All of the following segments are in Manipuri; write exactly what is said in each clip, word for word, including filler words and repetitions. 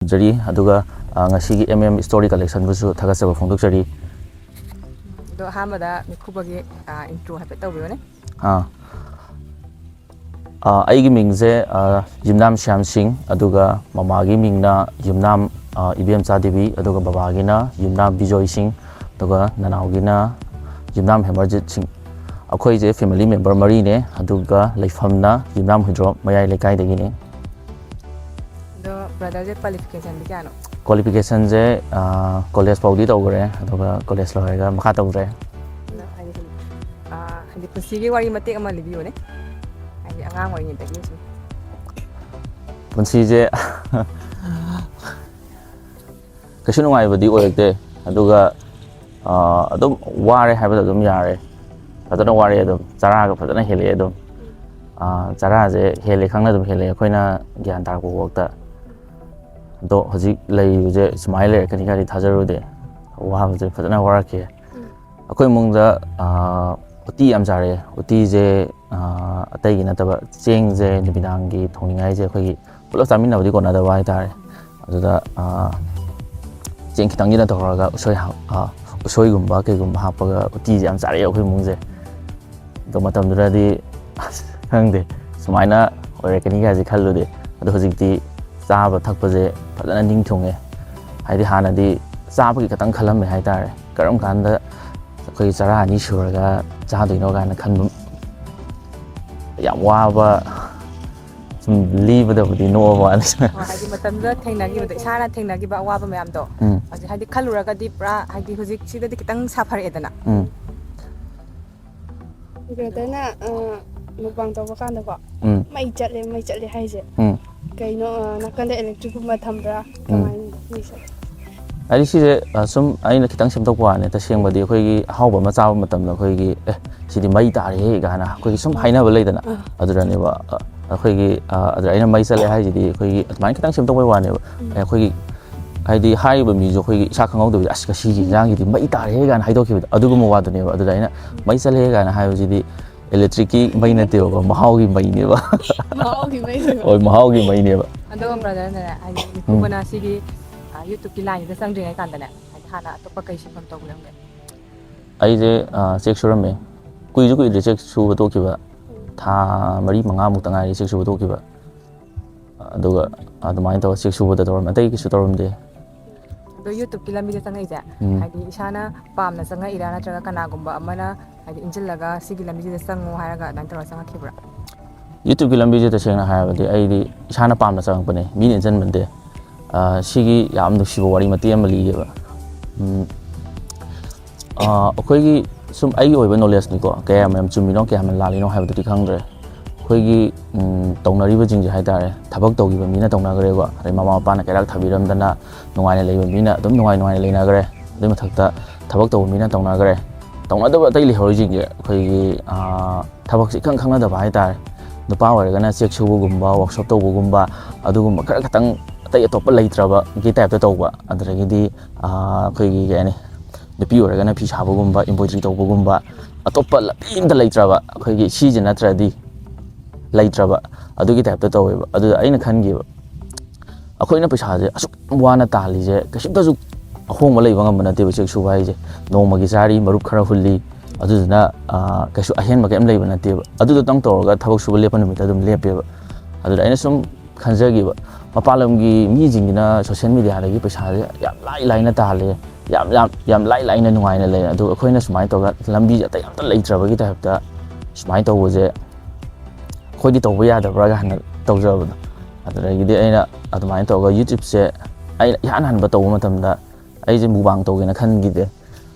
ꯐꯣꯡꯗꯣꯛꯆꯔꯤ꯫ ꯑꯗꯨꯒ ꯑ, ꯉꯁꯤꯒꯤ M M Story Collectionꯕꯨꯁꯨ ꯊꯥꯒꯠꯆꯕ ꯐꯣꯡꯗꯣꯛꯆꯔꯤ꯫ ꯑꯗꯣ ꯑꯍꯥꯟꯕꯗ ꯃꯤꯈꯨꯕꯒꯤ ꯏꯟꯇ꯭ꯔꯣ ꯍꯥꯏꯐꯦꯠ ꯇꯧꯕꯤꯌꯨꯅꯦ꯫ ꯑꯥ ꯑ, ꯑꯩꯒꯤ ꯃꯤꯡꯁꯦ ꯑ, ꯌꯨꯝꯅꯥꯝ ꯁ꯭ꯌꯥꯝ ꯁꯤꯡ, ꯑꯗꯨꯒ ꯃꯃꯥꯒꯤ ꯃꯤꯡꯅ ꯌꯨꯝꯅꯥꯝ ꯑ, ꯏꯕꯦꯝꯆꯥ ꯗꯦꯕꯤ, ꯑꯗꯨꯒ ꯕꯕꯥꯒꯤꯅ ꯌꯨꯝꯅꯥꯝ ꯕꯤꯖꯣꯏ ꯁꯤꯡ, ꯑꯗꯨꯒ ꯅꯅꯥꯎꯒꯤꯅ ꯌꯨꯝꯅꯥꯝ ꯍꯦꯃꯔꯖꯤꯠ ꯁꯤꯡ꯫ ꯑꯩꯈꯣꯏꯁꯦ family member ꯃꯔꯤꯅꯦ, ꯑꯗꯨꯒ ꯂꯩꯐꯝꯅ ꯌꯨꯝꯅꯥꯝ ꯍꯨꯏꯗ꯭ꯔꯣꯝ ꯃꯌꯥꯏ ꯂꯩꯀꯥꯏꯗꯒꯤꯅꯦ꯫ ꯑꯗꯣ brotherꯁꯦ qualificationꯗꯤ ꯀꯌꯥꯅꯣ? Qualificationꯁꯦ college ꯐꯥꯎꯗꯤ ꯇꯧꯈ꯭ꯔꯦ, ꯑꯗꯨꯒ college ꯂꯣꯏꯔꯒ ꯃꯈꯥ ꯇꯧꯗ꯭ꯔꯦ꯫ ꯑꯗꯣ ꯍꯥꯏꯗꯤ ꯁꯨꯝ, ꯑ, ꯍꯥꯏꯗꯤ ꯄꯨꯟꯁꯤꯒꯤ ꯋꯥꯔꯤ ꯃꯇꯦꯛ ꯑꯃ ꯂꯤꯕꯤꯌꯨꯅꯦ, ꯍꯥꯏꯗꯤ ꯑꯉꯥꯡ ꯑꯣꯏꯔꯤꯉꯩꯗꯒꯤ ꯁꯨꯝ꯫ ꯄꯨꯟꯁꯤꯁꯦ ꯀꯩꯁꯨ ꯅꯨꯡꯉꯥꯏꯕꯗꯤ ꯑꯣꯏꯔꯛꯇꯦ꯫ ꯑꯗꯨꯒ ꯑ, ꯑꯗꯨꯝ ꯋꯥꯔꯦ ꯍꯥꯏꯕꯗ ꯑꯗꯨꯝ ꯌꯥꯔꯦ꯫ ꯐꯖꯅ ꯋꯥꯔꯛꯑꯦ ꯑꯗꯨꯝ, ꯆꯔꯥꯒ ꯐꯖꯅ ꯍꯦꯜꯂꯛꯑꯦ ꯑꯗꯨꯝ꯫ ꯑ, ꯆꯔꯥꯁꯦ ꯍꯦꯜꯂꯦ ꯈꯪꯅ ꯑꯗꯨꯝ ꯍꯦꯜꯂꯛꯑꯦ, ꯑꯩꯈꯣꯏꯅ ꯒ꯭ꯌꯥꯟ ꯇꯥꯔꯛꯄ ꯐꯥꯎꯗ꯫ ꯑꯗꯣ ꯍꯧꯖꯤꯛ ꯂꯩꯔꯤꯕꯁꯦ ꯁꯨꯃꯥꯏꯅ ꯂꯩꯔꯛꯀꯅꯤ ꯀꯥꯏꯗꯤ ꯊꯥꯖꯔꯨꯗꯦ꯫ ꯋꯥꯕꯁꯦ ꯐꯖꯅ ꯋꯥꯔꯛꯈꯤ꯫ ꯑꯩꯈꯣꯏ ꯏꯃꯨꯡꯗ ꯑ, ꯎꯇꯤ ꯌꯥꯝ ꯆꯥꯔꯛꯑꯦ꯫ ꯎꯇꯤꯁꯦ ꯑ, ꯑꯇꯩꯒꯤ ꯅꯠꯇꯕ, ꯆꯦꯡꯁꯦ ꯅꯨꯃꯤꯗꯥꯡꯒꯤ ꯊꯣꯡꯅꯤꯡꯉꯥꯏꯁꯦ ꯑꯩꯈꯣꯏꯒꯤ ꯄꯨꯂꯞ ꯆꯥꯃꯤꯟꯅꯕꯗꯤ ꯀꯣꯟꯅꯗꯕ ꯍꯥꯏꯇꯥꯔꯦ꯫ ꯑꯗꯨꯗ ꯑ, ꯆꯦꯡ ꯈꯤꯇꯪꯁꯤꯅ ꯇꯧꯔꯒ ꯎꯁꯣꯏ ꯍꯥꯞ-, ꯑ, ꯎꯁꯣꯏꯒꯨꯝꯕ ꯀꯩꯒꯨꯝꯕ ꯍꯥꯞꯄꯒ ꯎꯇꯤꯁꯦ ꯌꯥꯝ ꯆꯥꯔꯛꯑꯦ ꯑꯩꯈꯣꯏ ꯏꯃꯨꯡꯁꯦ꯫ ꯑꯗꯣ ꯃꯇꯝꯗꯨꯗꯗꯤ ꯑꯁ, ꯈꯪꯗꯦ, ꯁꯨꯃꯥꯏꯅ ꯑꯣꯏꯔꯛꯀꯅꯤ ꯀꯥꯏꯁꯦ ꯈꯜꯂꯨꯗꯦ꯫ ꯑꯗꯣ ꯍꯧꯖꯤꯛꯇꯤ ꯆꯥꯕ ꯊꯛꯄꯁꯦ ꯐꯖꯅ ꯅꯤꯡ ꯊꯨꯡꯉꯦ꯫ ꯍꯥꯏꯗꯤ ꯍꯥꯟꯅꯗꯤ ꯆꯥꯕꯒꯤ ꯈꯛꯇꯪ ꯈꯜꯂꯝꯃꯦ ꯍꯥꯏꯇꯥꯔꯦ꯫ ꯀꯔꯝ ꯀꯥꯟꯗ ꯑꯩꯈꯣꯏ ꯆꯔꯥ ꯑꯅꯤ ꯁꯨꯔꯒ ꯆꯥꯗꯣꯏꯅꯣ ꯀꯥꯏꯅ ꯈꯟꯕ, ꯌꯥꯝ ꯋꯥꯕ, ꯁꯨꯝ ꯂꯤꯕꯗꯕꯨꯗꯤ ꯅꯣꯛꯑꯕ ꯋꯥꯅꯤ꯫ ꯑꯣ, ꯍꯥꯏꯗꯤ ꯃꯇꯝꯗꯨꯗ ꯊꯦꯡꯅꯈꯤꯕꯗꯣ, ꯏꯁꯥꯅ ꯊꯦꯡꯅꯈꯤꯕ ꯑꯋꯥꯕ ꯃꯌꯥꯝꯗꯣ ꯎꯝ꯫ ꯍꯧꯖꯤꯛ ꯍꯥꯏꯗꯤ ꯈꯜꯂꯨꯔꯒꯗꯤ ꯄꯨꯔꯥ ꯍꯥꯏꯗꯤ ꯍꯧꯖꯤꯛꯁꯤꯗꯗꯤ ꯈꯤꯇꯪ ꯁꯥꯐꯔꯛꯑꯦꯗꯅ꯫ ꯎꯝ꯫ Brotherꯅ mukbang ꯇꯧꯕ ꯀꯥꯟꯗꯀꯣ, ꯎꯝ꯫ ꯃꯩ ꯆꯠꯂꯦ, ꯃꯩ ꯆꯠꯂꯦ ꯍꯥꯏꯁꯦ ꯎꯝ꯫ ꯀꯩꯅꯣ? ꯑ, ꯅꯥꯀꯟꯗ electricꯀꯨꯝꯕ ꯊꯝꯕ꯭ꯔꯥ? ꯀꯃꯥꯏꯅ ꯃꯩ ꯆꯠꯂꯦ? ꯍꯥꯏꯗꯤ ꯁꯤꯁꯦ ꯑ, ꯁꯨꯝ ꯑꯩꯅ ꯈꯤꯇꯪ ꯁꯦꯝꯗꯣꯛꯄ ꯋꯥꯅꯤ꯫ ꯇꯁꯦꯡꯕꯗꯤ ꯑꯩꯈꯣꯏꯒꯤ ꯑꯍꯥꯎꯕ ꯑꯃ ꯆꯥꯕ ꯃꯇꯝꯗ ꯑꯩꯈꯣꯏꯒꯤ, "ꯑꯦ, ꯁꯤꯗꯤ ꯃꯩ ꯇꯥꯔꯦꯍꯦ" ꯀꯥꯏꯅ ꯑꯩꯈꯣꯏꯒꯤ ꯁꯨꯝ ꯍꯥꯏꯅꯕ ꯂꯩꯗꯅ꯫ ꯑꯗꯨꯗꯅꯦꯕ ꯑ, ꯑꯩꯈꯣꯏꯒꯤ ꯑ, ꯑꯗꯨꯗ ꯑꯩꯅ ꯃꯩ ꯆꯠꯂꯦ ꯍꯥꯏꯁꯤꯗꯤ ꯑꯩꯈꯣꯏꯒꯤ ꯑꯗꯨꯃꯥꯏꯅ ꯈꯤꯇꯪ ꯁꯦꯝꯗꯣꯛꯄꯩ ꯋꯥꯅꯦꯕ꯫ ꯑꯩꯈꯣꯏꯒꯤ ꯍꯥꯏꯗꯤ ꯍꯥꯏꯔꯤꯕ ꯃꯤꯁꯨ ꯑꯩꯈꯣꯏꯒꯤ ꯏꯁꯥ ꯈꯪꯍꯧꯗꯕꯤꯗ, "ꯑꯁ, ꯉꯁꯤꯒꯤ ꯏꯟꯖꯥꯡꯁꯤꯗꯤ ꯃꯩ ꯇꯥꯔꯦꯍꯦ" ꯀꯥꯏꯅ ꯍꯥꯏꯗꯣꯛꯈꯤꯕꯗꯣ, ꯑꯗꯨꯒꯨꯝꯕ ꯋꯥꯗꯨꯅꯦꯕ꯫ ꯑꯗꯨꯗ ꯑꯩꯅ ꯃꯩ ꯆꯠꯂꯦ ꯀꯥꯏꯅ ꯍꯥꯏꯕꯁꯤꯗꯤ ꯏꯂꯦꯛꯇ꯭ꯔꯤꯛꯀꯤ ꯃꯩ ꯅꯠꯇꯦꯕꯀꯣ, ꯃꯍꯥꯎꯒꯤ ꯃꯩꯅꯦꯕ꯫ ꯃꯍꯥꯎꯒꯤ ꯃꯩꯁꯦ꯫ ꯍꯣꯏ, ꯃꯍꯥꯎꯒꯤ ꯃꯩꯅꯦꯕ꯫ ꯑꯗꯣ ꯕ꯭ꯔꯗꯔꯅꯅꯦ, ꯍꯥꯏꯗꯤ ꯃꯤꯀꯨꯞ ꯑꯣꯏꯅ ꯁꯤꯒꯤ ꯌꯨꯇ꯭ꯌꯨꯕꯀꯤ ꯂꯥꯏꯟꯁꯤꯗ ꯆꯪꯗ꯭ꯔꯤꯉꯩ ꯀꯥꯟꯗꯅꯦ, ꯍꯥꯏꯗꯤ ꯍꯥꯟꯅ ꯑꯇꯣꯞꯄ ꯀꯩ ꯁꯤꯟꯐꯝ ꯇꯧꯕꯤꯔꯝꯒꯦ? ꯑꯩꯁꯦ ꯆꯦꯛ ꯁꯨꯔꯝꯃꯦ꯫ ꯀꯨꯏꯁꯨ ꯀꯨꯏꯗ꯭ꯔꯤ ꯆꯦꯛ ꯁꯨꯕ ꯇꯣꯛꯈꯤꯕ꯫ ꯊꯥ ꯃꯔꯤ ꯃꯉꯥꯃꯨꯛꯇ ꯉꯥꯏꯔꯤ ꯆꯦꯛ ꯁꯨꯕ ꯇꯣꯛꯈꯤꯕ꯫ ꯑꯗꯨꯒ ꯑꯗꯨꯃꯥꯏꯅ ꯇꯧꯔ ꯆꯦꯛ ꯁꯨꯕꯗ ꯇꯧꯔꯝꯃꯦ, ꯑꯇꯩ ꯀꯩꯁꯨ ꯇꯧꯔꯝꯗꯦ꯫ ꯑꯗꯣ ꯌꯨꯇ꯭ꯌꯨꯕꯀꯤ ꯂꯝꯕꯤꯗ ꯆꯪꯉꯛꯏꯁꯦ, ꯎꯝ꯫ ꯍꯥꯏꯗꯤ ꯏꯁꯥꯅ ꯄꯥꯝꯅ ꯆꯪꯉꯛꯏꯔꯥ, ꯅꯠꯇ꯭ꯔꯒ ꯀꯅꯥꯒꯨꯝꯕ ꯑꯃꯅ ꯍꯥꯏꯗꯤ ꯏꯟꯁꯤꯜꯂꯒ ꯁꯤꯒꯤ ꯂꯝꯕꯤꯁꯤꯗ ꯆꯪꯉꯣ ꯍꯥꯏꯔꯒ ꯑꯗꯨꯃꯥꯏꯅ ꯇꯧꯔꯒ ꯆꯪꯉꯛꯈꯤꯕ꯭ꯔꯥ? ꯌꯨꯇ꯭ꯌꯨꯕꯀꯤ ꯂꯝꯕꯤꯁꯦ ꯇꯁꯦꯡꯅ ꯍꯥꯏꯔꯕꯗꯤ ꯑꯩꯗꯤ ꯏꯁꯥꯅ ꯄꯥꯝꯅ ꯆꯪꯉꯛꯄꯅꯦ, ꯃꯤꯅ ꯏꯟꯁꯤꯟꯕ ꯅꯠꯇꯦ꯫ ꯑꯥ, ꯁꯤꯒꯤ ꯌꯥꯝ ꯅꯨꯡꯁꯤꯕ ꯋꯥꯔꯤ ꯃꯇꯦꯛ ꯑꯃ ꯂꯤꯒꯦꯕ꯫ ꯎꯝ, ꯑꯥ, ꯑꯩꯈꯣꯏꯒꯤ ꯁꯨꯝ ꯑꯩꯒꯤ ꯑꯣꯏꯕ ꯅꯣꯂꯦꯖꯅꯤꯀꯣ, ꯀꯌꯥꯝ ꯌꯥꯝ ꯆꯨꯝꯃꯤꯅꯣ ꯀꯌꯥꯝ ꯌꯥꯝ ꯂꯥꯜꯂꯤꯅꯣ ꯍꯥꯏꯕꯗꯨꯗꯤ ꯈꯪꯗ꯭ꯔꯦ꯫ ꯑꯩꯈꯣꯏꯒꯤ, ꯎꯝ, ꯇꯧꯅꯔꯤꯕꯁꯤꯡꯁꯦ ꯍꯥꯏ ꯇꯥꯔꯦ, ꯊꯕꯛ ꯇꯧꯈꯤꯕ ꯃꯤꯅ ꯇꯧꯅꯈ꯭ꯔꯦꯀꯣ, ꯑꯗꯩ ꯃꯃꯥ ꯃꯄꯥꯅ ꯀꯩꯔꯥꯛ ꯊꯥꯕꯤꯔꯝꯗꯅ ꯅꯨꯡꯉꯥꯏꯅ ꯂꯩꯕ ꯃꯤꯅ ꯑꯗꯨꯝ ꯅꯨꯡꯉꯥꯏ ꯅꯨꯡꯉꯥꯏꯅ ꯂꯩꯅꯈ꯭ꯔꯦ꯫ ꯑꯗꯨꯏ ꯃꯊꯛꯇ ꯊꯕꯛ ꯇꯧꯕ ꯃꯤꯅ ꯇꯧꯅꯈ꯭ꯔꯦ꯫ ꯇꯧꯅꯗꯕ ꯑꯇꯩ ꯂꯩꯍꯧꯔꯤꯁꯤꯡꯁꯦ ꯑꯩꯈꯣꯏꯒꯤ, ꯑꯥ, ꯊꯕꯛꯁꯦ ꯏꯈꯪ ꯈꯪꯅꯗꯕ ꯍꯥꯏ ꯇꯥꯔꯦ꯫ ꯅꯨꯄꯥ ꯑꯣꯏꯔꯒꯅ ꯆꯦꯛ ꯁꯨꯕꯒꯨꯝꯕ, ꯋꯥꯛꯁꯣꯞ ꯇꯧꯕꯒꯨꯝꯕ, ꯑꯗꯨꯒꯨꯝꯕ ꯈꯔ ꯈꯛꯇꯪ, ꯑꯇꯩ ꯑꯇꯣꯞꯄ ꯂꯩꯇ꯭ꯔꯕꯒꯤ ꯇꯥꯏꯞꯇ ꯇꯧꯕ꯫ ꯑꯗꯨꯗꯒꯤꯗꯤ, ꯑꯥ, ꯑꯩꯈꯣꯏꯒꯤ ꯀꯩ ꯍꯥꯏꯅꯤ, ꯅꯨꯄꯤ ꯑꯣꯏꯔꯒꯅ ꯐꯤ ꯁꯥꯕꯒꯨꯝꯕ, ꯏꯝꯕ꯭ꯔꯣꯏꯗ꯭ꯔꯤ ꯇꯧꯕꯒꯨꯝꯕ, ꯑꯇꯣꯞꯄ ꯂꯝꯕꯤ ꯑꯝꯇ ꯂꯩꯇ꯭ꯔꯕ, ꯑꯩꯈꯣꯏꯒꯤ ꯁꯤꯁꯦ ꯅꯠꯇ꯭ꯔꯗꯤ ꯂꯩꯇ꯭ꯔꯕ, ꯑꯗꯨꯒꯤ ꯇꯥꯏꯞꯇ ꯇꯧꯋꯦꯕ꯫ ꯑꯗꯨꯗ ꯑꯩꯅ ꯈꯟꯈꯤꯕ, ꯑꯩꯈꯣꯏꯅ ꯄꯩꯁꯥꯁꯦ ꯑꯁꯨꯛ ꯌꯥꯝ ꯋꯥꯅ ꯇꯥꯜꯂꯤꯁꯦ ꯀꯩꯁꯨꯝꯇꯁꯨ ꯑꯍꯣꯡꯕ ꯂꯩꯕ ꯉꯝꯕ ꯅꯠꯇꯦꯕ꯫ ꯆꯦꯛ ꯁꯨꯕ ꯍꯥꯏꯁꯦ ꯅꯣꯡꯃꯒꯤ ꯆꯥꯔꯤ, ꯃꯔꯨꯞ ꯈꯔ ꯍꯨꯜꯂꯤ, ꯑꯗꯨꯗꯨꯅ, ꯑꯥ, ꯀꯩꯁꯨ ꯑꯍꯦꯟꯕ ꯀꯩꯝ ꯂꯩꯕ ꯅꯠꯇꯦꯕ꯫ ꯑꯗꯨꯗꯇꯪ ꯇꯧꯔꯒ ꯊꯕꯛ ꯁꯨꯕ ꯂꯦꯞꯄ ꯅꯨꯃꯤꯠꯇ ꯑꯗꯨꯝ ꯂꯦꯞꯄꯦꯕ꯫ ꯑꯗꯨꯗ ꯑꯩꯅ ꯁꯨꯝ ꯈꯟꯖꯈꯤꯕ, ꯃꯄꯥꯟ ꯂꯝꯒꯤ ꯃꯤꯁꯤꯡꯁꯤꯅ ꯁꯣꯁꯦꯜ ꯃꯦꯗꯤꯌꯥꯗꯒꯤ ꯄꯩꯁꯥꯁꯦ ꯌꯥꯝ ꯂꯥꯏ ꯂꯥꯏꯅ ꯇꯥꯜꯂꯦ, ꯌꯥꯝ, ꯌꯥꯝ, ꯌꯥꯝ ꯂꯥꯏ ꯂꯥꯏꯅ ꯅꯨꯡꯉꯥꯏꯅ ꯂꯩ, ꯑꯗꯨꯒ ꯑꯩꯈꯣꯏꯅ ꯁꯨꯃꯥꯏꯅ ꯇꯧꯔꯒ ꯂꯝꯕꯤꯁꯦ ꯑꯇꯩ ꯑꯝꯇ ꯂꯩꯇ꯭ꯔꯕꯒꯤ ꯇꯥꯏꯞꯇ ꯁꯨꯃꯥꯏꯅ ꯇꯧꯕꯁꯦ ꯑꯩꯈꯣꯏꯗꯤ ꯇꯧꯕ ꯌꯥꯗꯕ꯭ꯔꯥꯒ ꯍꯥꯏꯅ ꯇꯧꯖꯕꯗꯣ꯫ ꯑꯗꯨꯗꯒꯤꯗꯤ ꯑꯩꯅ ꯑꯗꯨꯃꯥꯏꯅ ꯇꯧꯔꯒ ꯌꯨꯇ꯭ꯌꯨꯕꯁꯦ ꯑꯩꯅ ꯏꯍꯥꯟ ꯍꯥꯟꯕ ꯇꯧꯕ ꯃꯇꯝꯗ ꯑꯩꯁꯦ ꯃꯨꯛꯕꯥꯡ ꯇꯧꯒꯦꯅ ꯈꯟꯈꯤꯗꯦ꯫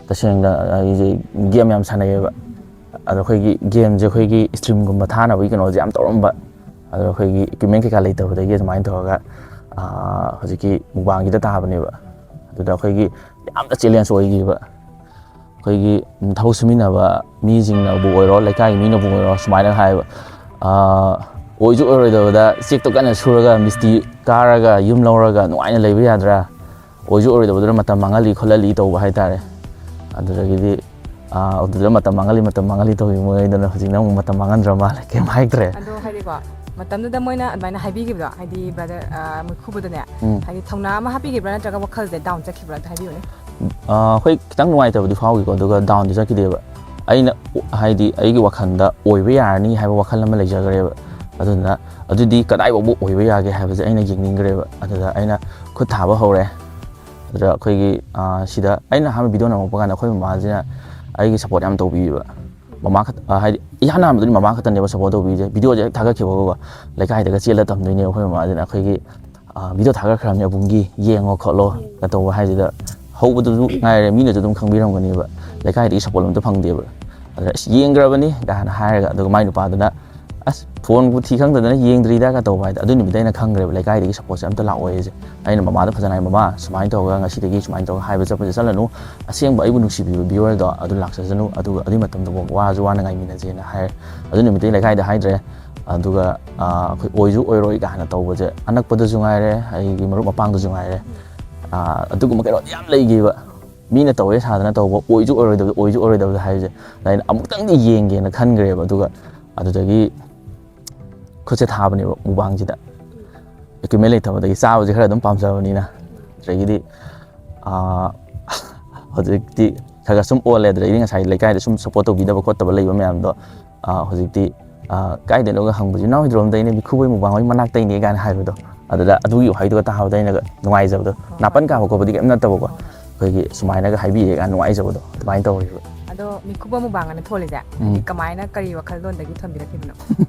ꯇꯁꯦꯡꯅ ꯑꯩꯁꯦ ꯒꯦꯝ ꯌꯥꯝ ꯁꯥꯟꯅꯩꯌꯦꯕ꯫ ꯑꯗꯣ ꯑꯩꯈꯣꯏꯒꯤ ꯒꯦꯝꯁꯦ ꯑꯩꯈꯣꯏꯒꯤ ꯏꯁꯇ꯭ꯔꯤꯝꯒꯨꯝꯕ ꯊꯥꯅꯕꯒꯤ ꯀꯩꯅꯣꯁꯦ ꯌꯥꯝ ꯇꯧꯔꯝꯕ꯫ ꯑꯗꯣ ꯑꯩꯈꯣꯏꯒꯤ ꯏꯀ꯭ꯋꯤꯞꯃꯦꯟ ꯀꯩꯀꯥ ꯂꯩꯇꯕꯗꯒꯤ ꯑꯗꯨꯃꯥꯏꯅ ꯇꯧꯔꯒ, ꯑꯥ, ꯍꯧꯖꯤꯛꯀꯤ ꯃꯨꯛꯕꯥꯡꯒꯤꯗ ꯇꯥꯕꯅꯦꯕ꯫ ꯑꯗꯨꯗ ꯑꯩꯈꯣꯏꯒꯤ ꯌꯥꯝꯅ ꯆꯦꯂꯦꯟꯖ ꯑꯣꯏꯈꯤꯕ꯫ ꯑꯩꯈꯣꯏꯒꯤ ꯊꯕꯛ ꯁꯨꯃꯤꯟꯅꯕ ꯃꯤꯁꯤꯡꯅꯕꯨ ꯑꯣꯏꯔꯣ, ꯂꯩꯀꯥꯏꯒꯤ ꯃꯤꯅꯕꯨ ꯑꯣꯏꯔꯣ, ꯁꯨꯃꯥꯏꯅ ꯍꯥꯏꯕ, ꯑꯥ, ꯑꯣꯏꯁꯨ ꯑꯣꯏꯔꯣꯏꯗꯕꯗ ꯆꯦꯛꯇꯣ ꯀꯟꯅ ꯁꯨꯔꯒ ꯃꯤꯁꯇꯤ ꯀꯥꯔꯒ ꯌꯨꯝ ꯂꯧꯔꯒ ꯅꯨꯡꯉꯥꯏꯅ ꯂꯩꯕ ꯌꯥꯗ꯭ꯔꯥ? ꯑꯣꯏꯁꯨ ꯑꯣꯏꯔꯣꯏꯗꯕꯗꯨꯅ ꯃꯇꯝ ꯃꯥꯡꯍꯜꯂꯤ ꯈꯣꯠꯍꯜꯂꯤ ꯇꯧꯕ ꯍꯥꯏꯇꯥꯔꯦ꯫ ꯑꯗꯨꯗꯒꯤꯗꯤ ꯑꯥ, ꯑꯗꯨꯗ ꯃꯇꯝ ꯃꯥꯡꯍꯜꯂꯤ, ꯃꯇꯝ ꯃꯥꯡꯍꯜꯂꯤ ꯇꯧꯈꯤꯕ ꯃꯣꯏꯗꯣ ꯍꯧꯖꯤꯛꯅ ꯑꯃꯨꯛ ꯃꯇꯝ ꯃꯥꯡꯍꯟꯗ꯭ꯔ ꯃꯥꯜꯂꯦ, ꯀꯩꯝ ꯍꯥꯏꯗ꯭ꯔꯦ꯫ ꯑꯗꯣ ꯍꯥꯏꯗꯤꯀꯣ, ꯃꯇꯝꯗꯨꯗ ꯃꯣꯏꯅ ꯑꯗꯨꯃꯥꯏꯅ ꯍꯥꯏꯕꯤꯈꯤꯕꯗꯣ, ꯍꯥꯏꯗꯤ ꯕ꯭ꯔꯗꯔ ꯃꯨꯈꯨꯕꯗꯅꯦ, ꯎꯝ꯫ ꯍꯥꯏꯗꯤ ꯊꯧꯅꯥ ꯑꯃ ꯍꯥꯞꯄꯤꯈꯤꯕ꯭ꯔꯥ ꯅꯠꯇ꯭ꯔꯒ ꯋꯥꯈꯜꯁꯦ ꯗꯥꯎꯟ ꯆꯠꯈꯤꯕ꯭ꯔꯥ, ꯑꯗꯨ ꯍꯥꯏꯕꯤꯌꯨꯅꯦ꯫ ꯑꯥ, ꯍꯣꯏ, ꯈꯤꯇꯪ ꯅꯨꯡꯉꯥꯏꯇꯕꯗꯤ ꯐꯥꯎꯈꯤꯀꯣ, ꯑꯗꯨꯒ ꯗꯥꯎꯟꯗꯤ ꯆꯠꯈꯤꯗꯦꯕ꯫ ꯑꯩꯅ ꯎ-, ꯍꯥꯏꯗꯤ ꯑꯩꯒꯤ ꯋꯥꯈꯜꯗ ꯑꯣꯏꯕ ꯌꯥꯔꯅꯤ ꯍꯥꯏꯕ ꯋꯥꯈꯜ ꯑꯃ ꯂꯩꯖꯈ꯭ꯔꯦꯕ꯫ ꯑꯗꯨꯗꯨꯅ ꯑꯗꯨꯗꯤ ꯀꯗꯥꯏꯐꯥꯎꯕ ꯑꯣꯏꯕ ꯌꯥꯒꯦ ꯍꯥꯏꯕꯁꯦ ꯑꯩꯅ ꯌꯦꯡꯅꯤꯡꯈ꯭ꯔꯦꯕ꯫ ꯑꯗꯨꯗ ꯑꯩꯅ ꯈꯨꯠ ꯊꯥꯕ ꯍꯧꯔꯦ꯫ ꯑꯗꯨꯗ ꯑꯩꯈꯣꯏꯒꯤ, ꯑꯥ, ꯁꯤꯗ ꯑꯩꯅ ꯑꯍꯥꯟꯕ ꯚꯤꯗꯤꯑꯣ ꯅꯝꯃꯛꯄ ꯀꯥꯟꯗ ꯑꯩꯈꯣꯏ ꯃꯃꯥꯁꯤꯅ ꯑꯩꯒꯤ ꯁꯞꯄꯣꯔꯠ ꯌꯥꯝ ꯇꯧꯕꯤꯕ꯫ ꯃꯃꯥ ꯈꯛ-, ꯑꯥ, ꯍꯥꯏꯗꯤ ꯏꯍꯥꯟ ꯍꯥꯟꯕꯗꯗꯤ ꯃꯃꯥ ꯈꯛꯇꯅꯦꯕ ꯁꯞꯄꯣꯔꯠ ꯇꯧꯕꯤꯁꯦ꯫ ꯚꯤꯗꯤꯑꯣꯁꯦ ꯍꯦꯛ ꯊꯥꯒꯠꯈꯤꯕꯒꯀꯣ, ꯂꯩꯀꯥꯏꯗꯒ ꯆꯦꯜꯂ ꯇꯝꯗꯣꯏꯅꯦꯕ ꯑꯩꯈꯣꯏ ꯃꯃꯥꯁꯤꯅ꯫ ꯑꯩꯈꯣꯏꯒꯤ, ꯑꯥ, ꯚꯤꯗꯤꯑꯣ ꯊꯥꯒꯠꯈ꯭ꯔꯕꯅꯦ ꯑꯕꯨꯡꯒꯤ, ꯌꯦꯡꯉꯣ ꯈꯣꯠꯂꯣ ꯀ ꯇꯧꯕ ꯍꯥꯏꯁꯤꯗ, ꯍꯧꯕꯗꯁꯨ ꯉꯥꯏꯔꯦ, ꯃꯤꯅꯁꯨ ꯑꯗꯨꯝ ꯈꯪꯕꯤꯔꯝꯒꯅꯦꯕ, ꯂꯩꯀꯥꯏꯗꯒꯤ ꯁꯞꯄꯣꯔꯠ ꯑꯝꯇ ꯐꯪꯗꯦꯕ꯫ ꯑꯗ "ꯑꯁ, ꯌꯦꯡꯈ꯭ꯔꯕꯅꯤ" ꯀꯥꯏꯅ ꯍꯥꯏꯔꯒ, ꯑꯗꯨꯒ ꯃꯥꯏ ꯅꯨꯄꯥꯗꯨꯅ "ꯑꯁ, ꯐꯣꯟꯕꯨ ꯊꯤ ꯈꯪꯗꯗꯅ ꯌꯦꯡꯗ꯭ꯔꯤꯗ" ꯀ ꯇꯧꯕ ꯍꯥꯏꯗꯣ꯫ ꯑꯗꯨ ꯅꯨꯃꯤꯠꯇ ꯑꯩꯅ ꯈꯪꯈ꯭ꯔꯦꯕ ꯂꯩꯀꯥꯏꯗꯒꯤ ꯁꯞꯄꯣꯔꯠꯁꯦ ꯑꯝꯇ ꯂꯥꯛꯑꯣꯏ ꯍꯥꯏꯁꯦ꯫ ꯑꯩꯅ ꯃꯃꯥꯗ ꯐꯖꯅ ꯍꯥꯏ, "ꯃꯃꯥ, ꯁꯨꯃꯥꯏꯅ ꯇꯧꯔꯒ ꯉꯁꯤꯗꯒꯤ ꯁꯨꯃꯥꯏꯅ ꯇꯧꯔꯒ ꯍꯥꯏꯕ ꯆꯠꯄꯁꯦ ꯆꯠꯂꯅꯨ, ꯑꯁꯦꯡꯕ ꯑꯩꯕꯨ ꯅꯨꯡꯁꯤꯕꯤꯕ ꯚꯤꯌꯨꯋꯔꯗꯣ ꯑꯗꯨ ꯂꯥꯛꯆꯁꯅꯨ, ꯑꯗꯨꯒ ꯑꯗꯨꯒꯤ ꯃꯇꯝꯗꯨꯐꯥꯎ ꯋꯥꯔꯁꯨ ꯋꯥꯅ ꯉꯥꯏꯃꯤꯟꯅꯁꯦꯅ" ꯍꯥꯏꯔꯦ꯫ ꯑꯗꯨ ꯅꯨꯃꯤꯠꯇꯒꯤ ꯂꯩꯀꯥꯏꯗ ꯍꯥꯏꯗ꯭ꯔꯦ꯫ ꯑꯗꯨꯒ, ꯑꯥ, ꯑꯩꯈꯣꯏ ꯑꯣꯏꯁꯨ ꯑꯣꯏꯔꯣꯏ ꯀꯥꯏꯅ ꯇꯧꯕꯁꯦ ꯑꯅꯛꯄꯗꯁꯨ ꯉꯥꯏꯔꯦ, ꯑꯩꯒꯤ ꯃꯔꯨꯞ ꯃꯄꯥꯡꯗꯁꯨ ꯉꯥꯏꯔꯦ, ꯑꯥ, ꯑꯗꯨꯒꯨꯝꯕ ꯀꯩꯅꯣꯗꯤ ꯌꯥꯝ ꯂꯩꯈꯤꯕ꯫ ꯃꯤꯅ ꯇꯧꯋꯦ ꯁꯥꯗꯅ ꯇꯧꯕ, ꯑꯣꯏꯁꯨ ꯑꯣꯏꯔꯣꯏꯗꯕꯗ, ꯑꯣꯏꯁꯨ ꯑꯣꯏꯔꯣꯏꯗꯕꯗ ꯍꯥꯏꯁꯦ꯫ ꯑꯗ ꯑꯩꯅ ꯑꯃꯨꯛꯇꯪꯗꯤ ꯌꯦꯡꯒꯦꯅ ꯈꯟꯈ꯭ꯔꯦꯕ꯫ ꯑꯗꯨꯒ ꯑꯗꯨꯗꯒꯤ ꯈꯨꯠꯁꯦ ꯊꯥꯕꯅꯦꯕ ꯃꯨꯛꯕꯥꯡꯁꯤꯗ꯫ ꯏꯀ꯭ꯋꯤꯞꯃꯦꯟ ꯂꯩꯇꯕꯗꯒꯤ, ꯆꯥꯕꯁꯦ ꯈꯔ ꯑꯗꯨꯝ ꯄꯥꯝꯖꯕꯅꯤꯅ꯫ ꯑꯗꯒꯤꯗꯤ, ꯑꯥ, ꯍꯧꯖꯤꯛꯇꯤ ꯈꯔ ꯈꯔ ꯁꯨꯝ ꯑꯣꯜꯂꯦ꯫ ꯑꯗꯨꯗꯒꯤꯗꯤ ꯉꯁꯥꯏ ꯂꯩꯀꯥꯏꯗ ꯁꯨꯝ ꯁꯞꯄꯣꯔꯠ ꯇꯧꯕꯤꯗꯕ ꯈꯣꯠꯇꯕ ꯂꯩꯕ ꯃꯌꯥꯝꯗꯣ, ꯑꯥ, ꯍꯧꯖꯤꯛꯇꯤ, ꯑꯥ, "ꯀꯥꯏꯗꯅꯣꯒ ꯍꯪꯕꯁꯦ, ꯏꯅꯥꯎ ꯍꯣꯏꯗ꯭ꯔꯣꯝꯗꯩꯅꯦ, ꯃꯤꯈꯨꯕꯩ ꯃꯨꯛꯕꯥꯡ ꯍꯣꯏ ꯃꯅꯥꯛꯇꯩꯅꯦ" ꯀꯥꯏꯅ ꯍꯥꯏꯕꯗꯣ, ꯑꯗꯨꯗ ꯑꯗꯨꯒꯤ ꯋꯥꯍꯩꯗꯨꯒ ꯇꯥꯕꯗ ꯑꯩꯅꯒ ꯅꯨꯡꯉꯥꯏꯖꯕꯗꯣ꯫ ꯅꯥꯄꯟ ꯀꯥꯕ ꯈꯣꯠꯄꯗꯤ ꯀꯩꯝ ꯅꯠꯇꯕꯀꯣ, ꯑꯩꯈꯣꯏꯒꯤ ꯁꯨꯃꯥꯏꯅꯒ ꯍꯥꯏꯕꯤꯔꯦ ꯀꯥꯏꯅ ꯅꯨꯡꯉꯥꯏꯖꯕꯗꯣ, ꯑꯗꯨꯃꯥꯏꯅ ꯇꯧꯔꯤꯕ꯫ ꯑꯗꯣ ꯃꯤꯈꯨꯕ ꯃꯨꯛꯕꯥꯡ ꯑꯅ ꯊꯣꯜꯂꯤꯁꯦ, ꯎꯝ꯫ ꯍꯥꯏꯗꯤ ꯀꯃꯥꯏꯅ, ꯀꯔꯤ ꯋꯥꯈꯜꯂꯣꯟꯗꯒꯤ ꯊꯣꯟꯕꯤꯔꯛꯈꯤꯕꯅꯣ?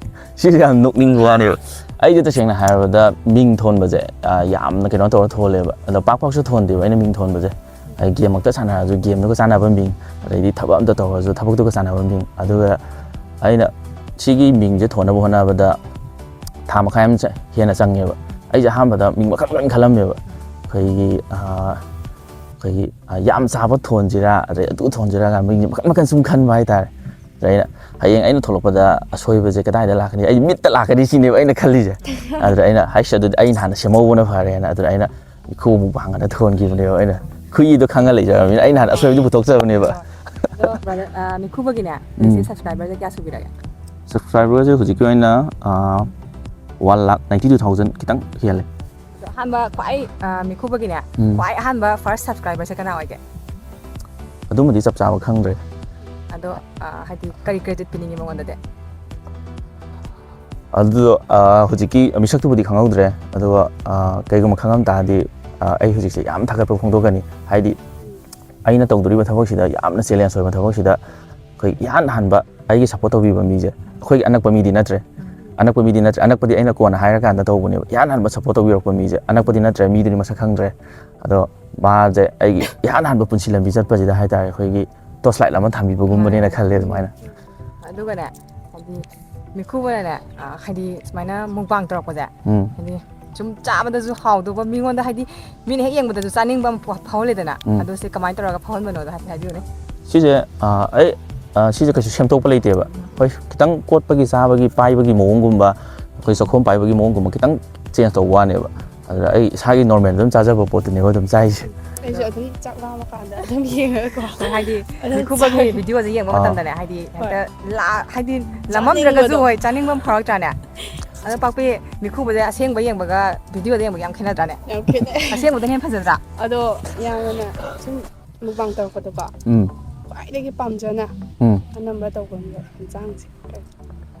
ꯁꯤꯁꯦ ꯌꯥꯝ ꯅꯣꯛꯅꯤꯡꯕ ꯋꯥꯅꯦꯕ꯫ ꯑꯩꯁꯦ ꯇꯁꯦꯡꯅ ꯍꯥꯏꯔꯕꯗ ꯃꯤꯡ ꯊꯣꯟꯕꯁꯦ, ꯑ, ꯌꯥꯝꯅ ꯀꯩꯅꯣ ꯇꯧꯔ ꯊꯣꯜꯂꯦꯕ꯫ ꯑꯗꯣ ꯄꯥꯛ ꯄꯥꯛꯁꯨ ꯊꯣꯟꯗꯦꯕ ꯑꯩꯅ ꯃꯤꯡ ꯊꯣꯟꯕꯁꯦ꯫ ꯑꯩ ꯒꯦꯝꯃꯛꯇ ꯁꯥꯟꯅꯔꯁꯨ ꯒꯦꯝꯗꯨꯒ ꯆꯥꯟꯅꯕ ꯃꯤꯡ, ꯑꯗꯩꯗꯤ ꯊꯕꯛ ꯑꯝꯇ ꯇꯧꯔꯁꯨ ꯊꯕꯛꯇꯨꯒ ꯆꯥꯟꯅꯕ ꯃꯤꯡ꯫ ꯑꯗꯨꯒ ꯑꯩꯅ ꯁꯤꯒꯤ ꯃꯤꯡꯁꯦ ꯊꯣꯟꯅꯕ ꯍꯣꯠꯅꯕꯗ ꯊꯥ ꯃꯈꯥꯏ ꯑꯃ ꯆ-, ꯍꯦꯟꯅ ꯆꯪꯉꯦꯕ꯫ ꯑꯩꯁꯦ ꯑꯍꯥꯟꯕꯗ ꯃꯤꯡ ꯃꯈꯜ ꯃꯈꯜ ꯈꯜꯂꯝꯃꯦꯕ꯫ ꯑꯩꯈꯣꯏꯒꯤ, ꯑ, ꯑꯩꯈꯣꯏꯒꯤ, ꯑ, ꯌꯥꯝ ꯆꯥꯕ ꯊꯣꯟꯁꯤꯔꯥ, ꯑꯗꯩ ꯑꯗꯨ ꯊꯣꯟꯁꯤꯔꯥ ꯀꯥꯏꯅ ꯃꯤꯡꯁꯦ ꯃꯈꯜ ꯃꯈꯜ ꯁꯨꯝ ꯈꯟꯕ ꯍꯥꯏꯇꯥꯔꯦ꯫ ꯑꯗ ꯑꯩꯅ ꯍꯌꯦꯡ ꯑꯩꯅ ꯊꯣꯛꯂꯛꯄꯗ ꯑꯁꯣꯏꯕꯁꯦ ꯀꯗꯥꯏꯗ ꯂꯥꯛꯀꯅꯤ? ꯑꯩ ꯃꯤꯠꯇ ꯂꯥꯛꯀꯅꯤ ꯁꯤꯅꯦꯕ ꯑꯩꯅ ꯈꯜꯂꯤꯁꯦ꯫ ꯑꯗꯨꯗ ꯑꯩꯅ, "ꯍꯩꯁ, ꯑꯗꯨꯗꯤ ꯑꯩꯅ ꯍꯥꯟꯅ ꯁꯦꯝꯍꯧꯕꯅ ꯐꯔꯦꯅ", ꯑꯗꯨꯗ ꯑꯩꯅ ꯃꯤꯈꯨꯕ ꯃꯨꯛꯕꯥꯡ ꯑꯅ ꯊꯣꯟꯈꯤꯕꯅꯦꯕ꯫ ꯑꯩꯅ ꯈꯨꯏꯗꯣ ꯈꯪꯉ ꯂꯩꯖꯔꯕꯅꯤꯅ ꯑꯩꯅ ꯍꯥꯟꯅ ꯑꯁꯣꯏꯕꯗꯨ ꯄꯨꯊꯣꯛꯆꯕꯅꯦꯕ꯫ ꯑꯗꯣ brother, ꯑ, ꯃꯤꯈꯨꯕꯒꯤꯅꯦ, ꯎꯝ꯫ ꯍꯧꯖꯤꯛꯁꯦ subscriberꯁꯦ ꯀꯌꯥ ꯁꯨꯕꯤꯔꯒꯦ? Subscriberꯁꯦ ꯍꯧꯖꯤꯛꯀꯤ ꯑꯣꯏꯅ, ꯑ, one lakh ninety two thousand ꯈꯤꯇꯪ ꯍꯦꯜꯂꯦ꯫ ꯑꯗꯣ ꯑꯍꯥꯟꯕ ꯈ꯭ꯋꯥꯏ, ꯑ, ꯃꯤꯈꯨꯕꯒꯤꯅꯦ, ꯎꯝ꯫ ꯈ꯭ꯋꯥꯏ ꯑꯍꯥꯟꯕ first subscriberꯁꯦ ꯀꯅꯥ ꯑꯣꯏꯒꯦ? ꯑꯗꯨꯃꯗꯤ ꯆꯞ ꯆꯥꯕ ꯈꯪꯗ꯭ꯔꯦ꯫ ꯑꯗꯣ, ꯑ, ꯍꯥꯏꯗꯤ ꯀꯔꯤ credit ꯄꯤꯅꯤꯡꯉꯤ ꯃꯉꯣꯟꯗꯗꯤ? ꯑꯗꯨꯗꯣ, ꯑ, ꯍꯧꯖꯤꯛꯀꯤ ꯃꯤꯁꯛꯇꯨꯕꯨꯗꯤ ꯈꯪꯍꯧꯗ꯭ꯔꯦ꯫ ꯑꯗꯨꯒ, ꯑ, ꯀꯩꯒꯨꯝꯕ ꯈꯪꯉꯝ ꯇꯥꯔꯗꯤ, ꯑ, ꯑꯩ ꯍꯧꯖꯤꯛꯁꯦ ꯌꯥꯝ ꯊꯥꯒꯠꯄ ꯐꯣꯡꯗꯣꯛꯀꯅꯤ꯫ ꯍꯥꯏꯗꯤ ꯑꯩꯅ ꯇꯧꯗꯣꯔꯤꯕ ꯊꯕꯛꯁꯤꯗ ꯌꯥꯝꯅ challenge ꯑꯣꯏꯕ ꯊꯕꯛꯁꯤꯗ ꯑꯩꯈꯣꯏ ꯏꯍꯥꯟ ꯍꯥꯟꯕ ꯑꯩꯒꯤ support ꯇꯧꯕꯤꯕ ꯃꯤꯁꯦ ꯑꯩꯈꯣꯏꯒꯤ ꯑꯅꯛꯄ ꯃꯤꯗꯤ ꯅꯠꯇ꯭ꯔꯦ꯫ ꯑꯅꯛꯄ ꯃꯤꯗꯤ ꯅꯠꯇ꯭ꯔꯦ꯫ ꯑꯅꯛꯄꯗꯤ ꯑꯩꯅ ꯀꯣꯟꯅ ꯍꯥꯏꯔꯀꯥꯟꯗ ꯇꯧꯕꯅꯦꯕ꯫ ꯏꯍꯥꯟ ꯍꯥꯟꯕ support ꯇꯧꯕꯤꯔꯛꯄ ꯃꯤꯁꯦ ꯑꯅꯛꯄꯗꯤ ꯅꯠꯇ꯭ꯔꯦ, ꯃꯤꯗꯨꯗꯤ ꯃꯁꯛ ꯈꯪꯗ꯭ꯔꯦ꯫ ꯑꯗꯣ ꯃꯥꯁꯦ ꯑꯩꯒꯤ ꯏꯍꯥꯟ ꯍꯥꯟꯕ ꯄꯨꯟꯁꯤ ꯂꯝꯕꯤ ꯆꯠꯄꯁꯤꯗ ꯍꯥꯏꯇꯥꯔꯦ, ꯑꯩꯈꯣꯏꯒꯤ torch light ꯑꯃ ꯊꯥꯟꯕꯤꯕꯒꯨꯝꯕꯅꯦꯅ ꯈꯜꯂꯦ ꯑꯗꯨꯃꯥꯏꯅ꯫ ꯑꯗꯨꯒꯅꯦ, ꯍꯥꯏꯗꯤ ꯃꯤꯈꯨꯕꯅꯅꯦ, ꯑ, ꯍꯥꯏꯗꯤ ꯁꯨꯃꯥꯏꯅ mukbang ꯇꯧꯔꯛꯄꯁꯦ, ꯎꯝ꯫ ꯍꯥꯏꯗꯤ ꯁꯨꯝ ꯆꯥꯕꯗꯁꯨ ꯍꯥꯎꯗꯧꯕ, ꯃꯤꯉꯣꯟꯗ ꯍꯥꯏꯗꯤ ꯃꯤꯅ ꯍꯦꯛ ꯌꯦꯡꯕꯗꯁꯨ ꯆꯥꯅꯤꯡꯕ ꯑꯃ ꯐꯥꯎ-, ꯐꯥꯎꯍꯜꯂꯦꯗꯅ꯫ ꯎꯝ꯫ ꯑꯗꯣ ꯁꯤ ꯀꯃꯥꯏꯅ ꯇꯧꯔꯒ ꯐꯥꯎꯍꯟꯕꯅꯣꯗꯣ ꯍꯥꯏꯐꯦꯠ ꯍꯥꯏꯕꯤꯌꯨꯅꯦ꯫ ꯁꯤꯁꯦ, ꯑ, ꯑꯩ, ꯑ, ꯁꯤꯁꯦ ꯀꯩꯁꯨ ꯁꯦꯝꯗꯣꯛꯄ ꯂꯩꯇꯦꯕ꯫ ꯍꯣꯏ, ꯈꯤꯇꯪ ꯀꯣꯠꯄꯒꯤ, ꯆꯥꯕꯒꯤ, ꯄꯥꯏꯕꯒꯤ ꯃꯑꯣꯡꯒꯨꯝꯕ, ꯑꯩꯈꯣꯏ ꯆꯥꯛꯈꯣꯝ ꯄꯥꯏꯕꯒꯤ ꯃꯑꯣꯡꯒꯨꯝꯕ ꯈꯤꯇꯪ change ꯇꯧꯕ ꯋꯥꯅꯦꯕ꯫ ꯑꯗꯨꯗ ꯑꯩ ꯏꯁꯥꯒꯤ normal ꯑꯗꯨꯝ ꯆꯥꯖꯕ ꯄꯣꯠꯇꯨꯅꯦꯕ ꯑꯗꯨꯝ ꯆꯥꯏꯁꯦ꯫ ꯑꯩꯁꯨ ꯑꯗꯨꯝ ꯆꯥꯛ ꯂꯥꯝꯃ ꯀꯥꯟꯗ ꯑꯗꯨꯝ ꯌꯦꯡꯉꯒꯀꯣ꯫ ꯍꯥꯏꯗꯤ ꯑꯗꯨꯝ ꯃꯤꯈꯨꯕꯒꯤ ꯆꯥꯏ꯫ Videoꯁꯦ ꯌꯦꯡꯕ ꯑꯥ꯫ ꯃꯇꯝꯗꯅꯦ, ꯍꯥꯏꯗꯤ ꯍꯣꯏ꯫ ꯍꯦꯛꯇ ꯂꯥ-, ꯍꯥꯏꯗꯤ ꯂꯥꯝꯃꯝꯗ꯭ꯔꯒꯁꯨ, ꯆꯥꯅꯤꯡꯕꯗꯣ꯫ ꯍꯣꯏ, ꯆꯥꯅꯤꯡꯕ ꯑꯃ ꯐꯥꯎꯔꯛꯇ꯭ꯔꯥꯅꯦ? ꯑꯗꯣ ꯄꯥꯛꯄꯤ, ꯃꯤꯈꯨꯕꯁꯦ ꯑꯁꯦꯡꯕ ꯌꯦꯡꯕꯒ videoꯗ ꯌꯦꯡꯕꯒ ꯌꯥꯝ ꯈꯦꯠꯅꯗ꯭ꯔꯥꯅꯦ? ꯌꯥꯝ ꯈꯦꯠꯅꯩ꯫ ꯑꯁꯦꯡꯕꯗꯅ ꯍꯦꯟꯅ ꯐꯖꯗ꯭ꯔꯥ? ꯑꯗꯣ ꯌꯥꯝꯅ ꯁꯨꯝ mukbang ꯇꯧꯔꯛꯄꯗꯀꯣ, ꯎꯝ꯫ ꯈ꯭ꯋꯥꯏꯗꯒꯤ ꯄꯥꯝꯖꯅ ꯎꯝ꯫ ꯑꯅꯝꯕ ꯇꯧꯒꯟꯕ ꯌꯦꯟꯁꯥꯡꯁꯦ ꯀꯩ?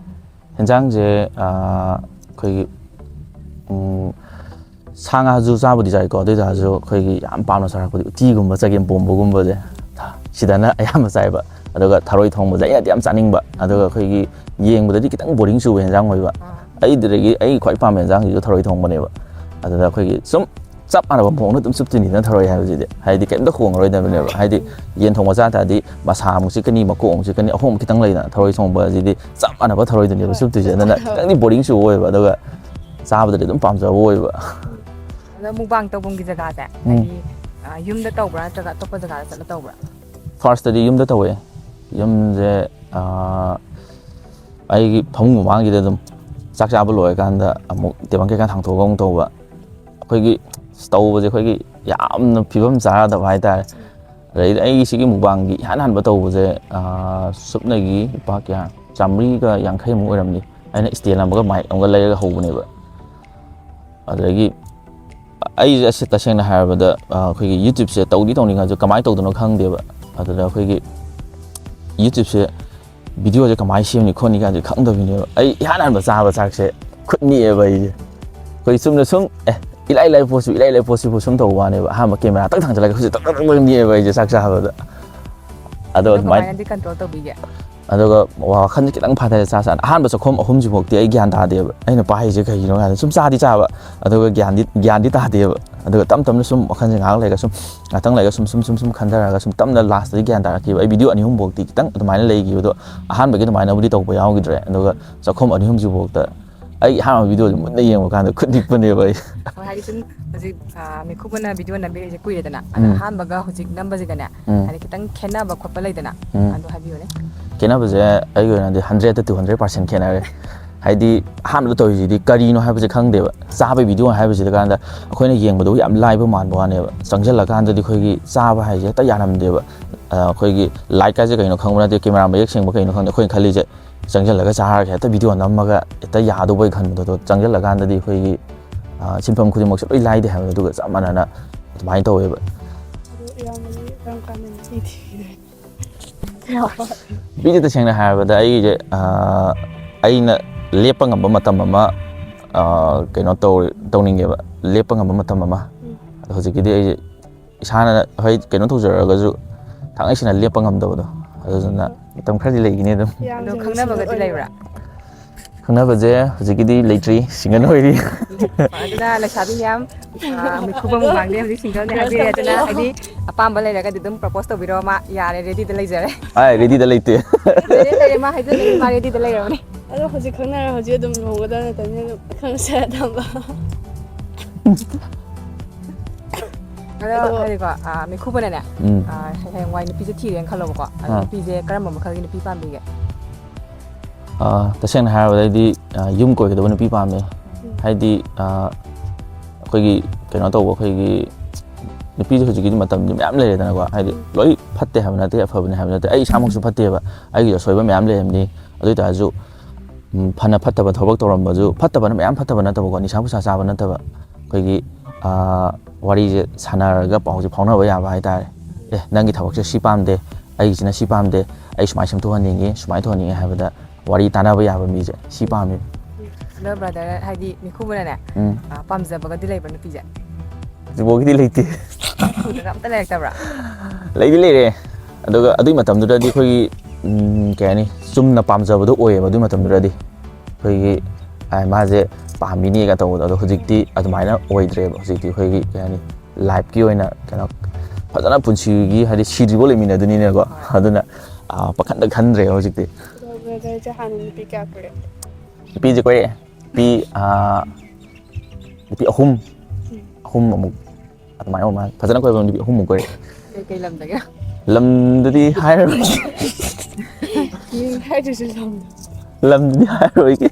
ꯌꯦꯟꯁꯥꯡꯁꯦ, ꯑꯥ, ꯑꯩꯈꯣꯏꯒꯤ, ꯎꯝ, ꯁꯥ ꯉꯥꯁꯨ ꯆꯥꯕꯨꯗꯤ ꯆꯥꯏꯀꯣ, ꯑꯗꯨ ꯑꯣꯏ ꯇꯥꯔꯁꯨ ꯑꯩꯈꯣꯏꯒꯤ ꯌꯥꯝ ꯄꯥꯝꯅ ꯆꯥꯔꯛꯄꯗꯤ ꯎꯇꯤꯒꯨꯝꯕ, ꯆꯒꯦꯝ ꯄꯣꯝꯕꯒꯨꯝꯕꯁꯦ, ꯁꯤꯗꯅ ꯑꯌꯥꯝꯕ ꯆꯥꯏꯕ꯫ ꯑꯗꯨꯒ ꯊꯔꯣꯏ ꯊꯣꯡꯕꯁꯦ ꯑꯩꯅꯗꯤ ꯌꯥꯝ ꯆꯥꯅꯤꯡꯕ, ꯑꯗꯨꯒ ꯑꯩꯈꯣꯏꯒꯤ ꯌꯦꯡꯕꯗꯗꯤ ꯈꯤꯇꯪ boring ꯆꯨꯕ ꯌꯦꯟꯁꯥꯡ ꯑꯣꯏꯕ꯫ ꯑꯥ꯫ ꯑꯩꯗꯨꯗꯒꯤ ꯑꯩꯒꯤ ꯈ꯭ꯋꯥꯏ ꯄꯥꯝꯕ ꯌꯦꯟꯁꯥꯡꯁꯤꯁꯨ ꯊꯔꯣꯏ ꯊꯣꯡꯕꯅꯦꯕ꯫ ꯑꯗꯨꯗ ꯑꯩꯈꯣꯏꯒꯤ ꯁꯨꯝ ꯆꯞ ꯃꯥꯟꯅꯕ ꯃꯑꯣꯡꯗ ꯑꯗꯨꯝ ꯆꯨꯞꯇꯣꯏꯅꯤꯅ ꯊꯔꯣꯏ ꯍꯥꯏꯕꯁꯤꯗꯤ, ꯍꯥꯏꯗꯤ ꯀꯩꯝꯇ ꯍꯣꯡꯉꯔꯣꯏꯗꯕꯅꯦꯕ꯫ ꯍꯥꯏꯗꯤ ꯌꯦꯟ ꯊꯣꯡꯕ ꯆꯥ ꯇꯥꯔꯗꯤ ꯃꯁꯥ ꯑꯃꯨꯛ ꯆꯤꯛꯀꯅꯤ, ꯃꯀꯣꯛ ꯑꯃꯨꯛ ꯆꯤꯛꯀꯅꯤ, ꯑꯍꯣꯡꯕ ꯈꯤꯇꯪ ꯂꯩꯗꯅ꯫ ꯊꯔꯣꯏ ꯊꯣꯡꯕꯁꯤꯗꯤ ꯆꯞ ꯃꯥꯟꯅꯕ ꯊꯔꯣꯏꯗꯨꯅꯦꯕ ꯍꯣꯏ꯫ ꯆꯨꯞꯇꯣꯏꯁꯦ, ꯑꯗꯨꯅ ꯈꯤꯇꯪꯗꯤ boring ꯆꯨꯕ ꯑꯣꯏꯕ, ꯑꯗꯨꯒ ꯆꯥꯕꯗꯗꯤ ꯑꯗꯨꯝ ꯄꯥꯝꯖꯕ ꯑꯣꯏꯕ꯫ ꯑꯗꯣ mukbang ꯇꯧꯐꯝꯒꯤ ꯖꯒꯥꯁꯦ, ꯎꯝ꯫ ꯍꯥꯏꯗꯤ, ꯑ, ꯌꯨꯝꯗ ꯇꯧꯕ꯭ꯔꯥ ꯅꯠꯇ꯭ꯔꯒ ꯑꯇꯣꯞꯄ ꯖꯒꯥꯗ ꯆꯠꯂ ꯇꯧꯕ꯭ꯔꯥ? Firstꯇꯗꯤ ꯌꯨꯝꯗ ꯇꯧꯋꯦ꯫ ꯌꯨꯝꯁꯦ, ꯑ, ꯑꯩꯒꯤ ꯐꯃꯨꯡ ꯃꯃꯥꯡꯒꯤꯗ ꯑꯗꯨꯝ ꯆꯥꯛ ꯆꯥꯕ ꯂꯣꯏꯔꯀꯥꯟꯗ ꯑꯃꯨꯛ table ꯀꯩꯀꯥ ꯊꯥꯡꯇꯣꯛꯑꯒ ꯑꯃꯨꯛ ꯇꯧꯕ꯫ ꯑꯩꯈꯣꯏꯒꯤ ꯇꯧꯕꯁꯦ ꯑꯩꯈꯣꯏꯒꯤ ꯌꯥꯝꯅ ꯐꯤꯕꯝ ꯆꯥꯗꯕ ꯍꯥꯏꯇꯥꯔꯦ꯫ ꯑꯗꯩꯗꯤ ꯑꯩꯒꯤ ꯁꯤꯒꯤ ꯃꯨꯛꯕꯥꯡꯒꯤ ꯏꯍꯥꯟ ꯍꯥꯟꯕ ꯇꯧꯕꯁꯦ, ꯑꯥ, ꯁꯨꯞꯅꯒꯤ ꯂꯨꯄꯥ ꯀꯌꯥ, ꯆꯥꯃꯔꯤꯒ ꯌꯥꯡꯈꯩꯃꯨꯛ ꯑꯣꯏꯔꯝꯅꯤ꯫ ꯑꯩꯅ stand ꯑꯃꯒ mic ꯑꯃꯒ ꯂꯩꯔꯒ ꯍꯧꯕꯅꯦꯕ꯫ ꯑꯗꯨꯗꯒꯤ ꯑꯩꯁꯦ ꯑꯁꯤ ꯇꯁꯦꯡꯅ ꯍꯥꯏꯔꯕꯗ, ꯑ, ꯑꯩꯈꯣꯏꯒꯤ YouTubeꯁꯦ ꯇꯧꯗꯤ ꯇꯧꯅꯤꯡꯉꯁꯨ ꯀꯃꯥꯏꯅ ꯇꯧꯗꯣꯏꯅꯣ ꯈꯪꯗꯦꯕ꯫ ꯑꯗꯨꯗ ꯑꯩꯈꯣꯏꯒꯤ YouTubeꯁꯦ videoꯁꯦ ꯀꯃꯥꯏꯅ ꯁꯦꯝꯅꯤ ꯈꯣꯠꯅꯤ ꯀꯥꯏꯁꯦ ꯈꯪꯗꯕꯤꯅꯦꯕ꯫ ꯑꯩ ꯏꯍꯥꯟ ꯍꯥꯟꯕ ꯆꯥꯕ ꯆꯥꯛꯁꯦ ꯈꯨꯠ ꯅꯤꯛꯑꯦꯕ ꯑꯩꯁꯦ꯫ ꯑꯩꯈꯣꯏ ꯆꯨꯝꯅ ꯁꯨꯝ, ꯑꯦ, ꯏꯂꯥꯏ ꯂꯥꯏ ꯄꯣꯠꯁꯤꯕꯨ, ꯏꯂꯥꯏ ꯂꯥꯏ ꯄꯣꯠꯁꯤꯕꯨ ꯁꯨꯝ ꯇꯧꯕ ꯋꯥꯅꯦꯕ꯫ ꯑꯍꯥꯟꯕ camera ꯇꯛ ꯊꯥꯡꯖꯜꯂꯒ ꯈꯨꯠꯁꯦ ꯇꯛ ꯇꯛ ꯇꯛ ꯇꯛ ꯅꯤꯛꯑꯦꯕ ꯑꯩꯁꯦ ꯆꯥꯛ ꯆꯥꯕꯗ꯫ ꯑꯗꯣ ꯑꯗꯣ ꯑꯗꯨꯃꯥꯏꯅ ꯀꯃꯥꯏꯅꯗꯤ control ꯇꯧꯕꯤꯒꯦ? ꯑꯗꯨꯒ ꯋꯥꯈꯜꯁꯦ ꯈꯤꯇꯪ ꯐꯥꯊꯔ ꯆꯥ ꯆꯥꯅ ꯑꯍꯥꯟꯕ ꯆꯥꯛꯈꯣꯝ ꯑꯍꯨꯝꯁꯤꯐꯥꯎꯗꯤ ꯑꯩ ꯒ꯭ꯌꯥꯟ ꯇꯥꯗꯦꯕ꯫ ꯑꯩꯅ ꯄꯥꯏꯔꯤꯁꯦ ꯀꯩꯒꯤꯅꯣ ꯍꯥꯏꯅ ꯁꯨꯝ ꯆꯥꯗꯤ ꯆꯥꯕ, ꯑꯗꯨꯒ ꯒ꯭ꯌꯥꯟꯗꯤ, ꯒ꯭ꯌꯥꯟꯗꯤ ꯇꯥꯗꯦꯕ꯫ ꯑꯗꯨꯒ ꯇꯞ ꯇꯞꯅ ꯁꯨꯝ ꯋꯥꯈꯜꯁꯦ ꯉꯥꯏꯍꯥꯛ ꯂꯩꯔꯒ ꯁꯨꯝ, ꯉꯥꯛꯇꯪ ꯂꯩꯔꯒ ꯁꯨꯝ, ꯁꯨꯝ, ꯁꯨꯝ, ꯁꯨꯝ ꯈꯟꯊꯔꯒ ꯁꯨꯝ ꯇꯞꯅ lastꯇꯗꯤ ꯒ꯭ꯌꯥꯟ ꯇꯥꯔꯛꯈꯤꯕ꯫ ꯑꯩ video ꯑꯅꯤ ꯑꯍꯨꯝꯐꯥꯎꯗꯤ ꯈꯤꯇꯪ ꯑꯗꯨꯃꯥꯏꯅ ꯂꯩꯈꯤꯕꯗꯣ, ꯑꯍꯥꯟꯕꯒꯤ ꯑꯗꯨꯃꯥꯏꯅꯕꯨꯗꯤ ꯇꯧꯕ ꯌꯥꯎꯈꯤꯗ꯭ꯔꯦ꯫ ꯑꯗꯨꯒ ꯆꯥꯛꯈꯣꯝ ꯑꯅꯤ ꯑꯍꯨꯝꯁꯤꯐꯥꯎꯗ ꯑꯩ ꯑꯍꯥꯟꯕ videoꯁꯦ ꯃꯨꯟꯅ ꯌꯦꯡꯕ ꯀꯥꯟꯗ ꯈꯨꯠ ꯅꯤꯛꯄꯅꯦꯕ ꯑꯩ꯫ ꯍꯣꯏ, ꯍꯥꯏꯗꯤ ꯁꯨꯝ ꯍꯧꯖꯤꯛ, ꯑ, ꯃꯤꯀꯨꯞ ꯑꯣꯏꯅ video ꯅꯝꯕꯤꯔꯛꯏꯁꯦ ꯀꯨꯏꯔꯦꯗꯅ꯫ ꯑꯗꯣ ꯎꯝ꯫ ꯑꯍꯥꯟꯕꯒ ꯍꯧꯖꯤꯛ ꯅꯝꯕꯁꯤꯒꯅꯦ, ꯎꯝ꯫ ꯍꯥꯏꯗꯤ ꯈꯤꯇꯪ ꯈꯦꯠꯅꯕ ꯈꯣꯠꯄ ꯂꯩꯗꯅ, ꯎꯝ꯫ ꯑꯗꯨ ꯍꯥꯏꯕꯤꯌꯨꯅꯦ꯫ ꯈꯦꯠꯅꯕꯁꯦ ꯑꯩꯒꯤ ꯑꯣꯏꯅꯗꯤ hundredꯇ two hundred percent ꯈꯦꯠꯅꯔꯦ꯫ ꯍꯥꯏꯗꯤ ꯑꯍꯥꯟꯕꯗ ꯇꯧꯔꯤꯁꯤꯗꯤ ꯀꯔꯤꯅꯣ ꯍꯥꯏꯕꯁꯦ ꯈꯪꯗꯦꯕ꯫ ꯆꯥꯕꯒꯤ video ꯍꯥꯏꯕꯁꯤꯗ ꯀꯥꯟꯗ ꯑꯩꯈꯣꯏꯅ ꯌꯦꯡꯕꯗꯕꯨ ꯌꯥꯝ ꯂꯥꯏꯕ ꯃꯥꯟꯕ ꯋꯥꯅꯦꯕ꯫ ꯆꯪꯁꯤꯜꯂꯀꯥꯟꯗꯗꯤ ꯑꯩꯈꯣꯏꯒꯤ ꯆꯥꯕ ꯍꯥꯏꯁꯦ ꯍꯦꯛꯇ ꯌꯥꯔꯝꯗꯦꯕ꯫ ꯑ, ꯑꯩꯈꯣꯏꯒꯤ light ꯀꯥꯏꯁꯦ ꯀꯩꯅꯣ ꯈꯪꯕ ꯅꯠꯇꯦ, camera ꯃꯌꯦꯛ ꯁꯦꯡꯕ ꯀꯩꯅꯣ ꯈꯪꯗꯦ꯫ ꯑꯩꯈꯣꯏꯅ ꯈꯜꯂꯤꯁꯦ ꯆꯪꯁꯤꯜꯂꯒ ꯆꯥꯔꯒ ꯍꯦꯛꯇ video ꯅꯝꯃꯒ ꯍꯦꯛꯇ ꯌꯥꯗꯧꯕꯩ ꯈꯟꯕꯗꯣ, ꯑꯗꯣ ꯆꯪꯁꯤꯜꯂꯀꯥꯟꯗꯗꯤ ꯑꯩꯈꯣꯏꯒꯤ, ꯑ, ꯁꯤꯟꯐꯝ ꯈꯨꯗꯤꯡꯃꯛꯁꯦ ꯂꯣꯏ ꯂꯥꯏꯗꯦ ꯍꯥꯏꯕꯗꯣ, ꯑꯗꯨꯒ ꯆꯞ ꯃꯥꯟꯅꯅ ꯑꯗꯨꯃꯥꯏꯅ ꯇꯧꯋꯦꯕ꯫ ꯑꯗꯣ ꯏꯌꯥꯝꯕꯗꯤ ꯀꯔꯝ ꯀꯥꯟꯗ ꯅꯨꯄꯤ ꯊꯤꯗꯣꯏꯅꯣ? ꯅꯨꯄꯤꯁꯦ ꯇꯁꯦꯡꯅ ꯍꯥꯏꯔꯕꯗ ꯑꯩꯒꯤꯁꯦ, ꯑ, ꯑꯩꯅ ꯂꯦꯞꯄ ꯉꯝꯕ ꯃꯇꯝ ꯑꯃ, ꯑ, ꯀꯩꯅꯣ ꯇꯧ-, ꯇꯧꯅꯤꯡꯉꯦꯕ, ꯂꯦꯞꯄ ꯉꯝꯕ ꯃꯇꯝ ꯑꯃ꯫ ꯎꯝ꯫ ꯑꯗꯣ ꯍꯧꯖꯤꯛꯀꯤꯗꯤ ꯑꯩꯁꯦ ꯏꯁꯥꯅ ꯍꯣꯏ ꯀꯩꯅꯣ ꯇꯧꯖꯔꯒꯁꯨ ꯊꯥꯡꯉꯩ ꯁꯦꯡꯅ ꯂꯦꯞꯄ ꯉꯝꯗꯕꯗꯣ, ꯑꯗꯨꯗꯨꯅ ꯃꯇꯝ ꯈꯔꯗꯤ ꯂꯩꯈꯤꯅꯤ ꯑꯗꯨꯝ꯫ ꯌꯥꯝ ꯑꯗꯣ ꯊꯨꯅ ꯈꯪꯅꯕꯒꯗꯤ single ꯑꯣꯏꯔꯣꯏ꯫ ꯂꯩꯕ꯭ꯔꯥ? ꯈꯪꯅꯕꯁꯦ ꯍꯧꯖꯤꯛꯀꯤꯗꯤ ꯂꯩꯇ꯭ꯔꯤ, single ꯑꯣꯏꯔꯤ꯫ ꯑꯗꯨꯅ ꯂꯩꯁꯥꯕꯤ ꯃꯌꯥꯝ, ꯑ, ꯃꯤꯈꯨꯕꯝ ꯃꯨꯛꯕꯥꯡꯗꯩ ꯍꯧꯖꯤꯛ single ꯅꯦ ꯍꯥꯏꯕꯤꯔꯦ꯫ ꯑꯗꯨꯅ ꯍꯥꯏꯗꯤ ꯑꯄꯥꯝꯕ ꯂꯩꯔꯒꯗꯤ ꯑꯗꯨꯝ propose ꯇꯧꯕꯤꯔꯣ, ꯃꯥ ꯌꯥꯔꯦ, readyꯗ ꯂꯩꯖꯔꯦ꯫ ꯑꯥꯏ, readyꯗ ꯂꯩꯇꯦ꯫ Ready ꯂꯩꯔꯦ, ꯃꯥ ꯍꯥꯏꯖꯜꯂꯦ, ꯃꯥ readyꯗ ꯂꯩꯔꯕꯅꯤ꯫ ꯑꯗꯣ ꯍꯧꯖꯤꯛ ꯈꯪꯅꯔ ꯍꯧꯖꯤꯛ ꯑꯗꯨꯝ ꯂꯨꯍꯣꯡꯒꯗꯕ ꯅꯠꯇꯕꯅꯤꯅ ꯑꯗꯨꯝ ꯈꯪꯅꯁꯦ ꯊꯝꯕ꯫ ꯑꯗꯣ ꯑꯗꯣ ꯍꯥꯏꯗꯤꯀꯣ, ꯑ, ꯃꯤꯈꯨꯕꯅꯅꯦ, ꯎꯝ꯫ ꯑ, ꯍꯌꯦꯡꯋꯥꯏ ꯅꯨꯄꯤꯁꯦ ꯊꯤꯔꯦꯅ ꯈꯜꯂꯣꯕꯀꯣ꯫ ꯑꯗꯣ ꯑꯥ꯫ ꯅꯨꯄꯤꯁꯦ ꯀꯔꯝꯕ ꯃꯈꯜꯒꯤ ꯅꯨꯄꯤ ꯄꯥꯝꯕꯤꯒꯦ? ꯑ, ꯇꯁꯦꯡꯅ ꯍꯥꯏꯔꯕꯗ ꯑꯩꯗꯤ, ꯑ, ꯌꯨꯝ ꯀꯣꯏꯒꯗꯕ ꯅꯨꯄꯤ ꯄꯥꯝꯃꯦ꯫ ꯎꯝ꯫ ꯍꯥꯏꯗꯤ, ꯑ, ꯑꯩꯈꯣꯏꯒꯤ ꯀꯩꯅꯣ ꯇꯧꯕ, ꯑꯩꯈꯣꯏꯒꯤ ꯅꯨꯄꯤꯁꯦ ꯍꯧꯖꯤꯛꯀꯤꯗꯤ ꯃꯇꯝꯗꯤ ꯃꯌꯥꯝ ꯂꯩꯔꯦꯗꯅꯀꯣ, ꯍꯥꯏꯗꯤ ꯂꯣꯏ ꯐꯠꯇꯦ ꯍꯥꯏꯕ ꯅꯠꯇꯦ, ꯑꯐꯕꯅꯦ ꯍꯥꯏꯕ ꯅꯠꯇꯦ, ꯑꯩ ꯏꯁꯥꯃꯛꯁꯨ ꯐꯠꯇꯦꯕ, ꯑꯩꯒꯤꯁꯨ ꯑꯁꯣꯏꯕ ꯃꯌꯥꯝ ꯂꯩꯔꯝꯅꯤ꯫ ꯑꯗꯨ ꯑꯣꯏꯇꯥꯔꯁꯨ ꯎꯝ, ꯐꯅ ꯐꯠꯇꯕ ꯊꯕꯛ ꯇꯧꯔꯝꯕꯁꯨ, ꯐꯠꯇꯕꯅ ꯃꯌꯥꯝ ꯐꯠꯇꯕ ꯅꯠꯇꯕꯀꯣ, ꯅꯤꯁꯥ ꯄꯨꯁꯥ ꯆꯥꯕ ꯅꯠꯇꯕ, ꯑꯩꯈꯣꯏꯒꯤ ꯋꯥꯔꯤꯁꯦ ꯁꯥꯟꯅꯔꯒ ꯄꯥꯎꯁꯦ ꯐꯥꯎꯅꯕ ꯌꯥꯕ ꯍꯥꯏꯇꯥꯔꯦ꯫ ꯑꯦ, ꯅꯪꯒꯤ ꯊꯕꯛꯁꯦ ꯁꯤ ꯄꯥꯝꯗꯦ, ꯑꯩꯒꯤꯁꯤꯅ ꯁꯤ ꯄꯥꯝꯗꯦ, ꯑꯩ ꯁꯨꯃꯥꯏꯅ ꯁꯦꯝꯗꯣꯛꯍꯟꯅꯤꯡꯉꯤ, ꯁꯨꯃꯥꯏꯅ ꯇꯧꯍꯟꯅꯤꯡꯉꯤ ꯍꯥꯏꯕꯗ ꯋꯥꯔꯤ ꯇꯥꯟꯅꯕ ꯌꯥꯕ ꯃꯤꯁꯦ ꯁꯤ ꯄꯥꯝꯃꯤ꯫ ꯑꯗꯣ ꯕ꯭ꯔꯗꯔ, ꯍꯥꯏꯗꯤ ꯃꯤꯈꯨꯕꯅꯅꯦ, ꯎꯝ꯫ ꯑ, ꯄꯥꯝꯖꯕꯒꯗꯤ ꯂꯩꯕ꯭ꯔꯥ ꯅꯨꯄꯤꯁꯦ? ꯍꯧꯖꯤꯛꯐꯥꯎꯒꯤꯗꯤ ꯂꯩꯇꯦ꯫ ꯎꯗꯅ ꯑꯝꯇ ꯂꯩꯔꯛꯇꯕ꯭ꯔꯥ? ꯂꯩꯗꯤ ꯂꯩꯔꯦ꯫ ꯑꯗꯨꯒ ꯑꯗꯨꯒꯤ ꯃꯇꯝꯗꯨꯗꯗꯤ ꯑꯩꯈꯣꯏꯒꯤ ꯎꯝ, ꯀꯩ ꯍꯥꯏꯅꯤ, ꯆꯨꯝꯅ ꯄꯥꯝꯖꯕꯗꯣ ꯑꯣꯏꯌꯦꯕ ꯑꯗꯨꯒꯤ ꯃꯇꯝꯗꯨꯗꯗꯤ꯫ ꯑꯩꯈꯣꯏꯒꯤ ꯑ, ꯃꯥꯁꯦ ꯄꯥꯝꯃꯤꯅꯦꯒ ꯇꯧꯕꯗꯣ꯫ ꯑꯗꯣ ꯍꯧꯖꯤꯛꯇꯤ ꯑꯗꯨꯃꯥꯏꯅ ꯑꯣꯏꯗ꯭ꯔꯦꯕ꯫ ꯍꯧꯖꯤꯛꯇꯤ ꯑꯩꯈꯣꯏꯒꯤ ꯀꯩ ꯍꯥꯏꯅꯤ, ꯂꯥꯏꯐꯀꯤ ꯑꯣꯏꯅ ꯀꯩꯅꯣ, ꯐꯖꯅ ꯄꯨꯟꯁꯤꯒꯤ ꯍꯥꯏꯗꯤ ꯁꯤꯗ꯭ꯔꯤꯐꯥꯎ ꯂꯩꯃꯤꯟꯅꯗꯣꯏꯅꯤꯅꯀꯣ꯫ ꯑꯗꯨꯅ ꯑ, ꯄꯥꯈꯟꯗ ꯈꯟꯗ꯭ꯔꯦꯕ ꯍꯧꯖꯤꯛꯇꯤ꯫ ꯕ꯭ꯔꯗꯔꯁꯦ ꯍꯥꯟꯅ ꯅꯨꯄꯤ ꯀꯌꯥ ꯀꯣꯏꯔꯦ? ꯅꯨꯄꯤꯁꯦ ꯀꯣꯏꯔꯛꯑꯦ꯫ ꯅꯨꯄꯤ ꯑ, ꯅꯨꯄꯤ ꯑꯍꯨꯝ, ꯑꯍꯨꯝ ꯑꯃꯨꯛ ꯑꯗꯨꯃꯥꯏꯅ ꯑꯣꯏ ꯃꯥꯜꯂꯦ꯫ ꯐꯖꯅ ꯀꯣꯏꯕ ꯅꯨꯄꯤ ꯑꯍꯨꯝꯃꯨꯛ ꯀꯣꯏꯔꯛꯑꯦ꯫ ꯀꯩꯀꯩ ꯂꯝꯗꯒꯤ? ꯂꯝꯗꯨꯗꯤ ꯍꯥꯏꯔꯔꯣꯏꯒꯦ꯫ ꯃꯤꯡ ꯍꯥꯏꯗ꯭ꯔꯁꯨ ꯂꯝꯗꯣ꯫ ꯂꯝꯗꯨꯗꯤ ꯍꯥꯏꯔꯔꯣꯏꯒꯦ꯫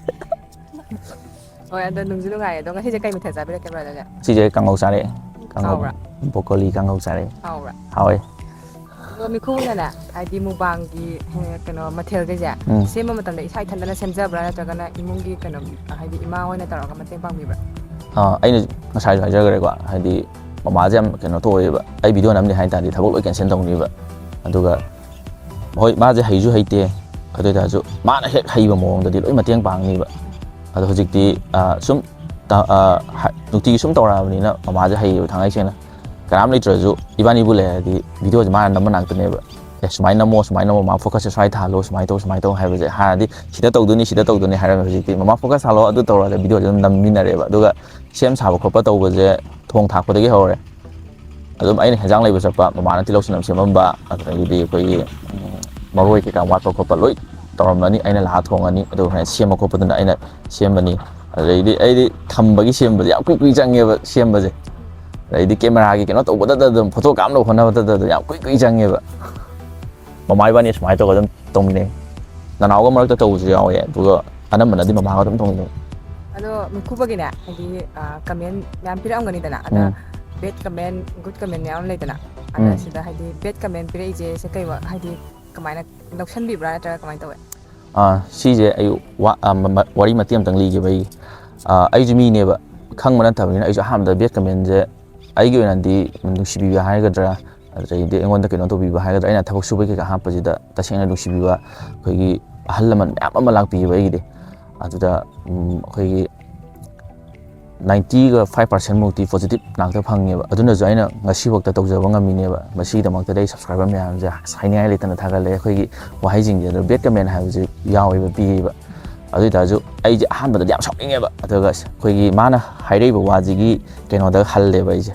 ꯍꯣꯏ, ꯑꯗꯣ ꯅꯨꯡꯁꯨ ꯅꯨꯡꯉꯥꯏꯔꯦ꯫ ꯑꯗꯣ ꯉꯁꯤꯁꯦ ꯀꯩ ꯃꯊꯦꯜ ꯆꯥꯕꯤꯔꯛꯀꯦ ꯕ꯭ꯔꯗꯔꯁꯦ? ꯁꯤꯁꯦ ꯀꯥꯡꯉꯧ ꯆꯥꯔꯛꯑꯦ꯫ ꯀꯥꯡꯉꯧ, ꯍꯥꯎꯕ꯭ꯔꯥ? ꯕ꯭ꯔꯣꯀꯣꯂꯤ ꯀꯥꯡꯉꯧ ꯆꯥꯔꯛꯑꯦ꯫ ꯍꯥꯎꯕ꯭ꯔꯥ? ꯍꯥꯎꯋꯦ꯫ ꯑꯗꯣ ꯃꯤꯈꯨꯅꯅꯦ, ꯍꯥꯏꯗꯤ ꯃꯨꯛꯕꯥꯡꯒꯤ ꯍꯦ, ꯀꯩꯅꯣ ꯃꯊꯦꯜꯈꯩꯁꯦ ꯎꯝ꯫ ꯁꯦꯝꯕ ꯃꯇꯝꯗ ꯏꯁꯥ ꯏꯊꯟꯗꯅ ꯁꯦꯝꯖꯕ꯭ꯔꯥ, ꯅꯠꯇ꯭ꯔꯒꯅ ꯏꯃꯨꯡꯒꯤ ꯀꯩꯅꯣ, ꯍꯥꯏꯗꯤ ꯏꯃꯥ ꯍꯣꯏꯅ ꯇꯧꯔꯒ ꯃꯇꯦꯡ ꯄꯥꯡꯕꯤꯕ꯭ꯔꯥ? ꯑ, ꯑꯩꯅ ꯉꯁꯥꯏꯁꯨ ꯍꯥꯏꯖꯈ꯭ꯔꯦꯀꯣ, ꯍꯥꯏꯗꯤ ꯃꯃꯥꯁꯦ ꯌꯥꯝ ꯀꯩꯅꯣ ꯇꯧꯋꯦꯕ, ꯑꯩ ꯚꯤꯗꯤꯑꯣ ꯅꯝꯅꯤ ꯍꯥꯏ ꯇꯥꯔꯗꯤ ꯊꯕꯛ ꯂꯣꯏ ꯀꯦꯟꯁꯦꯜ ꯇꯧꯅꯤꯕ꯫ ꯑꯗꯨꯒ ꯍꯣꯏ, ꯃꯥꯁꯦ ꯍꯩꯁꯨ ꯍꯩꯇꯦ, ꯑꯗꯨ ꯑꯣꯏꯇꯥꯔꯁꯨ ꯃꯥꯅ ꯍꯦꯛ ꯍꯩꯕ ꯃꯑꯣꯡꯗꯗꯤ ꯂꯣꯏ ꯃꯇꯦꯡ ꯄꯥꯡꯅꯤꯕ꯫ ꯑꯗꯣ ꯍꯧꯖꯤꯛꯇꯤ ꯑ, ꯁꯨꯝ ꯇ-, ꯑ, ꯍ-, ꯅꯨꯡꯇꯤꯒꯤ ꯁꯨꯝ ꯇꯧꯔꯛꯑꯕꯅꯤꯅ ꯃꯃꯥꯁꯦ ꯍꯩꯌꯦꯕ, ꯊꯥꯡꯉꯩ ꯁꯦꯡꯅ꯫ ꯀꯅꯥꯝ ꯂꯩꯇ꯭ꯔꯁꯨ ꯏꯕꯥꯅꯤꯕꯨ ꯂꯩꯔꯗꯤ ꯚꯤꯗꯤꯑꯣꯁꯦ ꯃꯥꯅ ꯅꯝꯕ ꯉꯥꯛꯇꯅꯦꯕ꯫ ꯑꯦ, ꯁꯨꯃꯥꯏꯅ ꯅꯝꯃꯣ, ꯁꯨꯃꯥꯏꯅ ꯅꯝꯃꯣ, ꯃꯥ ꯐꯣꯀꯁꯁꯦ ꯁ꯭ꯋꯥꯏ ꯊꯥꯜꯂꯣ, ꯁꯨꯃꯥꯏꯅ ꯇꯧ, ꯁꯨꯃꯥꯏꯅ ꯇꯧ ꯍꯥꯏꯕꯁꯦ꯫ ꯍꯥꯟꯅꯗꯤ ꯁꯤꯗ ꯇꯧꯗꯣꯏꯅꯤ, ꯁꯤꯗ ꯇꯧꯗꯣꯏꯅꯤ ꯍꯥꯏꯔꯝꯃꯦ꯫ ꯍꯧꯖꯤꯛꯇꯤ ꯃꯃꯥ ꯐꯣꯀꯁ ꯊꯥꯜꯂꯣ, ꯑꯗꯨ ꯇꯧꯔꯣ ꯍꯥꯏꯔꯒ ꯚꯤꯗꯤꯑꯣꯁꯦ ꯑꯗꯨꯝ ꯅꯝꯃꯤꯟꯅꯔꯦꯕ꯫ ꯑꯗꯨꯒ ꯁꯦꯝ ꯁꯥꯕ ꯈꯣꯠꯄ ꯇꯧꯕꯁꯦ ꯊꯣꯡ ꯊꯥꯛꯄꯗꯒꯤ ꯍꯧꯔꯦ꯫ ꯑꯗꯨꯝ ꯑꯩꯅ ꯍꯦꯟꯖꯥꯡ ꯂꯩꯕ ꯆꯠꯄ, ꯃꯃꯥꯅ ꯇꯤꯜꯍꯧ ꯆꯅꯝ ꯁꯦꯝꯃꯝꯕ, ꯑꯗꯨꯗꯒꯤꯗꯤ ꯑꯩꯈꯣꯏꯒꯤ, ꯎꯝ, ꯃꯔꯣꯏ ꯀꯩꯀꯥ ꯋꯥꯠꯄ ꯈꯣꯠꯄ ꯂꯣꯏ ꯇꯧꯔꯝꯃꯅꯤ, ꯑꯩꯅ ꯂꯥꯛꯑ ꯊꯣꯡꯉꯅꯤ꯫ ꯑꯗꯨꯒ ꯍꯣꯔꯦꯟ ꯁꯦꯝꯕ ꯈꯣꯠꯄꯗꯨꯅ ꯑꯩꯅ ꯁꯦꯝꯃꯅꯤ꯫ ꯑꯗꯨꯗꯩꯗꯤ ꯑꯩꯗꯤ ꯊꯝꯕꯒꯤ ꯁꯦꯝꯕꯁꯦ ꯌꯥꯝ ꯀꯨꯏ ꯀꯨꯏ ꯆꯪꯉꯦꯕ ꯁꯦꯝꯕꯁꯦ꯫ ꯑꯗꯩꯗꯤ ꯀꯦꯃꯦꯔꯥꯒꯤ ꯀꯩꯅꯣ ꯇꯧꯕꯗꯇ ꯑꯗꯨꯝ, ꯐꯣꯇꯣ ꯀꯥꯞꯅꯕ ꯍꯣꯠꯅꯕꯗꯇ ꯑꯗꯨꯝ ꯌꯥꯝ ꯀꯨꯏ ꯀꯨꯏ ꯆꯪꯉꯦꯕ꯫ ꯃꯃꯥ ꯏꯕꯥꯅꯤ ꯁꯨꯃꯥꯏꯅ ꯇꯧꯔꯒ ꯑꯗꯨꯝ ꯇꯧꯃꯤꯟꯅꯩ꯫ ꯅꯅꯥꯎꯒ ꯃꯔꯛꯇ ꯇꯧꯕꯁꯨ ꯌꯥꯎꯋꯦ, ꯑꯗꯨꯒ ꯑꯅꯝꯕꯅꯗꯤ ꯃꯃꯥꯒ ꯑꯗꯨꯝ ꯇꯧꯃꯤꯟꯅꯩ꯫ ꯑꯗꯣ ꯃꯤꯈꯨꯕꯒꯤꯅꯦ, ꯍꯥꯏꯗꯤ, ꯑ, ꯀꯃꯦꯟ ꯃꯌꯥꯝ ꯄꯤꯔꯛꯑꯝꯒꯅꯤꯗꯅ, ꯑꯗ ꯎꯝ꯫ ꯕꯦꯗ ꯀꯃꯦꯟ, ꯒꯨꯗ ꯀꯃꯦꯟ ꯃꯌꯥꯝ ꯑꯃ ꯂꯩꯗꯅ, ꯑꯗ ꯎꯝ. ꯁꯤꯗ ꯍꯥꯏꯗꯤ ꯕꯦꯗ ꯀꯃꯦꯟ ꯄꯤꯔꯛꯏꯁꯦ ꯁꯦ ꯀꯩ ꯋꯥ-, ꯍꯥꯏꯗꯤ ꯀꯃꯥꯏꯅ ꯂꯧꯁꯟꯕꯤꯕ꯭ꯔꯥ ꯅꯠꯇ꯭ꯔꯒ ꯀꯃꯥꯏꯅ ꯇꯧꯋꯦ? ꯑꯥ, ꯁꯤꯁꯦ ꯑꯩ ꯋꯥ-, ꯑꯥ, ꯃ-, ꯃ-, ꯋꯥꯔꯤ ꯃꯇꯦꯛ ꯑꯃꯇꯪ ꯂꯤꯒꯦꯕ ꯑꯩꯒꯤ꯫ ꯑꯥ, ꯑꯩꯁꯨ ꯃꯤꯅꯦꯕ, ꯈꯪꯕ ꯅꯠꯇꯕꯅꯤꯅ ꯑꯩꯁꯨ ꯑꯍꯥꯟꯕꯗ ꯕꯦꯗ ꯀꯃꯦꯟꯁꯦ ꯑꯩꯒꯤ ꯑꯣꯏꯅꯗꯤ ꯅꯨꯡꯁꯤꯕꯤꯕ ꯍꯥꯏꯒꯗ꯭ꯔꯥ, ꯑꯗꯩꯗꯤ ꯑꯩꯉꯣꯟꯗ ꯀꯩꯅꯣ ꯇꯧꯕꯤꯕ ꯍꯥꯏꯒꯗ꯭ꯔꯥ, ꯑꯩꯅ ꯊꯕꯛ ꯁꯨꯕ ꯀꯩꯀꯥ ꯍꯥꯞꯄꯁꯤꯗ ꯇꯁꯦꯡꯅ ꯅꯨꯡꯁꯤꯕꯤꯕ ꯑꯩꯈꯣꯏꯒꯤ ꯑꯍꯜ ꯂꯃꯟ ꯃꯌꯥꯝ ꯑꯃ ꯂꯥꯛꯄꯤꯌꯦꯕ ꯑꯩꯒꯤꯗꯤ꯫ ꯑꯗꯨꯗ, ꯎꯝ, ꯑꯩꯈꯣꯏꯒꯤ ninety-five percent ꯃꯨꯛꯇꯤ positive ꯉꯥꯛꯇ ꯐꯪꯉꯦꯕ꯫ ꯑꯗꯨꯅꯁꯨ ꯑꯩꯅ ꯉꯁꯤꯐꯥꯎꯗ ꯇꯧꯖꯕ ꯉꯝꯃꯤꯅꯦꯕ꯫ ꯃꯁꯤꯒꯤꯗꯃꯛꯇꯗꯤ ꯑꯩ subscriber ꯃꯌꯥꯝꯁꯦ ꯍꯥꯏꯅꯤꯡꯉꯥꯏ ꯂꯩꯇꯅ ꯊꯥꯒꯠꯂꯦ꯫ ꯑꯩꯈꯣꯏꯒꯤ ꯋꯥꯍꯩꯁꯤꯡꯁꯦ ꯑꯗꯣ bad comment ꯍꯥꯏꯕꯁꯦ ꯌꯥꯎꯋꯦꯕ, ꯄꯤꯌꯦꯕ꯫ ꯑꯗꯨ ꯑꯣꯏꯇꯥꯔꯁꯨ ꯑꯩꯁꯦ ꯑꯍꯥꯟꯕꯗꯗꯤ ꯌꯥꯝ ꯁꯥꯎꯅꯤꯡꯉꯦꯕ꯫ ꯑꯗꯨꯒ ꯑꯩꯈꯣꯏꯒꯤ ꯃꯥꯅ ꯍꯥꯏꯔꯛꯏꯕ ꯋꯥꯁꯤꯒꯤ ꯀꯩꯅꯣꯗ ꯍꯜꯂꯦꯕ ꯑꯩꯁꯦ꯫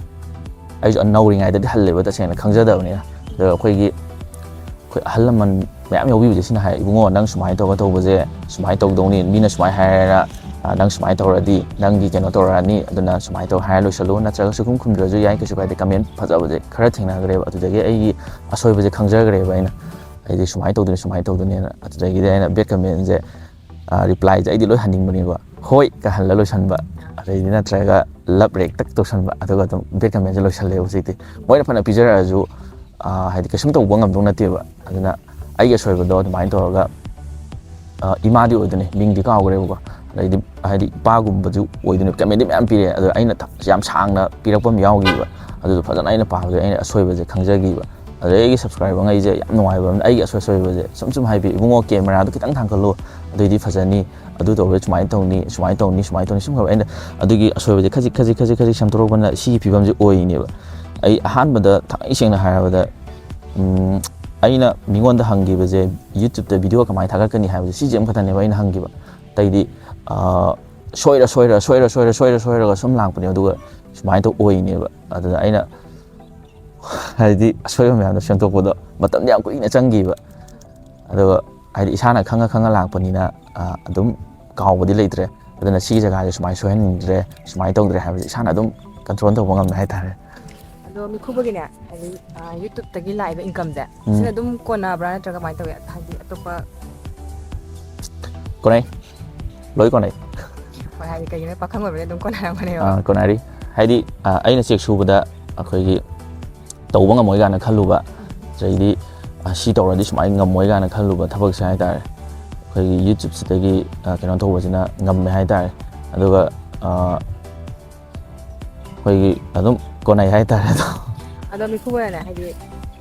ꯑꯩꯁꯨ ꯅꯧꯔꯤꯉꯩꯗꯗꯤ ꯍꯜꯂꯦꯕ, ꯇꯁꯦꯡꯅ ꯈꯪꯖꯗꯕꯅꯤꯅ꯫ ꯑꯗꯨꯒ ꯑꯩꯈꯣꯏꯒꯤ ꯑꯩꯈꯣꯏ ꯑꯍꯜ ꯂꯃꯟ ꯃꯌꯥꯝ ꯌꯥꯎꯕꯤꯕꯁꯦ ꯁꯤꯅ ꯍꯥꯏ, "ꯏꯕꯨꯡꯉꯣ, ꯅꯪ ꯁꯨꯃꯥꯏꯅ ꯇꯧꯔꯒ ꯇꯧꯕꯁꯦ ꯁꯨꯃꯥꯏꯅ ꯇꯧꯗꯧꯅꯤ, ꯃꯤꯅ ꯁꯨꯃꯥꯏꯅ ꯍꯥꯏꯔ, ꯅꯪ ꯁꯨꯃꯥꯏꯅ ꯇꯧꯔꯗꯤ ꯅꯪꯒꯤ ꯀꯩꯅꯣ ꯇꯧꯔꯛꯑꯅꯤ, ꯑꯗꯨꯅ ꯁꯨꯃꯥꯏꯅ ꯇꯧ" ꯍꯥꯏꯔ ꯂꯣꯏꯁꯜꯂꯨ꯫ ꯅꯠꯇ꯭ꯔꯒ ꯁꯨꯈꯨꯝ ꯈꯨꯝꯗ꯭ꯔꯁꯨ ꯌꯥꯏ, ꯀꯩꯁꯨ ꯀꯥꯏꯗꯦ꯫ Comment ꯐꯖꯕꯁꯦ ꯈꯔ ꯊꯦꯡꯅꯈ꯭ꯔꯦꯕ, ꯑꯗꯨꯗꯒꯤ ꯑꯩꯒꯤ ꯑꯁꯣꯏꯕꯁꯦ ꯈꯪꯖꯈ꯭ꯔꯦꯕ ꯑꯩꯅ꯫ ꯑꯩꯗꯤ ꯁꯨꯃꯥꯏꯅ ꯇꯧꯗꯣꯏꯅꯤ, ꯁꯨꯃꯥꯏꯅ ꯇꯧꯗꯣꯏꯅꯦꯅ꯫ ꯑꯗꯨꯗꯒꯤꯗꯤ ꯑꯩꯅ bad commentꯁꯦ, replyꯁꯦ ꯑꯩꯗꯤ ꯂꯣꯏ ꯍꯟꯅꯤꯡꯕꯅꯦꯕ, "ꯍꯣꯏ" ꯀ ꯍꯜꯂ ꯂꯣꯏꯁꯟꯕ, ꯑꯗꯩꯗꯤ ꯅꯠꯇ꯭ꯔꯒ love react ꯇꯛ ꯇꯧꯁꯟꯕ, ꯑꯗꯨꯒ ꯑꯗꯨꯝ bad commentꯁꯦ ꯂꯣꯏꯁꯜꯂꯦꯕ ꯍꯧꯖꯤꯛꯇꯤ꯫ ꯃꯣꯏꯅ ꯐꯅ ꯄꯤꯖꯔꯛꯑꯁꯨ, ꯍꯥꯏꯗꯤ ꯀꯩꯁꯨꯝ ꯇꯧꯕ ꯉꯝꯗꯧ ꯅꯠꯇꯦꯕ꯫ ꯑꯗꯨꯅ ꯑꯩꯒꯤ ꯑꯁꯣꯏꯕꯗꯣ ꯑꯗꯨꯃꯥꯏꯅ ꯇꯧꯔꯒ, ꯏꯃꯥꯗꯤ ꯑꯣꯏꯗꯣꯏꯅꯦ, ꯃꯤꯡꯗꯤ ꯀꯥꯎꯈ꯭ꯔꯦꯕꯀꯣ꯫ ꯑꯗꯩꯗꯤ ꯍꯥꯏꯗꯤ ꯏꯄꯥꯒꯨꯝꯕꯁꯨ ꯑꯣꯏꯗꯣꯏꯅꯦ꯫ Commentꯗꯤ ꯃꯌꯥꯝ ꯄꯤꯔꯛꯑꯦ, ꯑꯗꯣ ꯑꯩꯅ ꯌꯥꯝ ꯁꯥꯡꯅ ꯄꯤꯔꯛꯄ ꯑꯃ ꯌꯥꯎꯈꯤꯕ꯫ ꯑꯗꯨꯗꯣ ꯐꯖꯅ ꯑꯩꯅ ꯄꯥꯕꯗ ꯑꯩꯅ ꯑꯁꯣꯏꯕꯁꯦ ꯈꯪꯖꯈꯤꯕ꯫ ꯑꯗꯩ ꯑꯩꯒꯤ subscriberꯉꯩꯁꯦ ꯌꯥꯝ ꯅꯨꯡꯉꯥꯏꯕ ꯑꯃꯅ ꯑꯩꯒꯤ ꯑꯁꯣꯏ ꯑꯁꯣꯏꯕꯁꯦ ꯁꯨꯝ ꯁꯨꯝ ꯍꯥꯏꯕꯤ, "ꯏꯕꯨꯡꯉꯣ, cameraꯗꯣ ꯈꯤꯇꯪ ꯊꯥꯡꯒꯠꯂꯣ, ꯑꯗꯨꯏꯗꯤ ꯐꯖꯅꯤ, ꯑꯗꯨ ꯇꯧꯔꯦ, ꯁꯨꯃꯥꯏꯅ ꯇꯧꯅꯤ, ꯁꯨꯃꯥꯏꯅ ꯇꯧꯅꯤ, ꯁꯨꯃꯥꯏꯅ ꯇꯧꯅꯤ", ꯁꯨꯝ ꯍꯥꯏꯕ꯫ ꯑꯩꯅ ꯑꯗꯨꯒꯤ ꯑꯁꯣꯏꯕꯁꯦ ꯈꯖꯤꯛ ꯈꯖꯤꯛ ꯈꯖꯤꯛ ꯈꯖꯤꯛ ꯁꯦꯝꯗꯣꯔꯛꯄꯅ ꯁꯤꯒꯤ ꯐꯤꯕꯝꯁꯦ ꯑꯣꯏꯔꯤꯅꯦꯕ꯫ ꯑꯩ ꯑꯍꯥꯟꯕꯗ ꯊꯥꯡꯉꯩ ꯁꯦꯡꯅ ꯍꯥꯏꯔꯕꯗ, ꯎꯝ, ꯑꯩꯅ ꯃꯤꯉꯣꯟꯗ ꯍꯪꯈꯤꯕꯁꯦ, YouTubeꯇ video ꯀꯃꯥꯏꯅ ꯊꯥꯒꯠꯀꯅꯤ ꯍꯥꯏꯕꯁꯦ, ꯁꯤꯁꯦ ꯑꯃꯈꯛꯇꯅꯦꯕ ꯑꯩꯅ ꯍꯪꯈꯤꯕ꯫ ꯑꯇꯩꯗꯤ, ꯑ, ꯁꯣꯏꯔ ꯁꯣꯏꯔ ꯁꯣꯏꯔ ꯁꯣꯏꯔ ꯁꯣꯏꯔ ꯁꯣꯏꯔꯒ ꯁꯨꯝ ꯂꯥꯛꯄꯅꯦ꯫ ꯑꯗꯨꯒ ꯁꯨꯃꯥꯏꯅ ꯇꯧ ꯑꯣꯏꯅꯦꯕ꯫ ꯑꯗꯨꯗ ꯑꯩꯅ ꯍꯥꯏꯗꯤ ꯑꯁꯣꯏꯕ ꯃꯌꯥꯝꯗꯣ ꯁꯦꯝꯗꯣꯛꯄꯗꯣ ꯃꯇꯝꯗꯤ ꯌꯥꯝ ꯀꯨꯏꯅ ꯆꯪꯈꯤꯕ꯫ ꯑꯗꯨꯒ ꯍꯥꯏꯗꯤ ꯏꯁꯥꯅ ꯈꯪꯉ ꯈꯪꯉ ꯂꯥꯛꯄꯅꯤꯅ, ꯑ, ꯑꯗꯨꯝ ꯀꯥꯎꯕꯗꯤ ꯂꯩꯇ꯭ꯔꯦ꯫ ꯑꯗꯨꯅ ꯁꯤꯒꯤ ꯖꯒꯥꯁꯦ ꯁꯨꯃꯥꯏꯅ ꯁꯣꯏꯍꯟꯅꯤꯡꯗ꯭ꯔꯦ, ꯁꯨꯃꯥꯏꯅ ꯇꯧꯗ꯭ꯔꯦ ꯍꯥꯏꯕꯁꯦ ꯏꯁꯥꯅ ꯑꯗꯨꯝ control ꯇꯧꯕ ꯉꯝꯃꯦ ꯍꯥꯏꯇꯥꯔꯦ꯫ ꯑꯗꯣ ꯃꯤꯈꯨꯕꯒꯤꯅꯦ, ꯍꯥꯏꯗꯤ, ꯑ, YouTubeꯇꯒꯤ ꯂꯥꯛꯏꯕ incomeꯁꯦ, ꯎꯝ. ꯁꯤꯅ ꯑꯗꯨꯝ ꯀꯣꯟꯅꯕ꯭ꯔꯥ ꯅꯠꯇ꯭ꯔꯒ ꯀꯃꯥꯏꯅ ꯇꯧꯋꯤ? ꯍꯥꯏꯗꯤ ꯑꯇꯣꯞꯄ ꯀꯣꯟꯅꯩ, ꯂꯣꯏ ꯀꯣꯟꯅꯩ꯫ ꯍꯣꯏ, ꯍꯥꯏꯗꯤ ꯀꯩꯒꯤꯅꯣ ꯄꯥꯈꯪ ꯑꯣꯏꯕꯅꯤꯅ ꯑꯗꯨꯝ ꯀꯣꯟꯅꯔꯝꯒꯅꯦꯕ꯫ ꯑ, ꯀꯣꯟꯅꯔꯤ꯫ ꯍꯥꯏꯗꯤ ꯑ, ꯑꯩꯅ ꯆꯦꯛ ꯁꯨꯕꯗ ꯑꯩꯈꯣꯏꯒꯤ ꯇꯧꯕ ꯉꯝꯃꯣꯏ ꯀꯥꯏꯅ ꯈꯜꯂꯨꯕ, ꯑꯗꯩꯗꯤ ꯑ, ꯁꯤ ꯇꯧꯔꯗꯤ ꯁꯨꯃꯥꯏꯅ ꯉꯝꯃꯣꯏ ꯀꯥꯏꯅ ꯈꯜꯂꯨꯕ ꯊꯕꯛꯁꯦ ꯍꯥꯏꯇꯥꯔꯦ, ꯑꯩꯈꯣꯏꯒꯤ YouTubeꯁꯤꯗꯒꯤ ꯑ, ꯀꯩꯅꯣ ꯇꯧꯕꯁꯤꯅ ꯉꯝꯃꯦ ꯍꯥꯏꯇꯥꯔꯦ꯫ ꯑꯗꯨꯒ ꯑ, ꯑꯩꯈꯣꯏꯒꯤ ꯑꯗꯨꯝ ꯀꯣꯟꯅꯩ ꯍꯥꯏꯇꯥꯔꯦ ꯑꯗꯣ꯫ ꯑꯗꯣ ꯃꯤꯀꯨꯞ ꯑꯣꯏꯅꯅꯦ, ꯍꯥꯏꯗꯤ,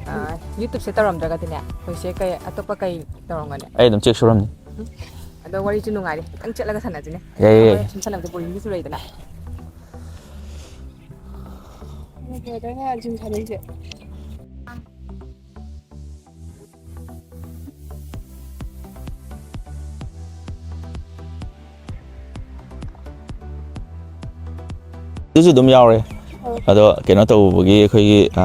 ꯑ, YouTubeꯁꯦ ꯇꯧꯔꯝꯗ꯭ꯔꯒꯗꯤꯅꯦ, ꯍꯧꯖꯤꯛꯁꯦ ꯀꯩ, ꯑꯇꯣꯞꯄ ꯀꯩ ꯇꯧꯔꯝꯒꯅꯤ? ꯑꯩ ꯑꯗꯨꯝ ꯆꯦꯛ ꯁꯨꯔꯝꯅꯤ꯫ ꯑꯗꯣ ꯋꯥꯔꯤꯁꯨ ꯅꯨꯡꯉꯥꯏꯔꯤ, ꯈꯤꯇꯪ ꯆꯠꯂꯒ ꯁꯥꯟꯅꯁꯤꯅꯦ꯫ ꯌꯥꯏꯌꯦ, ꯌꯥꯏꯌꯦ꯫ ꯑꯩꯈꯣꯏ ꯁꯨꯝ ꯁꯥꯟꯅꯕꯗꯣ boringꯁꯨ ꯆꯨꯔꯛꯏꯗꯅ꯫ ꯑꯗꯣ brotherꯅ ꯖꯤꯝ ꯁꯥꯟꯅꯩꯁꯦ꯫ ꯑꯗꯨꯁꯨ ꯑꯗꯨꯝ ꯌꯥꯎꯔꯦ꯫ ꯑꯗꯣ ꯀꯩꯅꯣ ꯇꯧꯕꯒꯤ ꯑꯩꯈꯣꯏꯒꯤ, ꯑ,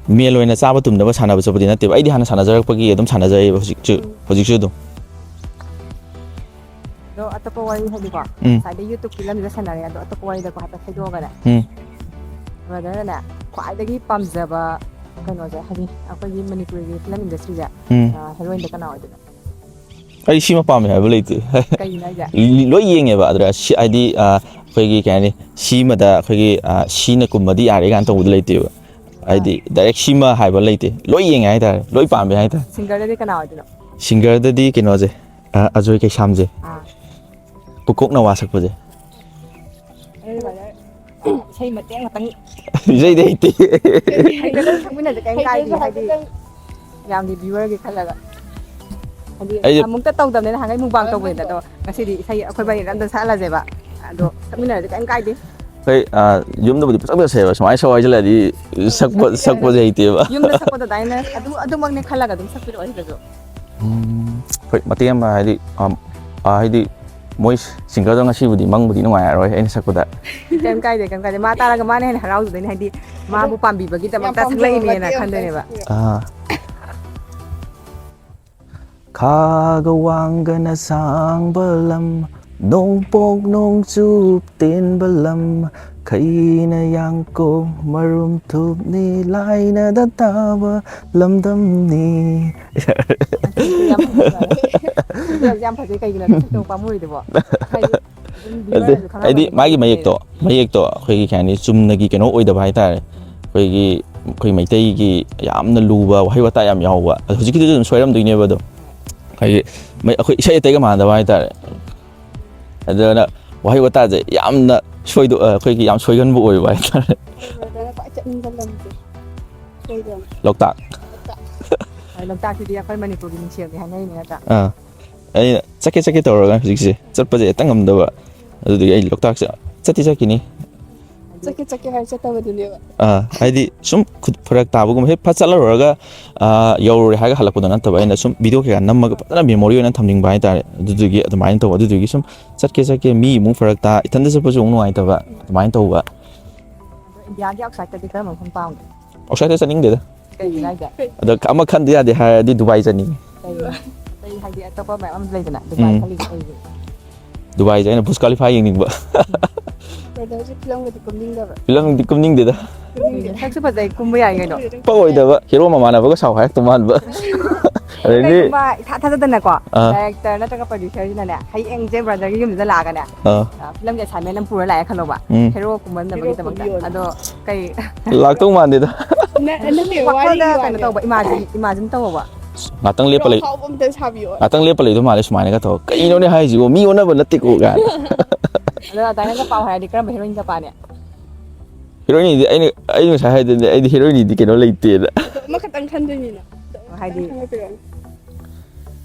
ꯃꯦꯟ ꯑꯣꯏꯅ ꯆꯥꯕ ꯇꯨꯝꯅꯕ ꯁꯥꯟꯅꯕ ꯆꯠꯄꯗꯤ ꯅꯠꯇꯦꯕ꯫ ꯑꯩꯗꯤ ꯍꯥꯟꯅ ꯁꯥꯟꯅꯖꯔꯛꯄꯒꯤ ꯑꯗꯨꯝ ꯁꯥꯟꯅꯖꯩꯌꯦꯕ ꯍꯧꯖꯤꯛꯁꯨ, ꯎꯝ꯫ ꯍꯧꯖꯤꯛꯁꯨ ꯑꯗꯨꯝ꯫ ꯑꯗꯣ ꯑꯇꯣꯞꯄ ꯋꯥꯔꯤ ꯍꯥꯏꯗꯤꯀꯣ, ꯎꯝ꯫ ꯉꯁꯥꯏꯗꯩ YouTubeꯀꯤ ꯂꯝꯁꯤꯗ ꯁꯥꯟꯅꯔꯦ, ꯑꯗꯣ ꯑꯇꯣꯞꯄ ꯋꯥꯔꯤꯗꯀꯣ ꯍꯥꯏꯐꯦꯠ ꯊꯩꯗꯣꯛꯑꯒꯅꯦ꯫ ꯎꯝ꯫ Brotherꯅꯅꯦ, ꯈ꯭ꯋꯥꯏꯗꯒꯤ ꯄꯥꯝꯖꯕ ꯀꯩꯅꯣꯁꯦ, ꯍꯥꯏꯗꯤ ꯑꯩꯈꯣꯏꯒꯤ ꯃꯅꯤꯄꯨꯔꯒꯤ film industryꯁꯦ, ꯎꯝ꯫ ꯑ, heroineꯗ ꯀꯅꯥ ꯑꯣꯏꯗꯣꯏꯅꯣ? ꯑꯩ ꯁꯤꯃ ꯄꯥꯝꯃꯦ ꯍꯥꯏꯕ ꯂꯩꯇꯦ꯫ ꯀꯩꯒꯤꯅꯣ ꯍꯥꯏꯁꯦ? ꯂꯣꯏ ꯌꯦꯡꯉꯦꯕ, ꯑꯗꯨꯗ ꯁꯤ-, ꯍꯥꯏꯗꯤ, ꯑ, ꯑꯩꯈꯣꯏꯒꯤ ꯀꯩ ꯍꯥꯏꯅꯤ, ꯁꯤꯃꯗ ꯑꯩꯈꯣꯏꯒꯤ, ꯑ, ꯁꯤꯅ ꯀꯨꯝꯕꯗꯤ ꯌꯥꯔꯦ ꯀꯥꯏꯅ ꯇꯧꯕꯗꯤ ꯂꯩꯇꯦꯕ꯫ ꯑꯥ꯫ ꯍꯥꯏꯗꯤ direct ꯁꯤꯃ ꯍꯥꯏꯕ ꯂꯩꯇꯦ, ꯂꯣꯏ ꯌꯦꯡꯉꯦ ꯍꯥꯏꯇꯥꯔꯦ, ꯂꯣꯏ ꯄꯥꯝꯃꯦ ꯍꯥꯏꯇꯥꯔꯦ꯫ Singerꯗꯗꯤ ꯀꯅꯥ ꯑꯣꯏꯗꯣꯏꯅꯣ? Singerꯗꯗꯤ ꯀꯩꯅꯣꯁꯦ, ꯑ, ꯑꯖꯣꯏ ꯀꯩꯁꯥꯝꯁꯦ꯫ ꯑꯥ꯫ ꯄꯨꯀꯣꯛ ꯅꯋꯥ ꯁꯛꯄꯁꯦ꯫ ꯑꯗꯨꯗꯤ brother, ꯏꯁꯩ ꯃꯇꯦꯛ ꯑꯃꯇꯪ ꯏꯁꯩꯗꯤ ꯍꯩꯇꯦ꯫ ꯍꯩꯇ꯭ꯔꯒꯁꯨ ꯁꯛꯃꯤꯟꯅꯁꯦ, ꯀꯩꯝ ꯀꯥꯏꯗꯦ, ꯍꯥꯏꯗꯤ ꯃꯌꯥꯝꯒꯤ viewerꯒꯤ ꯈꯜꯂꯒ꯫ ꯍꯥꯏꯗꯤ ꯑꯩꯁꯦ ꯑꯃꯨꯛꯇ ꯇꯧꯗꯕꯅꯤꯅ, ꯅꯍꯥꯟꯒꯩ mukbang ꯇꯧꯕꯅꯤꯅ, ꯑꯗꯣ ꯉꯁꯤꯗꯤ ꯏꯁꯩ ꯑꯩꯈꯣꯏ ꯃꯔꯤꯗ ꯑꯝꯇ ꯁꯛꯍꯜꯂꯁꯦꯕ꯫ ꯑꯗꯣ ꯁꯛꯃꯤꯟꯅꯔꯁꯦ, ꯀꯩꯝ ꯀꯥꯏꯗꯦ꯫ ꯍꯣꯏ, ꯑ, ꯌꯨꯝꯗꯕꯨꯗꯤ ꯄꯪꯁꯛꯇ ꯁꯛꯑꯦꯕ, ꯁꯨꯃꯥꯏꯅ ꯁꯛꯑꯣ ꯍꯥꯏꯁꯤꯜꯂꯛꯑꯗꯤ ꯁꯛꯄ, ꯁꯛꯄꯁꯦ ꯍꯩꯇꯦꯕ꯫ ꯌꯨꯝꯗ ꯁꯛꯄꯗꯣ ꯑꯗꯨꯃꯥꯏꯅ ꯑꯗꯨ, ꯑꯗꯨꯃꯛꯅꯦ ꯈꯜꯂꯒ ꯑꯗꯨꯝ ꯁꯛꯄꯤꯔꯛꯑꯣ ꯁꯤꯗꯁꯨ꯫ ꯎꯝ, ꯍꯣꯏ, ꯃꯇꯦꯛ ꯑꯃ ꯍꯥꯏꯗꯤ, ꯑꯝ, ꯑ, ꯍꯥꯏꯗꯤ ꯃꯣꯏ singerꯗꯣ ꯉꯁꯤꯕꯨꯗꯤ ꯃꯪꯕꯨꯗꯤ ꯅꯨꯡꯉꯥꯏꯔꯔꯣꯏ ꯑꯩꯅ ꯁꯛꯄꯗ꯫ ꯀꯩꯝ ꯀꯥꯏꯗꯦ, ꯀꯩꯝ ꯀꯥꯏꯗꯦ꯫ ꯃꯥ ꯇꯥꯔꯒ ꯃꯥꯅ ꯍꯦꯟꯅ ꯍꯔꯥꯎꯖꯗꯣꯏꯅꯦ, ꯍꯥꯏꯗꯤ ꯃꯥꯕꯨ ꯄꯥꯝꯕꯤꯕꯒꯤꯗꯃꯛꯇ ꯌꯥꯝ ꯄꯥꯝꯖꯕ ꯁꯛꯂꯛꯏꯅꯦꯅ ꯃꯇꯦꯛ ꯑꯃ ꯈꯟꯗꯣꯏꯅꯦꯕ꯫ ꯁꯛꯄꯤꯌꯣ꯫ ꯑꯥ꯫ ꯈꯥꯒ ꯋꯥꯡꯒꯅ ꯁꯥꯡꯕ ꯂꯝ, ꯅꯣꯡꯄꯣꯛ ꯅꯣꯡꯆꯨꯞ ꯇꯦꯟꯕ ꯂꯝ, ꯈꯩꯅ ꯌꯥꯡꯀꯣꯛ ꯃꯔꯨꯝ ꯊꯨꯞꯅꯤ ꯂꯥꯏꯅꯗ ꯇꯥꯕ ꯂꯝꯗꯝꯅꯤ꯫ ꯑꯗꯨꯁꯨ ꯌꯥꯝ ꯐꯖꯕ꯫ ꯈꯣꯟꯖꯦꯜꯁꯦ ꯌꯥꯝ ꯐꯖꯩ, ꯀꯩꯒꯤꯅꯣ ꯑꯗꯨ ꯁꯛꯇꯣꯛ ꯄꯥꯝꯃꯨꯔꯤꯗꯨꯕꯣ? ꯍꯥꯏꯗꯤ ꯅꯠꯇꯦ, ꯍꯥꯏꯗꯤ ꯃꯥꯒꯤ ꯃꯌꯦꯛꯇꯣ, ꯃꯌꯦꯛꯇꯣ ꯑꯩꯈꯣꯏꯒꯤ ꯀꯩ ꯍꯥꯏꯅꯤ, ꯆꯨꯝꯅꯒꯤ ꯀꯩꯅꯣ ꯑꯣꯏꯗꯕ ꯍꯥꯏꯇꯥꯔꯦ꯫ ꯑꯩꯈꯣꯏꯒꯤ, ꯑꯩꯈꯣꯏ ꯃꯩꯇꯩꯒꯤ ꯌꯥꯝꯅ ꯂꯨꯕ ꯋꯥꯍꯩ ꯋꯥꯇꯥ ꯌꯥꯝ ꯌꯥꯎꯕ꯫ ꯑꯗꯣ ꯍꯧꯖꯤꯛꯀꯤꯗꯨꯁꯨ ꯑꯗꯨꯝ ꯁꯣꯏꯔꯝꯗꯣꯏꯅꯦꯕ꯫ ꯑꯗꯣ ꯍꯥꯏꯗꯤ ꯃꯩ-, ꯑꯩꯈꯣꯏ ꯏꯁꯩ ꯑꯇꯩꯒ ꯃꯥꯟꯅꯗꯕ ꯍꯥꯏꯇꯥꯔꯦ꯫ ꯑꯗꯨꯅ ꯋꯥꯍꯩ ꯋꯥꯇꯥꯁꯦ ꯌꯥꯝꯅ ꯁꯣꯏꯗꯣ-, ꯑꯩꯈꯣꯏꯒꯤ ꯌꯥꯝ ꯁꯣꯏꯒꯟꯕ ꯑꯣꯏꯕ ꯍꯥꯏꯇꯥꯔꯦ꯫ ꯕ꯭ꯔꯗꯔꯅ ꯈ꯭ꯋꯥꯏ ꯆꯠꯅꯤꯡꯕ ꯂꯝꯁꯦ ꯀꯩ ꯂꯝ? ꯂꯣꯛꯇꯥꯛ꯫ ꯂꯣꯛꯇꯥꯛ꯫ ꯍꯣꯏ, ꯂꯣꯛꯇꯥꯛꯁꯤꯗꯤ ꯑꯩꯈꯣꯏ ꯃꯅꯤꯄꯨꯔꯒꯤ ꯃꯤꯡꯁꯦꯜꯅꯤ ꯍꯥꯏꯅꯩꯅꯦ, ꯅꯠꯇ꯭ꯔꯥ? ꯑꯥ꯫ ꯑꯩꯅ ꯆꯠꯀꯦ ꯆꯠꯀꯦ ꯇꯧꯔꯒ ꯍꯧꯖꯤꯛꯁꯦ ꯆꯠꯄꯁꯦ ꯍꯦꯛꯇ ꯉꯝꯗꯕ꯫ ꯑꯗꯨꯗꯨꯒꯤ ꯑꯩ ꯂꯣꯛꯇꯥꯛꯁꯦ ꯆꯠꯇꯤ ꯆꯠꯈꯤꯅꯤ꯫ ꯆꯠꯀꯦ ꯆꯠꯀꯦ ꯍꯥꯏꯔ ꯆꯠꯇꯕꯗꯨꯅꯦꯕ꯫ ꯑꯥ, ꯍꯥꯏꯗꯤ ꯁꯨꯝ ꯈꯨꯠ ꯐꯔꯛ ꯇꯥꯕꯒꯨꯝꯕ, ꯍꯦꯛ ꯐꯠ ꯆꯠꯂꯨꯔꯒ, ꯑꯥ, ꯌꯧꯔꯨꯔꯦ ꯍꯥꯏꯔꯒ ꯍꯜꯂꯛꯄꯗꯣ ꯅꯠꯇꯕ, ꯑꯩꯅ ꯁꯨꯝ ꯚꯤꯗꯤꯑꯣ ꯀꯩꯀꯥ ꯅꯝꯃꯒ ꯐꯖꯅ ꯃꯦꯃꯣꯔꯤ ꯑꯣꯏꯅ ꯊꯝꯅꯤꯡꯕ ꯍꯥꯏꯇꯥꯔꯦ꯫ ꯑꯗꯨꯗꯨꯒꯤ ꯑꯗꯨꯃꯥꯏꯅ ꯇꯧꯕ꯫ ꯑꯗꯨꯗꯨꯒꯤ ꯁꯨꯝ ꯆꯠꯀꯦ ꯆꯠꯀꯦ, ꯃꯤ ꯑꯃꯨꯛ ꯐꯔꯛ ꯇꯥ, ꯏꯊꯟꯗ ꯆꯠꯄꯁꯨ ꯑꯃꯨꯛ ꯅꯨꯡꯉꯥꯏꯇꯕ, ꯑꯗꯨꯃꯥꯏꯅ ꯇꯧꯕ꯫ ꯑꯗꯣ ꯏꯟꯗꯤꯌꯥꯒꯤ ꯑꯥꯎꯠꯁꯥꯏꯠꯇꯗꯤ ꯀꯔꯝꯕ ꯃꯐꯝ ꯄꯥꯝꯒꯦ? ꯑꯥꯎꯠꯁꯥꯏꯠꯇ ꯆꯠꯅꯤꯡꯗꯦꯗ꯫ ꯀꯩꯒꯤꯅꯣ ꯍꯥꯏꯁꯦ? ꯑꯗꯣ ꯑꯃ ꯈꯟꯗ ꯌꯥꯗꯦ ꯍꯥꯏꯔꯗꯤ ꯗꯨꯕꯥꯏ ꯆꯠꯅꯤꯡꯉꯤ꯫ ꯀꯩꯒꯤꯅꯣ? ꯑꯇꯩ ꯍꯥꯏꯗꯤ ꯑꯇꯣꯞꯄ ꯃꯌꯥꯝ ꯑꯃꯁꯨ ꯂꯩꯗꯅ, ꯗꯨꯕꯥꯏ ꯎꯝ꯫ ꯈꯜꯂꯤꯁꯦ ꯀꯩꯒꯤꯅꯣ? ꯗꯨꯕꯥꯏꯁꯦ ꯑꯩꯅ ꯕꯨꯔꯖ ꯈꯥꯂꯤꯐꯥ ꯌꯦꯡꯅꯤꯡꯕ꯫ ꯕ꯭ꯔꯗꯔꯁꯦ ꯐꯤꯂꯝꯒꯗꯤ ꯀꯨꯝꯅꯤꯡꯗꯕ꯭ꯔꯥ? ꯐꯤꯂꯝꯗꯤ ꯀꯨꯝꯅꯤꯡꯗꯦꯗ꯫ ꯀꯨꯝꯅꯤꯡꯗꯦ꯫ ꯁꯛꯁꯨ ꯐꯖꯩ, ꯀꯨꯝꯕ ꯌꯥꯏ ꯀꯩꯅꯣ꯫ ꯄꯛꯑꯣꯏꯗꯕ, ꯍꯦꯔꯣ ꯃꯃꯥꯟꯅꯕꯒ ꯁꯥꯎ ꯍꯥꯏꯔꯛꯇꯧ ꯃꯥꯟꯕ꯫ ꯑꯗꯩꯗꯤ ꯀꯩꯒꯨꯝꯕ ꯏꯊꯥ ꯊꯥꯖꯗꯅꯀꯣ, ꯑꯥ꯫ ꯗꯥꯏꯔꯦꯛꯇꯔ ꯅꯠꯇ꯭ꯔꯒ ꯄ꯭ꯔꯣꯗ꯭ꯌꯨꯁꯔꯁꯤꯅ ꯍꯌꯦꯡꯁꯦ ꯕ꯭ꯔꯗꯔꯒꯤ ꯌꯨꯝꯁꯤꯗ ꯂꯥꯛꯑꯒꯅꯦ, ꯑꯥ꯫ ꯑ, ꯐꯤꯂꯝꯒꯤ ꯑꯦꯁꯥꯏꯟꯃꯦꯟ ꯑꯃ ꯄꯨꯔ ꯂꯥꯛꯑꯦ ꯈꯜꯂꯣꯕ꯫ ꯎꯝ꯫ ꯍꯦꯔꯣ ꯀꯨꯝꯃꯟꯅꯕꯒꯤꯗꯃꯛꯇ꯫ ꯍꯦꯔꯣ ꯀꯨꯝꯕꯤꯌꯣꯅ꯫ ꯑꯗꯣ ꯀꯩ ꯂꯥꯛꯇꯧ ꯃꯥꯟꯗꯦꯗ꯫ ꯅ-, ꯅꯠꯇꯦ, ꯋꯥꯈꯜꯗ ꯋꯥꯔꯤꯒꯤ ꯀꯩꯅꯣ ꯋꯥꯅꯦ꯫ ꯇꯧꯕ, ꯏꯃꯥꯖꯤꯟ, ꯏꯃꯥꯖꯤꯟ ꯇꯧꯕ꯫ ꯉꯥꯛꯇꯪ ꯂꯦꯞꯄ ꯍꯦꯔꯣ ꯂꯩ-, ꯑꯐꯥꯎꯕ ꯑꯝꯇ ꯁꯥꯕꯤꯌꯣ꯫ ꯉꯥꯛꯇꯪ ꯂꯦꯞꯄ ꯂꯩꯗꯧ ꯃꯥꯜꯂꯦ ꯁꯨꯃꯥꯏꯅꯒ ꯇꯧꯔ, "ꯀꯩꯅꯣꯅꯦ ꯍꯥꯏꯁꯤꯕꯣ? ꯃꯤ ꯑꯣꯟꯅꯕ ꯅꯠꯇꯦꯀꯣ" ꯀꯥꯏꯅ꯫ ꯑꯗꯣ ꯑꯗꯨꯃꯥꯏꯅꯒ ꯄꯥꯎ ꯍꯥꯏꯔꯗꯤ ꯀꯔꯝꯕ ꯍꯦꯔꯣꯏꯟꯒ ꯄꯥꯅꯤ? ꯍꯦꯔꯣꯏꯅꯤꯗꯤ ꯑꯩꯅ, ꯑꯩ ꯉꯁꯥꯏ ꯍꯥꯏꯗꯨꯅꯦ, ꯑꯩꯗꯤ ꯍꯦꯔꯣꯏꯅꯤꯗꯤ ꯀꯩꯅꯣ ꯂꯩꯇꯦꯅ꯫ ꯑꯗꯣ ꯑꯃꯈꯛꯇꯪ ꯈꯟꯗꯣꯏꯅꯤꯅ꯫ ꯑꯗꯣ ꯍꯥꯏꯗꯤ ꯑꯃꯈꯛꯇꯪ ꯈꯟꯒꯠꯄꯤꯔꯛꯑꯣꯅꯦ꯫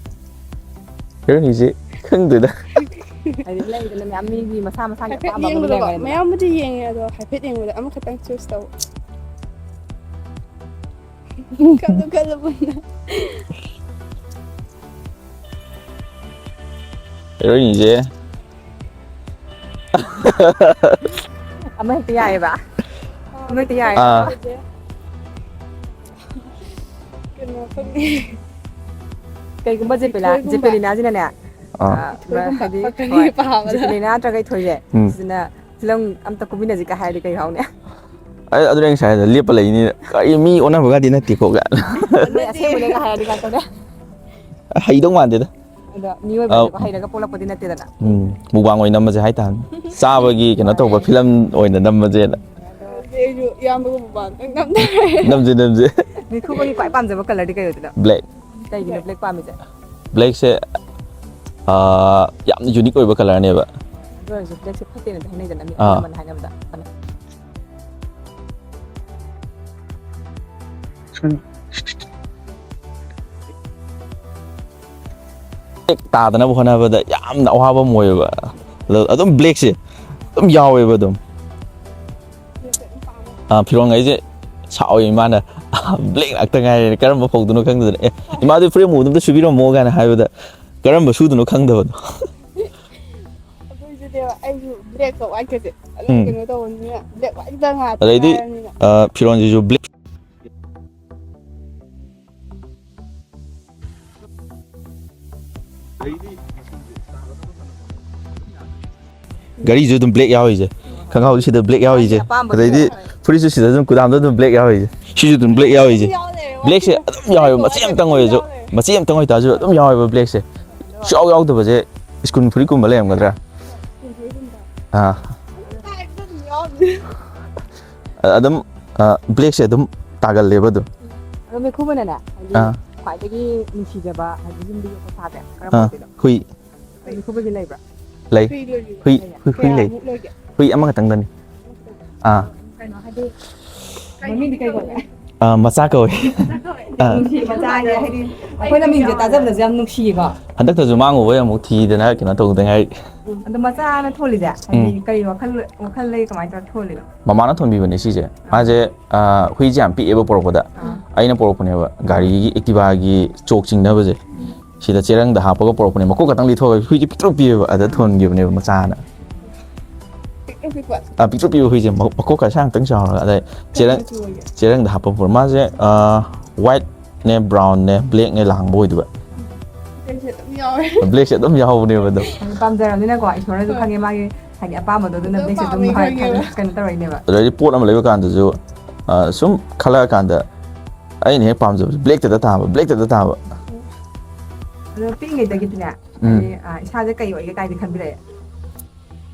ꯍꯦꯔꯣꯏꯅꯤꯁꯦ ꯈꯪꯗꯦꯗ꯫ ꯍꯥꯏꯗꯤ ꯂꯩꯗꯅ ꯃꯌꯥꯝ ꯃꯤꯒꯤ ꯃꯁꯥ ꯃꯁꯥꯒꯤ ꯍꯥꯏꯐꯦꯠ ꯑꯄꯥꯝꯕ ꯑꯃ ꯌꯦꯡꯕꯗꯀꯣ, ꯂꯩꯔꯝꯒꯅꯤꯗꯅ꯫ ꯃꯌꯥꯝꯕꯨꯗꯤ ꯌꯦꯡꯉꯦ, ꯑꯗꯣ ꯍꯥꯏꯐꯦꯠ ꯌꯦꯡꯕꯗ ꯑꯃꯈꯛꯇꯪ ꯆꯨꯁ ꯇꯧ꯫ ꯈꯜꯂꯨ, ꯈꯜꯂꯨ ꯃꯨꯟꯅ꯫ ꯍꯦꯔꯣꯏꯟꯁꯦ꯫ ꯑꯃ ꯍꯦꯛꯇ ꯌꯥꯏꯑꯕ꯫ ꯑꯃ ꯍꯦꯛꯇ ꯌꯥꯏꯑꯕ꯫ ꯑꯥ꯫ ꯀꯩꯅꯣ ꯈꯪꯗꯦ꯫ ꯀꯩꯒꯨꯝꯕ ꯖꯦꯄꯦꯂꯥ-, ꯏꯊꯣꯏꯒꯨꯝꯕ꯫ ꯖꯦꯄꯦꯂꯤꯅꯥꯁꯤꯅꯅꯦ, ꯑꯥ꯫ ꯑꯥ, ꯏꯊꯣꯏꯒꯨꯝꯕ ꯍꯥꯏꯗꯤ, ꯄꯛꯀꯅꯤ ꯍꯣꯏ, ꯄꯥꯕꯗ꯫ ꯖꯦꯄꯦꯂꯤꯅꯥ ꯅꯠꯇ꯭ꯔꯒ ꯏꯊꯣꯏꯁꯦ, ꯎꯝ꯫ ꯁꯤꯅ ꯐꯤꯂꯝ ꯑꯝꯇ ꯀꯨꯝꯃꯤꯟꯅꯁꯤ ꯀꯥꯏ ꯍꯥꯏꯔꯗꯤ ꯀꯩ ꯍꯥꯎꯅꯤ? ꯑꯩ ꯑꯗꯨꯅꯦ ꯑꯩ ꯉꯁꯥꯏ ꯍꯥꯏꯗꯣ, ꯂꯦꯞꯄ ꯂꯩꯅꯤ꯫ ꯀꯔꯤ ꯃꯤ ꯑꯣꯟꯅꯕꯒꯗꯤ ꯅꯠꯇꯦꯀꯣ ꯀꯥꯏꯅ꯫ ꯅꯣꯏ ꯑꯁꯦꯡꯕꯅꯦꯒ ꯍꯥꯏꯔꯗꯤ ꯀꯃꯥꯏ ꯇꯧꯅꯤ? ꯍꯩꯗꯧ ꯃꯥꯟꯗꯦꯗ꯫ ꯑꯗꯣ ꯃꯤꯑꯣꯏꯕ ꯑ, ꯍꯩꯔꯒ ꯄꯣꯛꯂꯛꯄꯗꯤ ꯅꯠꯇꯦꯗꯅ꯫ ꯎꯝ, ꯃꯨꯛꯕꯥꯡ ꯑꯣꯏꯅ ꯅꯝꯃꯁꯦ ꯍꯥꯏꯇꯥꯔꯦ꯫ ꯆꯥꯕꯒꯤ ꯀꯩꯅꯣ ꯇꯧꯕ ꯐꯤꯂꯝ ꯑꯣꯏꯅ ꯅꯝꯃꯁꯦꯅ꯫ ꯑꯗꯨꯗꯤ ꯑꯩꯁꯨ ꯏꯌꯥꯝꯕꯒ ꯃꯨꯛꯕꯥꯡ ꯇꯪ ꯅꯝ ꯇꯥꯔꯦ꯫ ꯅꯝꯁꯦ, ꯅꯝꯁꯦ꯫ ꯃꯤꯈꯨꯕꯒꯤ ꯈ꯭ꯋꯥꯏ ꯄꯥꯝꯖꯕ colourꯗꯤ ꯀꯩ ꯑꯣꯏꯗꯣꯏꯅꯣ? Black꯫ ꯀꯩꯒꯤꯅꯣ black ꯄꯥꯝꯃꯤꯁꯦ? Blackꯁꯦ, ꯑ, ꯌꯥꯝꯅ unique ꯑꯣꯏꯕ colourꯅꯦꯕ꯫ ꯑꯗꯨ ꯑꯣꯏꯔꯁꯨ blackꯁꯦ ꯐꯠꯇꯦꯅꯗꯤ ꯍꯥꯏꯅꯩꯗꯅ, ꯃꯤ ꯑꯥ꯫ ꯑꯍꯜ ꯂꯃꯟ ꯍꯥꯏꯅꯕꯗ꯫ ꯑꯗꯨꯅ ꯍꯦꯛ ꯇꯥꯗꯅꯕ ꯍꯣꯠꯅꯕꯗ ꯌꯥꯝꯅ ꯑꯋꯥꯕ ꯑꯃ ꯑꯣꯏꯌꯦꯕ꯫ ꯑꯗꯣ ꯑꯗꯨꯝ blackꯁꯦ ꯑꯗꯨꯝ ꯌꯥꯎꯋꯦꯕ ꯑꯗꯨꯝ꯫ ꯑꯥ, ꯐꯤꯔꯣꯟꯈꯩꯁꯦ ꯁꯥꯎꯏ ꯏꯃꯥꯅ꯫ "Black ꯉꯥꯛꯇ ꯉꯥꯏꯔꯦ, ꯀꯔꯝꯕ ꯐꯧꯗꯣꯏꯅꯣ ꯈꯪꯗꯗꯅ꯫ ꯑꯦ, ꯏꯃꯥꯗꯤ ꯐꯨꯔꯤꯠ ꯑꯃꯨꯕꯗꯣ ꯑꯝꯇ ꯁꯨꯕꯤꯔꯝꯃꯣ" ꯀꯥꯏꯅ ꯍꯥꯏꯕꯗ ꯀꯔꯝꯕ ꯁꯨꯗꯣꯏꯅꯣ ꯈꯪꯗꯕꯗꯣ꯫ ꯑꯗꯨꯏꯗꯨꯅꯦꯕ ꯑꯩꯁꯨ blackꯀ whiteꯀꯁꯦ ꯑꯗꯨꯝ ꯎꯝ꯫ ꯀꯩꯅꯣ ꯇꯧꯕꯅꯤꯅ, black whiteꯇ ꯉꯥꯛꯇ ꯑꯗꯩꯗꯤ, ꯉꯥꯏꯔꯕꯅꯤꯅ꯫ ꯑ, ꯐꯤꯔꯣꯟꯁꯤꯁꯨ black꯫ ꯒꯥꯔꯤꯁꯨ ꯑꯗꯨꯝ black ꯌꯥꯎꯔꯤꯁꯦ, ꯈꯪꯒꯥꯎꯁꯨ ꯁꯤꯗ black ꯌꯥꯎꯔꯤꯁꯦ, ꯑꯄꯥꯝꯕꯗꯨ ꯑꯗꯩꯗꯤ ꯐꯨꯔꯤꯠꯁꯨ ꯁꯤꯗ ꯑꯗꯨꯝ, ꯀꯨꯗꯥꯝꯗ ꯑꯗꯨꯝ black ꯌꯥꯎꯔꯤꯁꯦ, ꯁꯤꯁꯨ ꯑꯗꯨꯝ black ꯌꯥꯎꯔꯤꯁꯦ꯫ ꯌꯥꯎ ꯂꯩꯔꯦ꯫ Blackꯁꯦ ꯑꯗꯨꯝ ꯌꯥꯎꯋꯦꯕ, ꯃꯆꯦꯠ ꯑꯃꯇꯪ ꯑꯣꯏꯔꯁꯨ, ꯑꯗꯨꯝ ꯌꯥꯎ ꯂꯩꯔꯦ꯫ ꯃꯆꯦꯠ ꯑꯃꯇꯪ ꯑꯣꯏꯇꯥꯔꯁꯨ ꯑꯗꯨꯝ ꯌꯥꯎꯋꯦꯕ blackꯁꯦ꯫ ꯁꯨꯡꯌꯥꯎ ꯌꯥꯎꯗꯕꯁꯦ school ꯐꯨꯔꯤꯠꯀꯨꯝꯕ ꯂꯩꯔꯝꯒꯗ꯭ꯔꯥ? ꯑꯥ꯫ ꯑꯗꯨꯝ, ꯑ, blackꯁꯦ ꯑꯗꯨꯝ ꯇꯥꯒꯜꯂꯦꯕ ꯑꯗꯨꯝ꯫ ꯑꯗꯣ ꯃꯩꯈꯨꯕꯅꯅꯦ, ꯍꯥꯏꯗꯤ ꯑꯥ꯫ ꯈ꯭ꯋꯥꯏꯗꯒꯤ ꯅꯨꯡꯁꯤꯖꯕ, ꯍꯥꯏꯗꯤ ꯌꯨꯝꯗ ꯌꯣꯛꯄ ꯁꯥꯁꯦ ꯀꯔꯝꯕ ꯑꯥ, ꯑꯣꯏꯗꯣꯏꯅꯣ? ꯍꯨꯏ꯫ ꯃꯩꯈꯨꯕꯒꯤ ꯂꯩꯕ꯭ꯔꯥ? ꯂꯩ꯫ ꯍꯨꯏ ꯂꯣꯏꯕꯤꯕ꯭ꯔꯥ? ꯍꯨꯏ, ꯂꯩꯌꯦ꯫ ꯍꯨꯏ, ꯍꯨꯏ ꯂꯩ꯫ ꯀꯌꯥꯃꯨꯛ ꯂꯣꯏꯒꯦ? ꯍꯨꯏ ꯑꯃꯈꯛꯇꯪꯗꯅꯤ꯫ ꯑꯥ꯫ ꯀꯩꯅꯣ ꯍꯥꯏꯗꯤ, ꯃꯃꯤꯡꯗꯤ ꯀꯩ ꯀꯧꯒꯦ? ꯑꯥ, ꯃꯆꯥ ꯀꯧꯋꯦ꯫ ꯃꯆꯥ ꯀꯧꯋꯦ꯫ ꯑꯥ꯫ ꯅꯨꯡꯁꯤ, ꯃꯆꯥ ꯍꯥꯏꯗꯤ, ꯍꯥꯏꯗꯤ ꯑꯩꯈꯣꯏꯅ ꯃꯤꯡꯁꯦ ꯇꯥꯖꯕꯗꯁꯨ ꯌꯥꯝ ꯅꯨꯡꯁꯤꯌꯦꯀꯣ꯫ ꯍꯟꯗꯛꯇꯁꯨ ꯃꯥꯡꯉꯨꯕꯩ ꯑꯃꯨꯛ ꯊꯤꯗꯅ ꯀꯩꯅꯣ ꯇꯧꯗ ꯉꯥꯏꯔꯤ꯫ ꯎꯝ꯫ ꯑꯗꯣ ꯃꯆꯥꯅ ꯊꯣꯜꯂꯤꯁꯦ, ꯍꯥꯏꯗꯤ ꯎꯝ꯫ ꯀꯔꯤ ꯋꯥꯈꯜ, ꯋꯥꯈꯜ ꯂꯩ, ꯀꯃꯥꯏꯅ ꯇꯧꯔ ꯊꯣꯜꯂꯤꯅꯣ? ꯃꯃꯥꯅ ꯊꯣꯟꯕꯤꯕꯅꯦ ꯁꯤꯁꯦ꯫ ꯑꯥ꯫ ꯃꯥꯁꯦ, ꯑꯥ, ꯍꯨꯏꯁꯦ ꯌꯥꯝ ꯄꯤꯛꯑꯦꯕ ꯄꯣꯔꯛꯄꯗ꯫ ꯑꯥ꯫ ꯑꯩꯅ ꯄꯣꯔꯛꯄꯅꯦꯕ꯫ ꯒꯥꯔꯤꯒꯤ Activaꯒꯤ ꯆꯣꯛ ꯆꯤꯡꯅꯕꯁꯦ꯫ ꯎꯝ꯫ ꯁꯤꯗ ꯆꯦꯔꯪꯗ ꯍꯥꯞꯄꯒ ꯄꯣꯔꯛꯄꯅꯦ꯫ ꯃꯀꯣꯛ ꯈꯛꯇꯪ ꯂꯤꯊꯣꯛꯑꯒ ꯍꯨꯏꯁꯦ ꯄꯤꯛꯇ꯭ꯔꯨ ꯄꯤꯛꯑꯦꯕ꯫ ꯑꯗ ꯊꯣꯟꯈꯤꯕꯅꯦꯕ ꯃꯆꯥꯅ꯫ ꯄꯤꯛꯇ꯭ꯔꯨ ꯄꯤꯛꯄ? ꯑꯥ, ꯄꯤꯛꯇ꯭ꯔꯨ ꯄꯤꯛꯄ ꯍꯨꯏꯁꯦ꯫ ꯃ-, ꯃꯀꯣꯛ ꯈꯔ ꯁꯥꯡ ꯈꯛꯇꯪ ꯆꯥꯎꯔꯒ꯫ ꯑꯗ ꯆꯦꯔꯪ-, ꯀꯩ ꯃꯆꯨ ꯑꯣꯏꯒꯦ? ꯆꯦꯔꯪꯗ ꯍꯥꯞꯄ ꯄꯣꯔꯛ-, ꯃꯥꯁꯦ, ꯑꯥ, whiteꯅꯦ, brownꯅꯦ, blackꯅꯦ ꯂꯥꯡꯕ ꯑꯣꯏꯗꯣꯏꯕ꯫ Blackꯁꯦ ꯑꯗꯨꯝ ꯌꯥꯎꯔꯦ꯫ Blackꯁꯦ ꯑꯗꯨꯝ ꯌꯥꯎꯕꯅꯦꯕ ꯑꯗꯨꯝ꯫ ꯄꯥꯝꯖꯔꯕꯅꯤꯅꯀꯣ, ꯏꯁꯣꯔꯅꯁꯨ ꯍꯣꯏ꯫ ꯈꯪꯉꯦ ꯃꯥꯒꯤ ꯍꯥꯏꯗꯤ ꯑꯄꯥꯝꯕꯗꯣ, ꯑꯗꯨꯅ ꯑꯗꯨꯝ blackꯁꯦ ꯑꯗꯨꯝ ꯄꯥꯝꯃꯦ ꯍꯥꯏ-, ꯈꯪꯉꯦꯕ꯫ ꯀꯩꯅꯣ ꯇꯧꯔꯛꯏꯅꯦꯕ꯫ ꯑꯗꯩꯗꯤ ꯄꯣꯠ ꯑꯃ ꯂꯩꯕ ꯀꯥꯟꯗꯁꯨ, ꯑ, ꯁꯨꯝ ꯈꯜꯂꯛꯑꯀꯥꯟꯗ ꯑꯩꯅ ꯍꯦꯛ ꯄꯥꯝꯖꯕꯁꯦ blackꯇꯗ ꯇꯥꯕ, blackꯇꯗ ꯇꯥꯕ꯫ ꯑꯗꯣ ꯄꯤꯛꯏꯉꯩꯗꯒꯤꯗꯤꯅꯦ ꯎꯝ꯫ ꯍꯥꯏꯗꯤ, ꯑ, ꯏꯁꯥꯁꯦ ꯀꯩ ꯑꯣꯏꯒꯦ ꯀꯥꯏꯗꯤ ꯈꯟꯕꯤꯔꯛꯑꯦ?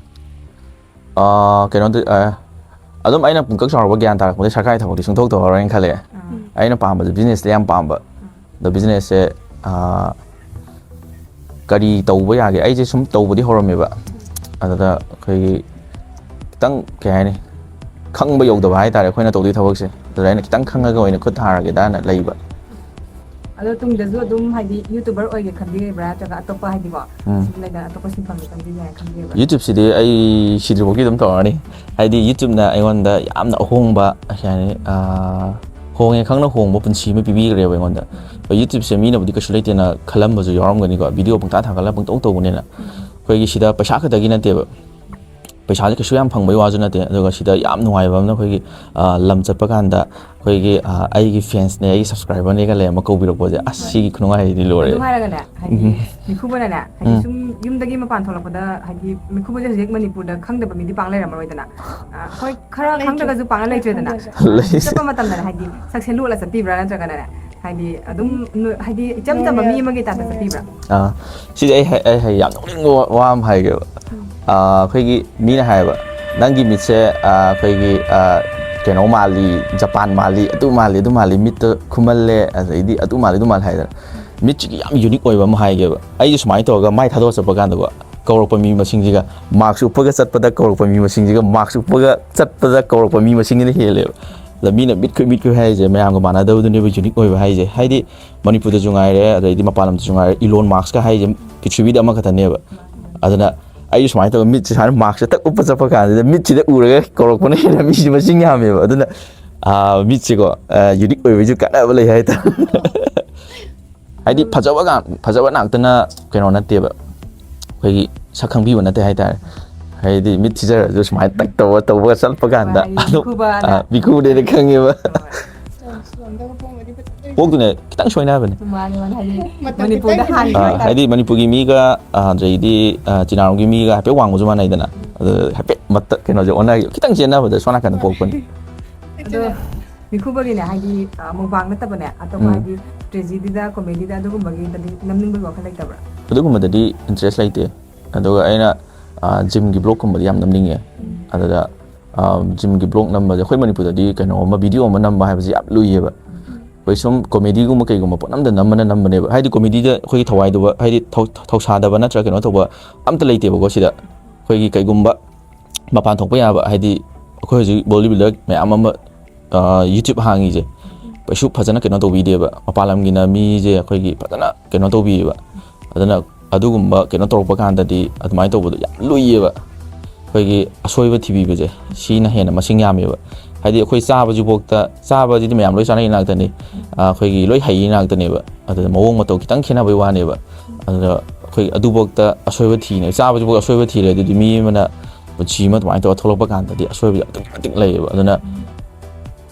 ꯑꯥ, ꯀꯩꯅꯣꯗꯤ ꯑꯥ, ꯑꯗꯨꯝ ꯑꯩꯅ ꯄꯨꯡꯀꯛ ꯆꯥꯎꯔꯛꯄ ꯒ꯭ꯌꯥꯟ ꯇꯥꯔꯛꯄꯗꯒꯤ ꯁꯔꯀꯥꯔꯒꯤ ꯊꯕꯛꯇꯤ ꯁꯨꯡꯇꯧ ꯇꯧꯔꯔꯣꯏꯅ ꯈꯜꯂꯛꯑꯦ꯫ ꯑꯩꯅ ꯄꯥꯝꯕꯁꯦ ꯕꯤꯖꯤꯅꯦꯁꯇ ꯌꯥꯝ ꯄꯥꯝꯕ꯫ ꯑꯗꯣ ꯕꯤꯖꯤꯅꯦꯁꯁꯦ, ꯑꯥ, ꯀꯔꯤ ꯇꯧꯕ ꯌꯥꯒꯦ? ꯑꯩꯁꯦ ꯁꯨꯝ ꯇꯧꯕꯗꯤ ꯍꯧꯔꯝꯃꯦꯕ꯫ ꯑꯗꯨꯗ ꯑꯩꯈꯣꯏꯒꯤ ꯈꯤꯇꯪ, ꯀꯩ ꯍꯥꯏꯅꯤ, ꯈꯪꯕ ꯌꯧꯗꯕ ꯍꯥꯏꯇꯥꯔꯦ ꯑꯩꯈꯣꯏꯅ ꯇꯧꯗꯣꯏ ꯊꯕꯛꯁꯦ꯫ ꯑꯗꯨꯗ ꯑꯩꯅ ꯈꯤꯇꯪ ꯈꯪꯉꯒ ꯑꯣꯏꯅ ꯈꯨꯠ ꯊꯥꯔꯒꯦꯗꯅ ꯂꯩꯕ꯫ ꯑꯗꯣ ꯇꯨꯡꯗꯁꯨ ꯑꯗꯨꯝ ꯍꯥꯏꯗꯤ YouTuber ꯑꯣꯏꯒꯦ ꯈꯟꯕꯤꯔꯤꯕ꯭ꯔꯥ, ꯅꯠꯇ꯭ꯔꯒ ꯑꯇꯣꯞꯄ ꯍꯥꯏꯗꯤꯀꯣ, ꯎꯝ꯫ ꯁꯨꯝ ꯂꯩꯗꯅ, ꯑꯇꯣꯞꯄ ꯁꯤꯟꯐꯝꯗ ꯆꯪꯕꯤꯒꯦ ꯍꯥꯏꯅ ꯈꯟꯕꯤꯔꯤꯕ꯭ꯔꯥ? YouTubeꯁꯤꯗꯤ ꯑꯩ ꯁꯤꯗ꯭ꯔꯤꯐꯥꯎꯒꯤ ꯑꯗꯨꯝ ꯇꯧꯔꯅꯤ꯫ ꯍꯥꯏꯗꯤ YouTubeꯅ ꯑꯩꯉꯣꯟꯗ ꯌꯥꯝꯅ ꯑꯍꯣꯡꯕ, ꯀꯩ ꯍꯥꯏꯅꯤ, ꯑꯥ, ꯍꯣꯡꯉꯦ ꯈꯪꯅ ꯍꯣꯡꯕ ꯄꯨꯟꯁꯤ ꯑꯃ ꯄꯤꯕꯤꯈ꯭ꯔꯦꯕ ꯑꯩꯉꯣꯟꯗ꯫ ꯑꯩꯈꯣꯏ YouTubeꯁꯦ ꯃꯤꯅꯕꯨꯗꯤ ꯀꯩꯁꯨ ꯂꯩꯇꯦꯅ ꯈꯜꯂꯝꯕꯁꯨ ꯌꯥꯎꯔꯝꯒꯅꯤꯀꯣ, ꯚꯤꯗꯤꯑꯣ ꯄꯪꯊꯥ ꯊꯥꯒꯠꯂꯒ ꯄꯪꯇꯧ ꯇꯧꯕꯅꯤꯅ꯫ ꯑꯩꯈꯣꯏꯒꯤ ꯁꯤꯗ ꯄꯩꯁꯥ ꯈꯛꯇꯒꯤ ꯅꯠꯇꯦꯕ, ꯄꯩꯁꯥꯁꯦ ꯀꯩꯁꯨ ꯌꯥꯝ ꯐꯪꯕꯩ ꯋꯥꯁꯨ ꯅꯠꯇꯦ꯫ ꯑꯗꯨꯒ ꯁꯤꯗ ꯌꯥꯝ ꯅꯨꯡꯉꯥꯏꯕ ꯑꯃꯅ, ꯑꯩꯈꯣꯏꯒꯤ, ꯑꯥ, ꯂꯝ ꯆꯠꯄ ꯀꯥꯟꯗ ꯑꯩꯈꯣꯏꯒꯤ, ꯑꯥ, ꯑꯩꯒꯤ ꯐꯦꯟꯁꯅꯦ, ꯑꯩꯒꯤ ꯁꯕꯁꯀ꯭ꯔꯥꯏꯕꯔꯅꯦꯒ ꯂꯩꯔꯝꯃ ꯀꯧꯕꯤꯔꯛꯄꯁꯦ, ꯑꯁ, ꯁꯤꯒꯤ ꯈꯨꯅꯨꯡꯉꯥꯏꯗꯤ ꯂꯣꯏꯔꯦ꯫ ꯑꯗꯨ ꯍꯥꯏꯔꯒꯅꯦ, ꯍꯥꯏꯗꯤ, ꯎꯝ꯫ ꯃꯤꯈꯨꯕꯅꯅꯦ, ꯍꯥꯏꯗꯤ, ꯎꯝ꯫ ꯁꯨꯝ ꯌꯨꯝꯗꯒꯤ ꯃꯄꯥꯟ ꯊꯣꯛꯂꯛꯄꯗ, ꯍꯥꯏꯗꯤ, ꯃꯤꯈꯨꯕꯁꯦ ꯍꯧꯖꯤꯛ ꯃꯅꯤꯄꯨꯔꯗ ꯈꯪꯗꯕ ꯃꯤꯗꯤ ꯄꯥꯛ ꯂꯩꯔꯝꯃꯔꯣꯏꯗꯅ꯫ ꯑ, ꯍꯣꯏ, ꯈꯔ ꯈꯪꯗ꯭ꯔꯒꯁꯨ ꯄꯥꯛꯅ ꯂꯩꯇ꯭ꯔꯦꯗꯅ꯫ ꯂꯩꯇ꯭ꯔꯦ꯫ ꯆꯠꯄ ꯃꯇꯝꯗꯅꯦ, ꯍꯥꯏꯗꯤ, ꯁꯛꯁꯦ ꯂꯣꯠꯂ ꯆꯠꯄꯤꯕ꯭ꯔꯥ, ꯅꯠꯇ꯭ꯔꯒꯅꯅꯦ, ꯍꯥꯏꯗꯤ, ꯑꯗꯨꯝ ꯅꯣ-, ꯍꯥꯏꯗꯤ, ꯏꯆꯝ ꯆꯝꯕ ꯃꯤ ꯑꯃꯒꯤ ꯇꯥꯏꯞꯇ ꯆꯠꯄꯤꯕ꯭ꯔꯥ? ꯑꯥ, ꯁꯤꯁꯦ ꯑꯩ ꯍꯥꯏ-, ꯑꯩ ꯍꯥꯏ-, ꯌꯥꯝ ꯅꯣꯛꯅꯤꯡꯕ ꯋꯥ, ꯋꯥ ꯑꯃ ꯍꯥꯏꯒꯦꯕ꯫ ꯑꯥ, ꯑꯩꯈꯣꯏꯒꯤ ꯃꯤꯅ ꯍꯥꯏꯌꯦꯕ, "ꯅꯪꯒꯤ ꯃꯤꯠꯁꯦ, ꯑꯥ, ꯑꯩꯈꯣꯏꯒꯤ, ꯑꯥ, ꯀꯩꯅꯣ ꯃꯥꯜꯂꯤ, ꯖꯄꯥꯟ ꯃꯥꯜꯂꯤ, ꯑꯗꯨ ꯃꯥꯜꯂꯤ, ꯑꯗꯨ ꯃꯥꯜꯂꯤ, ꯃꯤꯠꯇ ꯈꯨꯃꯜꯂꯦ, ꯑꯗꯩꯗꯤ ꯑꯗꯨ ꯃꯥꯜꯂꯤ, ꯑꯗꯨ ꯃꯥꯜꯂꯤ" ꯍꯥꯏꯗꯅ꯫ ꯃꯤꯠꯁꯤꯒꯤ ꯌꯥꯝ ꯌꯨꯅꯤꯛ ꯑꯣꯏꯕ ꯑꯃ ꯍꯥꯏꯒꯦꯕ꯫ ꯑꯩꯁꯦ ꯁꯨꯃꯥꯏꯅ ꯇꯧꯔꯒ ꯃꯥꯏ ꯊꯥꯗꯣꯛꯑ ꯆꯠꯄ ꯀꯥꯟꯗꯀꯣ, ꯀꯧꯔꯛꯄ ꯃꯤ ꯃꯁꯤꯡꯁꯤꯒ, ꯃꯥꯛꯁ ꯎꯞꯄꯒ ꯆꯠꯄꯗ ꯀꯧꯔꯛꯄ ꯃꯤ ꯃꯁꯤꯡꯁꯤꯒ, ꯃꯥꯛꯁ ꯎꯞꯄꯒ ꯆꯠꯄꯗ ꯀꯧꯔꯛꯄ ꯃꯤ ꯃꯁꯤꯡꯁꯤꯅ ꯍꯦꯜꯂꯦꯕ꯫ ꯑꯗ ꯃꯤꯅ ꯃꯤꯠ ꯈꯨꯏ, ꯃꯤꯠ ꯈꯨꯏ ꯍꯥꯏꯁꯦ ꯃꯌꯥꯝꯒ ꯃꯥꯟꯅꯗꯕꯗꯨꯅꯦꯕ ꯌꯨꯅꯤꯛ ꯑꯣꯏꯕ ꯍꯥꯏꯁꯦ꯫ ꯍꯥꯏꯗꯤ ꯃꯅꯤꯄꯨꯔꯗꯁꯨ ꯉꯥꯏꯔꯦ, ꯑꯗꯩꯗꯤ ꯃꯄꯥꯟ ꯂꯝꯗꯁꯨ ꯉꯥꯏꯔꯦ, ꯏꯂꯣꯟ ꯃꯥꯛꯁꯀ ꯍꯥꯏꯁꯦ ꯄ꯭ꯔꯤꯊꯤꯕꯤꯗ ꯑꯃꯈꯛꯇꯅꯦꯕ꯫ ꯑꯗꯨꯅ ꯑꯩꯁꯨ ꯁꯨꯃꯥꯏꯅ ꯇꯧꯔꯒ ꯃꯤꯠꯁꯦ ꯁꯨꯃꯥꯏꯅ ꯃꯥꯛꯁꯁꯦ ꯇꯛ ꯎꯞꯄ ꯆꯠꯄ ꯀꯥꯟꯁꯤꯗ ꯃꯤꯠꯁꯤꯗ ꯎꯔꯒ ꯀꯧꯔꯛꯄꯅ ꯍꯦꯟꯅ ꯃꯤꯁꯤ ꯃꯁꯤꯡ ꯌꯥꯝꯃꯦꯕ꯫ ꯑꯗꯨꯅ, ꯑꯥ, ꯃꯤꯠꯁꯤꯀꯣ, ꯑꯥ, ꯌꯨꯅꯤꯛ ꯑꯣꯏꯕꯒꯤꯁꯨ ꯀꯥꯟꯅꯕ ꯂꯩ ꯍꯥꯏꯇꯥꯔꯦ꯫ ꯍꯥꯏꯗꯤ ꯐꯖꯕ ꯉꯥꯛ-, ꯐꯖꯕ ꯉꯥꯛꯇꯅ ꯀꯩꯅꯣ ꯅꯠꯇꯦꯕ, ꯑꯩꯈꯣꯏꯒꯤ ꯁꯛ ꯈꯪꯕꯤꯕ ꯅꯠꯇꯦ ꯍꯥꯏꯇꯥꯔꯦ꯫ ꯍꯥꯏꯗꯤ ꯃꯤꯠ ꯊꯤꯖꯔꯁꯨ ꯁꯨꯃꯥꯏꯅ ꯇꯛ ꯇꯧꯕ, ꯇꯧꯕꯒ ꯆꯠꯄ ꯀꯥꯟꯗ ꯍꯥꯏꯗꯤ ꯑꯗꯨꯝ, ꯃꯤꯈꯨꯕꯅ꯫ ꯑꯥ, ꯃꯤꯈꯨꯕꯅꯦꯅ ꯈꯪꯉꯦꯕ꯫ ꯄꯣꯛꯇꯨꯅꯦ ꯈꯤꯇꯪ ꯁꯣꯏꯅꯕꯅꯦ꯫ ꯃꯥꯅꯦ, ꯃꯥꯅꯦ, ꯍꯥꯏꯗꯤ ꯃꯇꯝ ꯃꯅꯤꯄꯨꯔꯗ ꯈꯤꯇꯪ ꯍꯥꯟꯈꯤꯕ ꯑꯥ, ꯍꯥꯏꯇꯥꯔꯦ꯫ ꯍꯥꯏꯗꯤ ꯃꯅꯤꯄꯨꯔꯒꯤ ꯃꯤꯒ, ꯑꯥ, ꯑꯗꯩꯗꯤ, ꯑꯥ, ꯆꯤꯅꯥꯔꯣꯝꯒꯤ ꯃꯤꯒ ꯍꯥꯏꯐꯦꯠ ꯋꯥꯡꯕꯁꯨ ꯃꯥꯟꯅꯩꯗꯅ, ꯑꯗꯨ ꯍꯥꯏꯐꯦꯠ ꯃꯇ-, ꯀꯩꯅꯣꯁꯦ ꯑꯣꯟꯅꯈꯤꯕ, ꯈꯤꯇꯪ ꯆꯦꯟꯅꯕꯗ ꯁꯣꯝ ꯅꯥꯀꯟꯗ ꯄꯣꯛꯄꯅꯤ꯫ ꯑꯗꯣ ꯃꯤꯈꯨꯕꯒꯤꯅꯦ, ꯍꯥꯏꯗꯤ, ꯑ, ꯃꯨꯛꯕꯥꯡ ꯅꯠꯇꯕꯅꯦ, ꯑꯇꯣꯞꯄ, ꯎꯝ꯫ ꯍꯥꯏꯗꯤ, ꯇ꯭ꯔꯦꯖꯤꯗꯤꯗ, ꯀꯣꯃꯦꯗꯤꯗ ꯑꯗꯨꯒꯨꯝꯕꯒꯤꯗꯗꯤ ꯅꯝꯅꯤꯡꯕꯒꯤ ꯋꯥꯈꯜ ꯂꯩꯇꯕ꯭ꯔꯥ? ꯑꯗꯨꯒꯨꯝꯕꯗꯗꯤ ꯏꯟꯇꯔꯦꯁ ꯂꯩꯇꯦ꯫ ꯑꯗꯨꯒ ꯑꯩꯅ, ꯑ, ꯖꯤꯝꯒꯤ ꯕ꯭ꯂꯣꯛꯀꯨꯝꯕꯗꯤ ꯌꯥꯝ ꯅꯝꯅꯤꯡꯉꯦ꯫ ꯑꯗꯨꯗ, ꯑ, ꯖꯤꯝꯒꯤ ꯕ꯭ꯂꯣꯛ ꯅꯝꯕꯁꯦ, ꯑꯩꯈꯣꯏ ꯃꯅꯤꯄꯨꯔꯗꯗꯤ ꯀꯩꯅꯣ ꯑꯃ, ꯚꯤꯗꯤꯑꯣ ꯑꯃ ꯅꯝꯕ ꯍꯥꯏꯕꯁꯦ ꯌꯥꯝ ꯂꯨꯏꯌꯦꯕ꯫ ꯑꯩꯈꯣꯏ ꯁꯨꯝ ꯀꯣꯃꯦꯗꯤꯒꯨꯝꯕ ꯀꯩꯒꯨꯝꯕ ꯄꯣꯠꯅꯝꯗ ꯅꯝꯕꯅ ꯅꯝꯕꯅꯦꯕ꯫ ꯍꯥꯏꯗꯤ ꯀꯣꯃꯦꯗꯤꯗ ꯑꯩꯈꯣꯏꯒꯤ ꯊꯋꯥꯏꯗꯨꯕ, ꯍꯥꯏꯗꯤ ꯊꯧ-, ꯊꯧꯁꯥꯗꯕ ꯅꯠꯇ꯭ꯔꯒ ꯀꯩꯅꯣ ꯇꯧꯕ ꯑꯝꯇ ꯂꯩꯇꯦꯕꯀꯣ ꯁꯤꯗ꯫ ꯑꯩꯈꯣꯏꯒꯤ ꯀꯩꯒꯨꯝꯕ ꯃꯄꯥꯟ ꯊꯣꯛꯄ ꯌꯥꯕ, ꯍꯥꯏꯗꯤ ꯑꯩꯈꯣꯏ ꯍꯧꯖꯤꯛ ꯕꯣꯗꯤ ꯕꯤꯜꯗꯔ ꯃꯌꯥꯝ ꯑꯃ, ꯑ, YouTube ꯍꯥꯡꯉꯤꯁꯦ ꯀꯩꯁꯨ ꯐꯖꯅ ꯀꯩꯅꯣ ꯇꯧꯕꯤꯗꯦꯕ꯫ ꯃꯄꯥꯟ ꯂꯝꯒꯤꯅ ꯃꯤꯁꯦ ꯑꯩꯈꯣꯏꯒꯤ ꯐꯖꯅ ꯀꯩꯅꯣ ꯇꯧꯕꯤꯌꯦꯕ꯫ ꯑꯗꯨꯅ ꯑꯗꯨꯒꯨꯝꯕ ꯀꯩꯅꯣ ꯇꯧꯔꯛꯄ ꯀꯥꯟꯗꯗꯤ ꯑꯗꯨꯃꯥꯏꯅ ꯇꯧꯕꯗꯣ ꯌꯥꯝ ꯂꯨꯏꯌꯦꯕ꯫ ꯑꯩꯈꯣꯏꯒꯤ ꯑꯁꯣꯏꯕ ꯊꯤꯕꯤꯕꯁꯦ, ꯁꯤꯅ ꯍꯦꯟꯅ ꯃꯁꯤꯡ ꯌꯥꯝꯃꯦꯕ꯫ ꯍꯥꯏꯗꯤ ꯑꯩꯈꯣꯏ ꯆꯥꯕꯁꯤꯐꯥꯎꯗ, ꯆꯥꯕꯁꯤꯗꯤ ꯃꯌꯥꯝ ꯂꯣꯏ ꯆꯥꯅꯩ ꯉꯥꯛꯇꯅꯤ, ꯑ, ꯑꯩꯈꯣꯏꯒꯤ ꯂꯣꯏ ꯍꯩ ꯉꯥꯛꯇꯅꯦꯕ꯫ ꯑꯗꯨꯗ ꯃꯑꯣꯡ ꯃꯇꯧ ꯈꯤꯇꯪ ꯈꯦꯠꯅꯕꯩ ꯋꯥꯅꯦꯕ꯫ ꯑꯗꯨꯗ ꯑꯩꯈꯣꯏ ꯑꯗꯨꯐꯥꯎꯗ ꯑꯁꯣꯏꯕ ꯊꯤꯅꯦ, ꯆꯥꯕꯁꯤꯐꯥꯎ ꯑꯁꯣꯏꯕ ꯊꯤꯔꯦ, ꯑꯗꯨꯗꯤ ꯃꯤ ꯑꯃꯅ ꯄꯨꯟꯁꯤ ꯑꯃ ꯑꯗꯨꯃꯥꯏꯅ ꯇꯧꯔ ꯊꯣꯛꯂꯛꯄ ꯀꯥꯟꯗꯗꯤ ꯑꯁꯣꯏꯕꯁꯦ ꯑꯗꯨꯛꯀꯤ ꯃꯇꯤꯛ ꯂꯩꯌꯦꯕ꯫ ꯑꯗꯨꯅ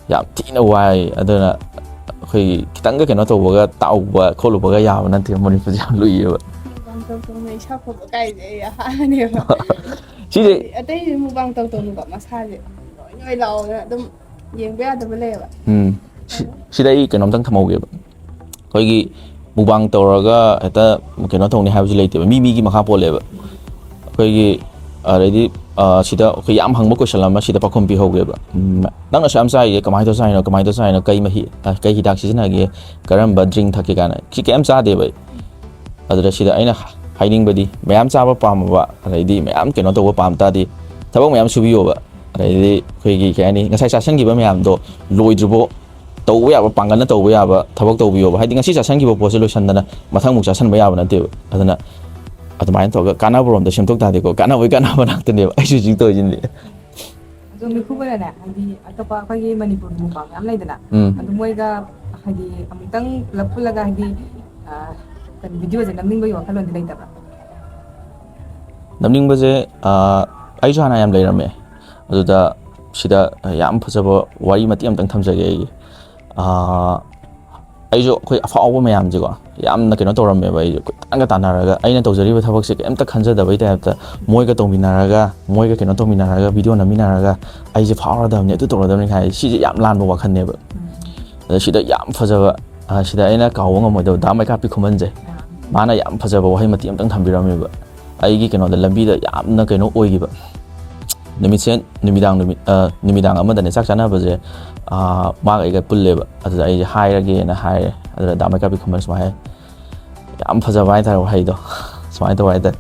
ꯌꯥꯝ ꯊꯤꯅ ꯋꯥꯏ꯫ ꯑꯗꯨꯅ ꯑꯩꯈꯣꯏꯒꯤ ꯈꯤꯇꯪꯒ ꯀꯩꯅꯣ ꯇꯧꯕꯒ, ꯇꯥꯎꯕ ꯈꯣꯠꯂꯨꯕꯒ ꯌꯥꯕ ꯅꯠꯇꯦ, ꯃꯅꯤꯄꯨꯔꯁꯦ ꯌꯥꯝ ꯂꯨꯏꯌꯦꯕ꯫ ꯃꯨꯛꯕꯥꯡ ꯇꯧ ꯇꯧꯅ ꯏꯁꯥ ꯐꯕ ꯀꯥꯏꯁꯦ ꯑꯩ ꯑꯍꯥꯟꯕꯅꯦꯕ꯫ ꯁꯤꯁꯦ ꯑꯇꯩꯗꯤ ꯃꯨꯛꯕꯥꯡ ꯇꯧ ꯇꯧꯅꯀꯣ ꯃꯁꯥꯁꯦ ꯅꯣꯏ ꯅꯣꯏ ꯂꯥꯎꯅ ꯑꯗꯨꯝ ꯌꯦꯡꯕ ꯌꯥꯗꯕ ꯂꯩꯌꯦꯕ꯫ ꯎꯝ꯫ ꯁꯤ-, ꯁꯤꯗ ꯑꯩ ꯀꯩꯅꯣꯝꯇꯪ ꯊꯝꯍꯧꯒꯦꯕ꯫ ꯑꯩꯈꯣꯏꯒꯤ ꯃꯨꯛꯕꯥꯡ ꯇꯧꯔꯒ ꯍꯦꯛꯇ ꯀꯩꯅꯣ ꯇꯧꯅꯤ ꯍꯥꯏꯕꯁꯨ ꯂꯩꯇꯦꯕ, ꯃꯤ ꯃꯤꯒꯤ ꯃꯈꯥ ꯄꯣꯜꯂꯦꯕ꯫ ꯑꯩꯈꯣꯏꯒꯤ, ꯑꯗꯩꯗꯤ, ꯑ, ꯁꯤꯗ ꯑꯩꯈꯣꯏ ꯌꯥꯝ ꯍꯪꯕ ꯀꯣꯏꯁꯟ ꯑꯃ ꯁꯤꯗ ꯄꯥꯎꯈꯨꯝ ꯄꯤꯍꯧꯒꯦꯕ꯫ ꯎꯝ, "ꯅꯪꯅ ꯑꯁꯨꯛ ꯌꯥꯝ ꯆꯥꯏꯁꯦ ꯀꯃꯥꯏꯅ ꯇꯧꯔ ꯆꯥꯏꯅꯣ, ꯀꯃꯥꯏꯅ ꯇꯧꯔ ꯆꯥꯏꯅꯣ, ꯀꯩ ꯃꯍꯤ, ꯑ, ꯀꯩ ꯍꯤꯗꯥꯛ ꯁꯤꯖꯤꯟꯅꯒꯦ, ꯀꯔꯝꯕ ꯗ꯭ꯔꯤꯡ ꯊꯛꯀꯦ?" ꯀꯥꯏꯅ꯫ ꯁꯤ ꯀꯩꯝ ꯆꯥꯗꯦꯕ ꯑꯩ꯫ ꯑꯗꯨꯗ ꯁꯤꯗ ꯑꯩꯅ ꯍꯥꯏꯅꯤꯡꯕꯗꯤ, ꯃꯌꯥꯝ ꯆꯥꯕ ꯄꯥꯝꯃꯕ, ꯑꯗꯩꯗꯤ ꯃꯌꯥꯝ ꯀꯩꯅꯣ ꯇꯧꯕ ꯄꯥꯝ ꯇꯥꯔꯗꯤ, ꯊꯕꯛ ꯃꯌꯥꯝ ꯁꯨꯕꯤꯌꯣꯕ꯫ ꯑꯗꯩꯗꯤ ꯑꯩꯈꯣꯏꯒꯤ, ꯀꯩ ꯍꯥꯏꯅꯤ, ꯉꯁꯥꯏ ꯆꯥꯁꯟꯈꯤꯕ ꯃꯌꯥꯝꯗꯣ ꯂꯣꯏꯗ꯭ꯔꯤꯕꯣ ꯇꯧꯕ ꯌꯥꯕ, ꯄꯥꯡꯒꯜꯅ ꯇꯧꯕ ꯌꯥꯕ ꯊꯕꯛ ꯇꯧꯕꯤꯌꯣꯕ꯫ ꯍꯥꯏꯗꯤ ꯉꯁꯤ ꯆꯥꯁꯟꯈꯤꯕ ꯄꯣꯠꯁꯦ ꯂꯣꯏꯁꯟꯗꯅ ꯃꯊꯪꯃꯨꯛ ꯆꯥꯁꯟꯕ ꯌꯥꯕ ꯅꯠꯇꯦꯕ꯫ ꯑꯗꯨꯅ ꯑꯗꯨꯃꯥꯏꯅ ꯇꯧꯔꯒ ꯀꯥꯟꯅꯕꯔꯣꯝꯗ ꯁꯦꯝꯗꯣꯛ ꯇꯥꯔꯗꯤꯀꯣ, ꯀꯥꯟꯅꯕꯒꯤ ꯀꯥꯟꯅꯕ ꯉꯥꯛꯇꯅꯦꯕ ꯑꯩꯁꯨ ꯍꯧꯖꯤꯛ ꯇꯧꯔꯤꯁꯤꯗꯤ꯫ ꯑꯗꯣ ꯃꯤꯈꯨꯕꯅꯅꯦ, ꯍꯥꯏꯗꯤ, ꯑꯇꯣꯞꯄ ꯑꯩꯈꯣꯏꯒꯤ ꯃꯅꯤꯄꯨꯔꯒꯤ ꯃꯨꯛꯕꯥꯡ ꯃꯌꯥꯝ ꯂꯩꯗꯅ, ꯎꯝ꯫ ꯑꯗꯨ ꯃꯣꯏꯒ, ꯍꯥꯏꯗꯤ, ꯑꯃꯨꯛꯇꯪ ꯄꯨꯂꯞ ꯄꯨꯜꯂꯒ, ꯍꯥꯏꯗꯤ, ꯑ, ꯀꯩꯅꯣ, ꯚꯤꯗꯤꯑꯣꯁꯦ ꯅꯝꯅꯤꯡꯕꯒꯤ ꯋꯥꯈꯜꯂꯣꯟꯗꯤ ꯂꯩꯇꯕ꯭ꯔꯥ? ꯅꯝꯅꯤꯡꯕꯁꯦ, ꯑ, ꯑꯩꯁꯨ ꯍꯥꯟꯅ ꯌꯥꯝ ꯂꯩꯔꯝꯃꯦ꯫ ꯑꯗꯨꯗ ꯁꯤꯗ ꯌꯥꯝ ꯐꯖꯕ ꯋꯥꯔꯤ ꯃꯇꯦꯛ ꯑꯃꯇꯪ ꯊꯝꯖꯒꯦ ꯑꯩꯒꯤ꯫ ꯑ, ꯑꯩꯁꯨ ꯑꯩꯈꯣꯏ ꯑꯐꯥꯎꯕ ꯃꯌꯥꯝꯁꯦꯀꯣ, ꯌꯥꯝꯅ ꯀꯩꯅꯣ ꯇꯧꯔꯝꯃꯦꯕ꯫ ꯑꯩꯁꯨ ꯈꯤꯇꯪꯒ ꯇꯥꯟꯅꯔꯒ, ꯑꯩꯅ ꯇꯧꯖꯔꯤꯕ ꯊꯕꯛꯁꯦ ꯀꯩꯝꯇ ꯈꯟꯖꯗꯕꯩ ꯇꯥꯏꯞꯇ ꯃꯣꯏꯒ ꯇꯧꯃꯤꯟꯅꯔꯒ, ꯃꯣꯏꯒ ꯀꯩꯅꯣ ꯇꯧꯃꯤꯟꯅꯔꯒ, ꯚꯤꯗꯤꯑꯣ ꯅꯝꯃꯤꯟꯅꯔꯒ ꯑꯩꯁꯦ ꯐꯥꯎꯔꯗꯕꯅꯤ, ꯑꯗꯨ ꯇꯧꯔꯗꯕꯅꯤ ꯍꯥꯏ꯫ ꯁꯤꯁꯦ ꯌꯥꯝ ꯂꯥꯟꯕ ꯋꯥꯈꯜꯅꯦꯕ꯫ ꯑꯗ ꯁꯤꯗ ꯌꯥꯝ ꯐꯖꯕ, ꯑ, ꯁꯤꯗ ꯑꯩꯅ ꯀꯥꯎꯕ ꯉꯝꯃꯣꯏꯗꯕ ꯗꯥ ꯃꯩꯀꯥꯞꯄꯤ ꯈꯨꯃꯟꯁꯦ, ꯃꯥꯅ ꯌꯥꯝ ꯐꯖꯕ ꯋꯥꯍꯩ ꯃꯇꯦꯛ ꯑꯃꯇꯪ ꯊꯝꯕꯤꯔꯝꯃꯦꯕ꯫ ꯑꯩꯒꯤ ꯀꯩꯅꯣꯗ, ꯂꯝꯕꯤꯗ ꯌꯥꯝꯅ ꯀꯩꯅꯣ ꯑꯣꯏꯈꯤꯕ ꯅꯨꯃꯤꯠꯁꯦ, ꯅꯨꯃꯤꯗꯥꯡ, ꯅꯨꯃꯤꯠ, ꯑ, ꯅꯨꯃꯤꯗꯥꯡ ꯑꯃꯗꯅꯦ ꯆꯥꯛ ꯆꯥꯅꯕꯁꯦ, ꯑ, ꯃꯥꯒ ꯑꯩꯒ ꯄꯨꯜꯂꯦꯕ꯫ ꯑꯗꯨꯗ ꯑꯩꯁꯦ ꯍꯥꯏꯔꯒꯦꯅ ꯍꯥꯏꯔꯦ꯫ ꯑꯗꯨꯗ ꯗꯥ ꯃꯩꯀꯥꯞꯄꯤ ꯈꯨꯃꯟ ꯁꯨꯃꯥꯏꯅ ꯍꯥꯏ, ꯌꯥꯝ ꯐꯖꯕ ꯍꯥꯏꯇꯥꯔꯦ ꯋꯥꯍꯩꯗꯣ꯫ ꯁꯨꯃꯥꯏꯅ ꯇꯧꯕ ꯍꯥꯏꯇꯥꯔꯦ,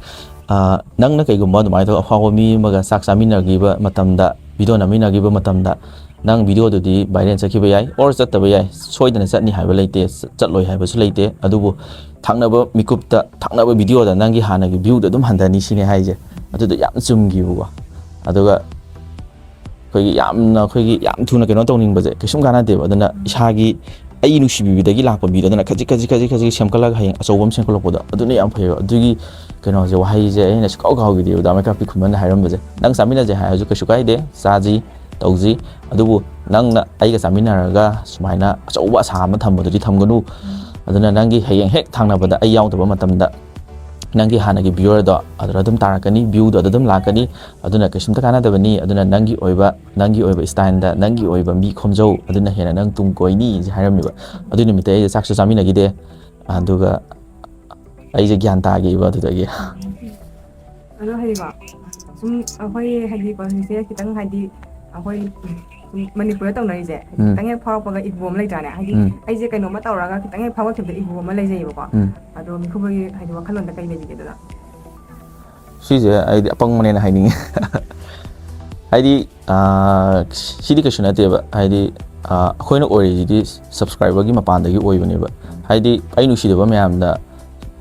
"ꯑ, ꯅꯪꯅ ꯀꯩꯒꯨꯝꯕ ꯑꯗꯨꯃꯥꯏꯅ ꯇꯧꯔꯒ ꯑꯐꯥꯎꯕ ꯃꯤ ꯑꯃꯒ ꯆꯥꯛ ꯆꯥꯃꯤꯟꯅꯈꯤꯕ ꯃꯇꯝꯗ, ꯚꯤꯗꯤꯑꯣ ꯅꯝꯃꯤꯟꯅꯈꯤꯕ ꯃꯇꯝꯗ, ꯅꯪ ꯚꯤꯗꯤꯑꯣꯗꯨꯗꯤ ꯚꯥꯏꯔꯦꯜ ꯆꯠꯈꯤꯕ ꯌꯥꯏ, ꯑꯣꯔ ꯆꯠꯇꯕ ꯌꯥꯏ, ꯁꯣꯏꯗꯅ ꯆꯠꯅꯤ ꯍꯥꯏꯕ ꯂꯩꯇꯦ, ꯆꯠꯂꯣꯏ ꯍꯥꯏꯕꯁꯨ ꯂꯩꯇꯦ꯫ ꯑꯗꯨꯕꯨ ꯊꯪꯅꯕ ꯃꯤꯀꯨꯞꯇ, ꯊꯪꯅꯕ ꯚꯤꯗꯤꯑꯣꯗ ꯅꯪꯒꯤ ꯍꯥꯟꯅꯒꯤ ꯚ꯭ꯌꯨꯗꯣ ꯑꯗꯨꯝ ꯍꯟꯊꯅꯤ" ꯁꯤꯅꯦ ꯍꯥꯏꯁꯦ꯫ ꯑꯗꯨꯗꯣ ꯌꯥꯝ ꯆꯨꯝꯈꯤꯕꯀꯣ꯫ ꯑꯗꯨꯒ ꯑꯩꯈꯣꯏꯒꯤ ꯌꯥꯝꯅ, ꯑꯩꯈꯣꯏꯒꯤ ꯌꯥꯝ ꯊꯨꯅ ꯀꯩꯅꯣ ꯇꯧꯅꯤꯡꯕꯁꯦ ꯀꯩꯁꯨꯝ ꯀꯥꯟꯅꯗꯦꯕ꯫ ꯑꯗꯨꯅ ꯏꯁꯥꯒꯤ, ꯑꯩ ꯅꯨꯡꯁꯤꯕꯤꯕꯗꯒꯤ ꯂꯥꯛꯄ ꯃꯤꯗꯣ, ꯑꯗꯨꯅ ꯈꯖꯤꯛ, ꯈꯖꯤꯛ, ꯈꯖꯤꯛ, ꯈꯖꯤꯛ ꯁꯦꯝꯒꯠꯂꯒ ꯍꯌꯦꯡ ꯑꯆꯧꯕ ꯑꯃ ꯁꯦꯝꯒꯠꯂꯛꯄꯗꯣ, ꯑꯗꯨꯅ ꯌꯥꯝ ꯐꯩꯌꯦꯕ꯫ ꯑꯗꯨꯒꯤ ꯀꯩꯅꯣꯁꯦ, ꯋꯥꯍꯩꯁꯦ ꯑꯩꯅ ꯁꯨꯡꯀꯥꯎ ꯀꯥꯎꯈꯤꯗꯦꯕ, ꯗꯥ ꯃꯩꯀꯥꯞꯄꯤ ꯈꯨꯃꯟꯅ ꯍꯥꯏꯔꯝꯕꯁꯦ꯫ "ꯅꯪ ꯆꯥꯃꯤꯟꯅꯁꯦ ꯍꯥꯏꯔꯁꯨ ꯀꯩꯁꯨ ꯀꯥꯏꯗꯦ, ꯆꯥꯁꯤ, ꯇꯧꯁꯤ꯫ ꯑꯗꯨꯕꯨ ꯅꯪꯅ ꯑꯩꯒ ꯆꯥꯃꯤꯟꯅꯔꯒ ꯁꯨꯃꯥꯏꯅ ꯑꯆꯧꯕ ꯑꯁꯥ ꯑꯃ ꯊꯝꯕꯗꯨꯗꯤ ꯊꯝꯒꯅꯨ꯫ ꯑꯗꯨꯅ ꯅꯪꯒꯤ ꯍꯌꯦꯡ ꯍꯦꯛ ꯊꯥꯡꯅꯕꯗ ꯑꯩ ꯌꯥꯎꯗꯕ ꯃꯇꯝꯗ ꯅꯪꯒꯤ ꯍꯥꯟꯅꯒꯤ ꯚ꯭ꯌꯨꯋꯔꯗꯣ ꯑꯗꯨꯗ ꯑꯗꯨꯝ ꯇꯥꯔꯛꯀꯅꯤ, ꯚ꯭ꯌꯨꯗꯣ ꯑꯗꯨ ꯑꯗꯨꯝ ꯂꯥꯛꯀꯅꯤ꯫ ꯑꯗꯨꯅ ꯀꯩꯁꯨꯝꯇ ꯀꯥꯟꯅꯗꯕꯅꯤ꯫ ꯑꯗꯨꯅ ꯅꯪꯒꯤ ꯑꯣꯏꯕ, ꯅꯪꯒꯤ ꯑꯣꯏꯕ ꯁ꯭ꯇꯥꯏꯜꯗ, ꯅꯪꯒꯤ ꯑꯣꯏꯕ ꯃꯤ ꯈꯣꯝꯖꯧ, ꯑꯗꯨꯅ ꯍꯦꯟꯅ ꯅꯪ ꯇꯨꯡ ꯀꯣꯏꯅꯤ" ꯁꯤ ꯍꯥꯏꯔꯝꯃꯦꯕ꯫ ꯑꯗꯨꯏ ꯅꯨꯃꯤꯠꯇ ꯑꯩꯁꯦ ꯆꯥꯛꯁꯨ ꯆꯥꯃꯤꯟꯅꯈꯤꯗꯦ꯫ ꯑꯗꯨꯒ ꯑꯩꯁꯦ ꯒ꯭ꯌꯥꯟ ꯇꯥꯈꯤꯕ ꯑꯗꯨꯗꯒꯤ꯫ ꯑꯗꯣ ꯍꯥꯏꯗꯤꯀꯣ, ꯁꯨꯝ ꯑꯩꯈꯣꯏ ꯍꯥꯏꯗꯤꯀꯣ, ꯍꯧꯖꯤꯛꯁꯦ ꯈꯤꯇꯪ ꯍꯥꯏꯗꯤ ꯑꯩꯈꯣꯏ ꯁꯨꯝ ꯃꯅꯤꯄꯨꯔꯗ ꯇꯧꯅꯔꯤꯁꯦ, ꯎꯝ꯫ ꯈꯤꯇꯪ ꯍꯦꯛ ꯐꯥꯎꯔꯛꯄꯒ ꯏꯒꯣ ꯑꯃ ꯂꯩꯇ꯭ꯔꯥꯅꯦ? ꯍꯥꯏꯗꯤ ꯎꯝ꯫ ꯑꯩꯁꯦ ꯀꯩꯅꯣꯝꯃ ꯇꯧꯔꯒ ꯈꯤꯇꯪ ꯍꯦꯛ ꯐꯥꯎꯔꯛꯈꯤꯕꯗ ꯏꯒꯣ ꯑꯃ ꯂꯩꯖꯩꯌꯦꯕꯀꯣ꯫ ꯎꯝ꯫ ꯑꯗꯣ ꯃꯤꯈꯨꯕꯒꯤ ꯍꯥꯏꯗꯤ ꯋꯥꯈꯜꯂꯣꯟꯗ ꯀꯩ ꯂꯩꯕꯤꯒꯦ ꯑꯗꯨꯅ? ꯁꯤꯁꯦ ꯑꯩꯗꯤ ꯑꯄꯪꯕꯅꯦꯅ ꯍꯥꯏꯅꯤꯡꯉꯤ꯫ ꯍꯥꯏꯗꯤ, ꯑꯥ, ꯁꯤꯗꯤ ꯀꯩꯁꯨ ꯅꯠꯇꯦꯕ꯫ ꯍꯥꯏꯗꯤ, ꯑꯥ, ꯑꯩꯈꯣꯏꯅ ꯑꯣꯏꯔꯤꯁꯤꯗꯤ ꯁꯕꯁꯀ꯭ꯔꯥꯏꯕꯔꯒꯤ ꯃꯄꯥꯟꯗꯒꯤ ꯑꯣꯏꯕꯅꯦꯕ꯫ ꯍꯥꯏꯗꯤ, ꯑꯩ ꯅꯨꯡꯁꯤꯗꯕ ꯃꯌꯥꯝꯗ,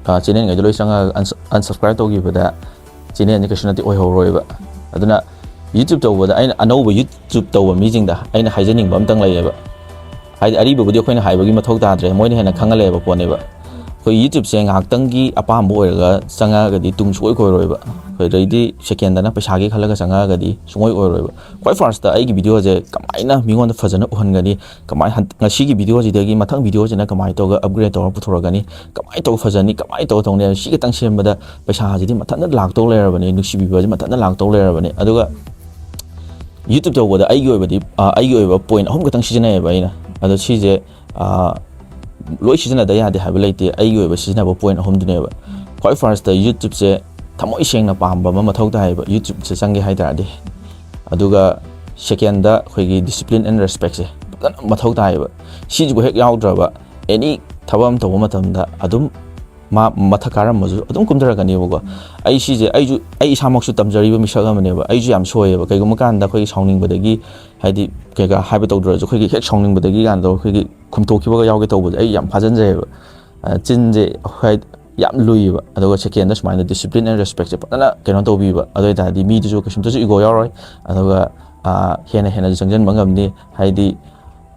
ꯑꯥ, ꯆꯦꯅꯦꯜꯉꯩꯗꯣ ꯂꯣꯏ ꯆꯪꯉꯒ ꯑꯟꯁ-, unsubscribe ꯇꯧꯈꯤꯕꯗ ꯆꯦꯅꯦꯜꯁꯦ ꯀꯩꯁꯨ ꯅꯠꯇꯦ ꯑꯣꯏꯍꯧꯔꯣꯏꯕ꯫ ꯑꯗꯨꯅ YouTube ꯇꯧꯕꯗ ꯑꯩꯅ ꯑꯅꯧꯕ YouTube ꯇꯧꯕ ꯃꯤꯁꯤꯡꯗ ꯑꯩꯅ ꯍꯥꯏꯖꯅꯤꯡꯕ ꯑꯝꯇꯪ ꯂꯩꯌꯦꯕ꯫ ꯍꯥꯏꯗꯤ, ꯑꯔꯤꯕꯕꯨꯗꯤ ꯑꯩꯈꯣꯏꯅ ꯍꯥꯏꯕꯒꯤ ꯃꯊꯧ ꯇꯥꯗ꯭ꯔꯦ, ꯃꯣꯏꯅ ꯍꯦꯟꯅ ꯈꯪꯉ ꯂꯩꯔꯕ ꯄꯣꯠꯅꯦꯕ꯫ ꯑꯩꯈꯣꯏ YouTubeꯁꯦ ꯉꯥꯏꯍꯥꯛꯇꯪꯒꯤ ꯑꯄꯥꯝꯕ ꯑꯣꯏꯔꯒ ꯆꯪꯉꯛꯑꯒꯗꯤ ꯇꯨꯡ ꯁꯨꯡꯑꯣꯏ ꯀꯣꯏꯔꯣꯏꯕ꯫ ꯑꯩꯈꯣꯏ ꯑꯗꯩꯗꯤ secondꯗꯅ ꯄꯩꯁꯥꯒꯤ ꯈꯜꯂꯒ ꯆꯪꯉꯛꯑꯒꯗꯤ ꯁꯨꯡꯑꯣꯏ ꯑꯣꯏꯔꯣꯏꯕ꯫ ꯈ꯭ꯋꯥꯏ firstꯇ ꯑꯩꯒꯤ videoꯁꯦ ꯀꯃꯥꯏꯅ ꯃꯤꯉꯣꯟꯗ ꯐꯖꯅ ꯎꯍꯟꯒꯅꯤ, ꯀꯃꯥꯏ ꯍꯟ-, ꯉꯁꯤꯒꯤ videoꯁꯤꯗꯒꯤ ꯃꯊꯪ videoꯁꯤꯅ ꯀꯃꯥꯏꯅ ꯇꯧꯔꯒ upgrade ꯇꯧꯔꯒ ꯄꯨꯊꯣꯔꯛꯀꯅꯤ, ꯀꯃꯥꯏꯅ ꯇꯧꯔꯒ ꯐꯖꯅꯤ, ꯀꯃꯥꯏꯅ ꯇꯧꯔꯒ ꯇꯧꯅꯤ ꯍꯥꯏꯕ ꯁꯤ ꯈꯛꯇꯪ ꯁꯦꯝꯕꯗ ꯄꯩꯁꯥꯁꯤꯗꯤ ꯃꯊꯟꯇ ꯂꯥꯛꯇꯧ ꯂꯩꯔꯕꯅꯤ, ꯅꯨꯡꯁꯤꯕꯤꯕꯁꯦ ꯃꯊꯟꯇ ꯂꯥꯛꯇꯧ ꯂꯩꯔꯕꯅꯤ꯫ ꯑꯗꯨꯒ YouTube ꯇꯧꯕꯗ ꯑꯩꯒꯤ ꯑꯣꯏꯕꯗꯤ, ꯑ, ꯑꯩꯒꯤ ꯑꯣꯏꯕ point ꯑꯍꯨꯝ ꯈꯛꯇꯪ ꯁꯤꯖꯤꯟꯅꯩꯌꯦꯕ ꯑꯩꯅ꯫ ꯑꯗꯣ ꯁꯤꯁꯦ, ꯑ, ꯂꯣꯏ ꯁꯤꯖꯤꯟꯅꯗ ꯌꯥꯗꯦ ꯍꯥꯏꯕ ꯂꯩꯇꯦ, ꯑꯩꯒꯤ ꯑꯣꯏꯕ ꯁꯤꯖꯤꯟꯅꯕ point ꯑꯍꯨꯝꯗꯨꯅꯦꯕ꯫ ꯈ꯭ꯋꯥꯏ firstꯇ YouTubeꯁꯦ ꯊꯃꯣꯏ ꯁꯦꯡꯅ ꯄꯥꯝꯕ ꯑꯃ ꯃꯊꯧ ꯇꯥꯏꯌꯦꯕ, YouTubeꯁꯦ ꯆꯪꯒꯦ ꯍꯥꯏ ꯇꯥꯔꯗꯤ꯫ ꯑꯗꯨꯒ secondꯗ ꯑꯩꯈꯣꯏꯒꯤ discipline and respectꯁꯦ ꯐꯖꯅ ꯃꯊꯧ ꯇꯥꯏꯌꯦꯕ꯫ ꯁꯤꯁꯤꯕꯨ ꯍꯦꯛ ꯌꯥꯎꯗ꯭ꯔꯕ any ꯊꯕꯛ ꯑꯃ ꯇꯧꯕ ꯃꯇꯝꯗ ꯑꯗꯨꯝ ꯃꯥ ꯃꯊꯛ ꯀꯥꯔꯝꯕꯁꯨ ꯑꯗꯨꯝ ꯀꯨꯝꯊꯔꯛꯀꯅꯦꯕꯀꯣ꯫ ꯑꯩ ꯁꯤꯁꯦ ꯑꯩꯁꯨ, ꯑꯩ ꯏꯁꯥꯃꯛꯁꯨ ꯇꯝꯖꯔꯤꯕ ꯃꯤꯁꯛ ꯑꯃꯅꯦꯕ꯫ ꯑꯩꯁꯨ ꯌꯥꯝ ꯁꯣꯏꯌꯦꯕ꯫ ꯀꯩꯒꯨꯝꯕ ꯀꯥꯟꯗ ꯑꯩꯈꯣꯏꯒꯤ ꯁꯥꯎꯅꯤꯡꯕꯗꯒꯤ, ꯍꯥꯏꯗꯤ ꯀꯩꯀꯥ ꯍꯥꯏꯕ ꯇꯧꯗ꯭ꯔꯁꯨ ꯑꯩꯈꯣꯏꯒꯤ ꯍꯦꯛ ꯁꯥꯎꯅꯤꯡꯕꯗꯒꯤ ꯀꯥꯟꯗ ꯑꯩꯈꯣꯏꯒꯤ ꯈꯨꯝꯊꯣꯛꯈꯤꯕꯒ ꯌꯥꯎꯒꯦ ꯇꯧꯕꯁꯦ ꯑꯩ ꯌꯥꯝ ꯐꯥꯖꯤꯟꯖꯩꯌꯦꯕ꯫ ꯑ, ꯆꯤꯟꯁꯦ ꯍꯣꯏ ꯌꯥꯝ ꯂꯨꯏꯌꯦꯕ꯫ ꯑꯗꯨꯒ secondꯗ ꯁꯨꯃꯥꯏꯅ discipline and respectꯁꯦ ꯐꯖꯅ ꯀꯩꯅꯣ ꯇꯧꯕꯤꯕ꯫ ꯑꯗꯨ ꯑꯣꯏ ꯇꯥꯔꯗꯤ ꯃꯤꯗꯨꯁꯨ ꯀꯩꯁꯨꯝꯇꯁꯨ ego ꯌꯥꯎꯔꯣꯏ꯫ ꯑꯗꯨꯒ, ꯑ, ꯍꯦꯟꯅ ꯍꯦꯟꯅꯁꯨ ꯆꯪꯁꯤꯟꯕ ꯉꯝꯅꯤ꯫ ꯍꯥꯏꯗꯤ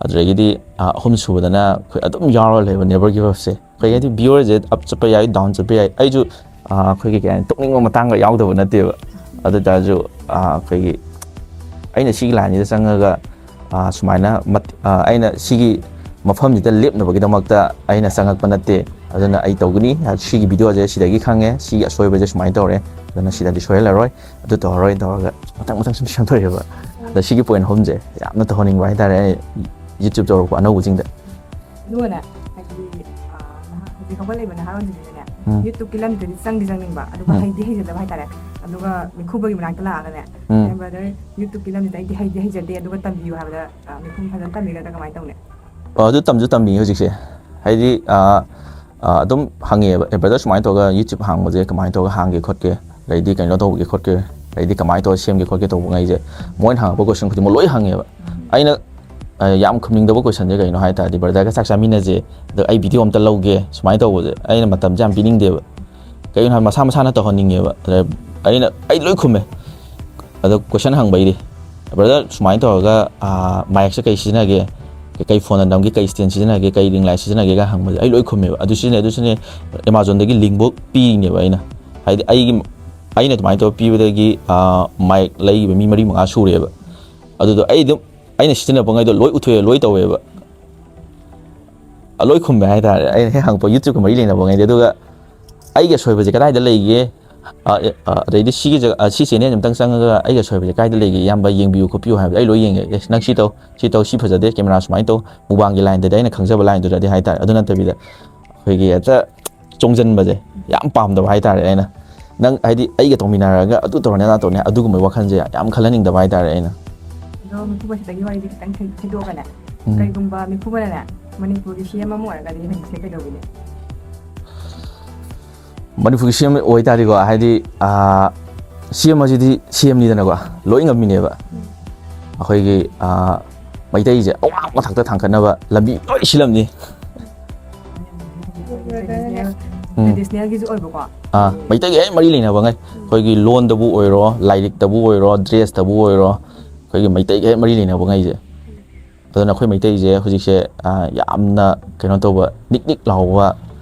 ꯑꯗꯨꯗꯒꯤꯗꯤ, ꯑ, ꯑꯍꯨꯝ ꯁꯨꯕꯗꯅ ꯑꯩꯈꯣꯏ ꯑꯗꯨꯝ ꯌꯥꯎꯔ ꯂꯩꯕ never give upꯁꯦ꯫ ꯀꯩ ꯍꯥꯏꯗꯤ viewerꯁꯦ up ꯆꯠꯄ ꯌꯥꯏ, down ꯆꯠꯄ ꯌꯥꯏ꯫ ꯑꯩꯁꯨ, ꯑ, ꯑꯩꯈꯣꯏꯒꯤ ꯀꯩ ꯍꯥꯏꯅꯤ, ꯇꯣꯛꯅꯤꯡꯕ ꯃꯇꯥꯡꯒ ꯌꯥꯎꯗꯕ ꯅꯠꯇꯦꯕ꯫ ꯑꯗꯨ ꯑꯣꯏ ꯇꯥꯔꯁꯨ, ꯑ, ꯑꯩꯈꯣꯏꯒꯤ ꯑꯩꯅ ꯁꯤꯒꯤ lineꯁꯤꯗ ꯆꯪꯉꯒ, ꯑ, ꯁꯨꯃꯥꯏꯅ ꯃꯠ-, ꯑ, ꯑꯩꯅ ꯁꯤꯒꯤ ꯃꯐꯝꯁꯤꯗ ꯂꯦꯞꯅꯕꯒꯤꯗꯃꯛꯇ ꯑꯩꯅ ꯆꯪꯉꯛꯄ ꯅꯠꯇꯦ꯫ ꯑꯗꯨꯅ ꯑꯩ ꯇꯧꯒꯅꯤ, ꯁꯤꯒꯤ videoꯁꯦ ꯁꯤꯗꯒꯤ ꯈꯪꯉꯦ, ꯁꯤꯒꯤ ꯑꯁꯣꯏꯕꯁꯦ ꯁꯨꯃꯥꯏꯅ ꯇꯧꯔꯦ, ꯑꯗꯨꯅ ꯁꯤꯗꯗꯤ ꯁꯣꯏꯍꯜꯂꯔꯣꯏ, ꯑꯗꯨ ꯇꯧꯔꯔꯣꯏ ꯇꯧꯔꯒ ꯃꯊꯪ ꯃꯊꯪ ꯁꯨꯝ ꯁꯦꯝꯗꯣꯛꯑꯦꯕ꯫ ꯑꯗ ꯁꯤꯒꯤ point ꯑꯍꯨꯝꯁꯦ ꯌꯥꯝꯅ ꯇꯧꯍꯟꯅꯤꯡꯕ ꯍꯥꯏꯇꯥꯔꯦ ꯑꯩ YouTube ꯇꯧꯔꯛꯄ ꯑꯅꯧꯕꯁꯤꯡꯗ꯫ ꯑꯗꯨꯒꯅꯦ, ꯍꯥꯏꯗꯤ, ꯑ, ꯅꯍꯥ-, ꯍꯧꯖꯤꯛ ꯍꯧꯒꯠꯂꯛꯏꯕ ꯅꯍꯥꯔꯣꯟꯁꯤꯡꯁꯤꯅꯅꯦ, ꯎꯝ꯫ YouTubeꯀꯤ ꯂꯝꯁꯤꯗꯗꯤ ꯆꯪꯗꯤ ꯆꯪꯅꯤꯡꯕ, ꯑꯗꯨꯒ ꯎꯝ꯫ ꯍꯩꯗꯤ ꯍꯩꯖꯗꯕ ꯍꯥꯏꯇꯥꯔꯦ꯫ ꯑꯗꯨꯒ ꯃꯤꯈꯨꯕꯒꯤ ꯃꯅꯥꯛꯇ ꯂꯥꯛꯑꯒꯅꯦ, ꯎꯝ꯫ "ꯑꯦ, brother, YouTubeꯀꯤ ꯂꯝꯁꯤꯗ ꯑꯩꯗꯤ ꯍꯩꯗꯤ ꯍꯩꯖꯗꯦ, ꯑꯗꯨꯒ ꯇꯝꯕꯤꯌꯨ" ꯍꯥꯏꯕꯗ, ꯑ, ꯃꯤꯈꯨꯝ ꯐꯖꯅ ꯇꯝꯕꯤꯒꯗ꯭ꯔꯥ, ꯀꯃꯥꯏꯅ ꯇꯧꯅꯤ? ꯑ, ꯑꯗꯨ ꯇꯝꯁꯨ ꯇꯝꯕꯤꯌꯦ ꯍꯧꯖꯤꯛꯁꯦ꯫ ꯍꯥꯏꯗꯤ, ꯑ, ꯑ, ꯑꯗꯨꯝ ꯍꯪꯉꯦꯕ, "ꯑꯦ, brother, ꯁꯨꯃꯥꯏꯅ ꯇꯧꯔꯒ YouTube ꯍꯥꯡꯕꯁꯦ ꯀꯃꯥꯏꯅ ꯇꯧꯔꯒ ꯍꯥꯡꯒꯦ ꯈꯣꯠꯀꯦ? ꯑꯗꯩꯗꯤ ꯀꯩꯅꯣ ꯇꯧꯕꯒꯦ ꯈꯣꯠꯀꯦ? ꯑꯗꯩꯗꯤ ꯀꯃꯥꯏꯅ ꯇꯧꯔꯒ ꯁꯦꯝꯒꯦ ꯈꯣꯠꯀꯦ?" ꯇꯧꯕꯉꯩꯁꯦ, ꯃꯣꯏꯅ ꯍꯪꯉꯛꯄ question ꯈꯨꯗꯤꯡꯃꯛ ꯂꯣꯏ ꯍꯪꯉꯦꯕ꯫ ꯑꯩꯅ, ꯑ, ꯌꯥꯝ ꯈꯨꯝꯅꯤꯡꯗꯕ questionꯁꯦ ꯀꯩꯅꯣ ꯍꯥꯏ ꯇꯥꯔꯗꯤ, "Brotherꯒ ꯆꯥꯛ ꯆꯥꯃꯤꯟꯅꯁꯦ, ꯑꯗꯣ ꯑꯩ video ꯑꯝꯇ ꯂꯧꯒꯦ", ꯁꯨꯃꯥꯏꯅ ꯇꯧꯕꯁꯦ ꯑꯩꯅ ꯃꯇꯝꯁꯦ ꯌꯥꯝ ꯄꯤꯅꯤꯡꯗꯦꯕ꯫ ꯀꯩꯒꯤꯅꯣ ꯍꯥꯏ, ꯃꯁꯥ ꯃꯁꯥꯅ ꯇꯧꯍꯟꯅꯤꯡꯉꯦꯕ꯫ ꯑꯗ ꯑꯩꯅ, ꯑꯩ ꯂꯣꯏ ꯈꯨꯝꯃꯦ꯫ ꯑꯗꯣ question ꯍꯪꯕꯩꯗꯤ, "Brother, ꯁꯨꯃꯥꯏꯅ ꯇꯧꯔꯒ, ꯑ, micꯁꯦ ꯀꯩ ꯁꯤꯖꯤꯟꯅꯒꯦ? ꯀꯩ ꯐꯣꯟꯗ ꯅꯝꯒꯦ, ꯀꯩ ꯁ꯭ꯇꯦꯟ ꯁꯤꯖꯤꯟꯅꯒꯦ, ꯀꯩ ꯔꯤꯡ ꯂꯥꯏꯠ ꯁꯤꯖꯤꯟꯅꯒꯦꯒ ꯍꯪꯕꯁꯦ ꯑꯩ ꯂꯣꯏ ꯈꯨꯝꯃꯦꯕ꯫ ꯑꯗꯨ ꯁꯤꯖꯤꯟꯅꯩ, ꯑꯗꯨ ꯁꯤꯖꯤꯟꯅꯩ, ꯑꯦꯃꯥꯖꯣꯟꯗꯒꯤ ꯂꯤꯡꯕꯨ ꯄꯤꯔꯤꯅꯦꯕ ꯑꯩꯅ꯫ ꯍꯥꯏꯗꯤ ꯑꯩꯒꯤ, ꯑꯩꯅ ꯑꯗꯨꯃꯥꯏꯅ ꯇꯧꯔ ꯄꯤꯕꯗꯒꯤ ꯃꯥꯏꯛ ꯂꯩꯈꯤꯕ ꯃꯤ ꯃꯔꯤ ꯃꯉꯥ ꯁꯨꯔꯦꯕ꯫ ꯑꯗꯨꯗꯣ ꯑꯩ ꯑꯗꯨꯝ, ꯑꯩꯅ ꯁꯤꯖꯤꯟꯅꯕꯉꯩꯗꯣ ꯂꯣꯏ ꯎꯠꯊꯣꯛꯑꯦ, ꯂꯣꯏ ꯇꯧꯋꯦꯕ꯫ ꯂꯣꯏ ꯈꯨꯝꯃꯦ ꯍꯥꯏꯇꯥꯔꯦ, ꯑꯩꯅ ꯍꯦꯛ ꯍꯪꯉꯛꯄ YouTube-ꯀ ꯃꯔꯤ ꯂꯩꯅꯕꯉꯩꯗꯤ꯫ ꯑꯗꯨꯒ ꯑꯩꯒꯤ ꯑꯁꯣꯏꯕꯁꯦ ꯀꯗꯥꯏꯗ ꯂꯩꯒꯦ, ꯑ, ꯑꯦ, ꯑ, ꯑꯗꯩꯗꯤ ꯁꯤꯒꯤ ꯖꯒꯥ, ꯑ, ꯁꯤ ꯆꯦꯅꯦꯜ ꯑꯝꯇꯪ ꯆꯪꯉꯒ ꯑꯩꯒꯤ ꯑꯁꯣꯏꯕꯁꯦ ꯀꯥꯏꯗ ꯂꯩꯒꯦ, ꯏꯌꯥꯝꯕ ꯌꯦꯡꯕꯤꯌꯨ ꯈꯣꯠꯄꯤꯌꯨ ꯍꯥꯏꯕꯗ ꯑꯩ ꯂꯣꯏ ꯌꯦꯡꯉꯦ꯫ "ꯑꯦ, ꯅꯪ ꯁꯤ ꯇꯧ, ꯁꯤ ꯇꯧ, ꯁꯤ ꯐꯖꯗꯦ, ꯀꯦꯃꯦꯔꯥ ꯁꯨꯃꯥꯏꯅ ꯇꯧ", ꯃꯨꯛꯕꯥꯡꯒꯤ ꯂꯥꯏꯟꯗꯗꯤ ꯑꯩꯅ ꯈꯪꯖꯕ ꯂꯥꯏꯟꯗꯨꯗꯗꯤ ꯍꯥꯏꯇꯥꯔꯦ꯫ ꯑꯗꯨ ꯅꯠꯇꯕꯤꯗ ꯑꯩꯈꯣꯏꯒꯤ ꯍꯦꯛꯇ ꯆꯣꯡꯁꯤꯟꯕꯁꯦ ꯌꯥꯝ ꯄꯥꯝꯗꯕ ꯍꯥꯏꯇꯥꯔꯦ ꯑꯩꯅ꯫ "ꯅꯪ ꯍꯥꯏꯗꯤ ꯑꯩꯒ ꯇꯧꯃꯤꯟꯅꯔꯒ ꯑꯗꯨ ꯇꯧꯔꯅꯤ, ꯑꯗꯥ ꯇꯧꯔꯅꯤ", ꯑꯗꯨꯒꯨꯝꯕ ꯋꯥꯈꯜꯁꯦ ꯌꯥꯝ ꯈꯜꯍꯟꯅꯤꯡꯗꯕ ꯍꯥꯏꯇꯥꯔꯦ ꯑꯩꯅ꯫ ꯑꯗꯣ ꯃꯤꯐꯨꯕꯁꯤꯗꯒꯤ ꯋꯥꯔꯤꯁꯦ ꯈꯤꯇꯪ ꯊꯩ-, ꯊꯩꯗꯣꯛꯑꯒꯅꯦ, ꯎꯝ꯫ ꯀꯩꯒꯨꯝꯕ ꯃꯤꯐꯨꯕꯅꯅꯦ, ꯃꯅꯤꯄꯨꯔꯒꯤ ꯁꯤ ꯑꯦꯝ ꯑꯃ ꯑꯣꯏꯔꯒꯗꯤ ꯅꯪꯁꯦ ꯀꯩꯗꯧꯕꯤꯅꯤ? ꯃꯅꯤꯄꯨꯔꯒꯤ ꯁꯤ ꯑꯦꯝ ꯑꯣꯏꯇꯥꯔꯗꯤꯀꯣ, ꯍꯥꯏꯗꯤ, ꯑꯥ, ꯁꯤ ꯑꯦꯝ ꯑꯁꯤꯗꯤ ꯁꯤ ꯑꯦꯝꯅꯤꯗꯅꯀꯣ, ꯂꯣꯏ ꯉꯝꯃꯤꯅꯦꯕ꯫ ꯑꯩꯈꯣꯏꯒꯤ, ꯑꯥ, ꯃꯩꯇꯩꯁꯦ ꯑꯋꯥꯡꯕ ꯊꯥꯛꯇ ꯊꯥꯡꯒꯠꯅꯕ ꯂꯝꯕꯤ ꯂꯣꯏ ꯁꯤꯜꯂꯝꯅꯤ꯫ ꯎꯝ꯫ ꯇ꯭ꯔꯦꯗꯤꯁꯅꯦꯜꯒꯤꯁꯨ ꯑꯣꯏꯕꯀꯣ꯫ ꯑꯥ, ꯃꯩꯇꯩꯒ ꯍꯦꯛ ꯃꯔꯤ ꯂꯩꯅꯕꯉꯩ, ꯑꯩꯈꯣꯏꯒꯤ ꯂꯣꯟꯗꯕꯨ ꯑꯣꯏꯔꯣ, ꯂꯥꯏꯔꯤꯛꯇꯕꯨ ꯑꯣꯏꯔꯣ, ꯗ꯭ꯔꯦꯁꯇꯕꯨ ꯑꯣꯏꯔꯣ, ꯑꯩꯈꯣꯏꯒꯤ ꯃꯩꯇꯩꯒ ꯍꯦꯛ ꯃꯔꯤ ꯂꯩꯅꯕꯉꯩꯁꯦ꯫ ꯑꯗꯨꯅ ꯑꯩꯈꯣꯏ ꯃꯩꯇꯩꯁꯦ ꯍꯧꯖꯤꯛꯁꯦ, ꯑꯥ, ꯌꯥꯝꯅ ꯀꯩꯅꯣ ꯇꯧꯕ, ꯅꯤꯛ ꯅꯤꯛ ꯂꯥꯎꯕ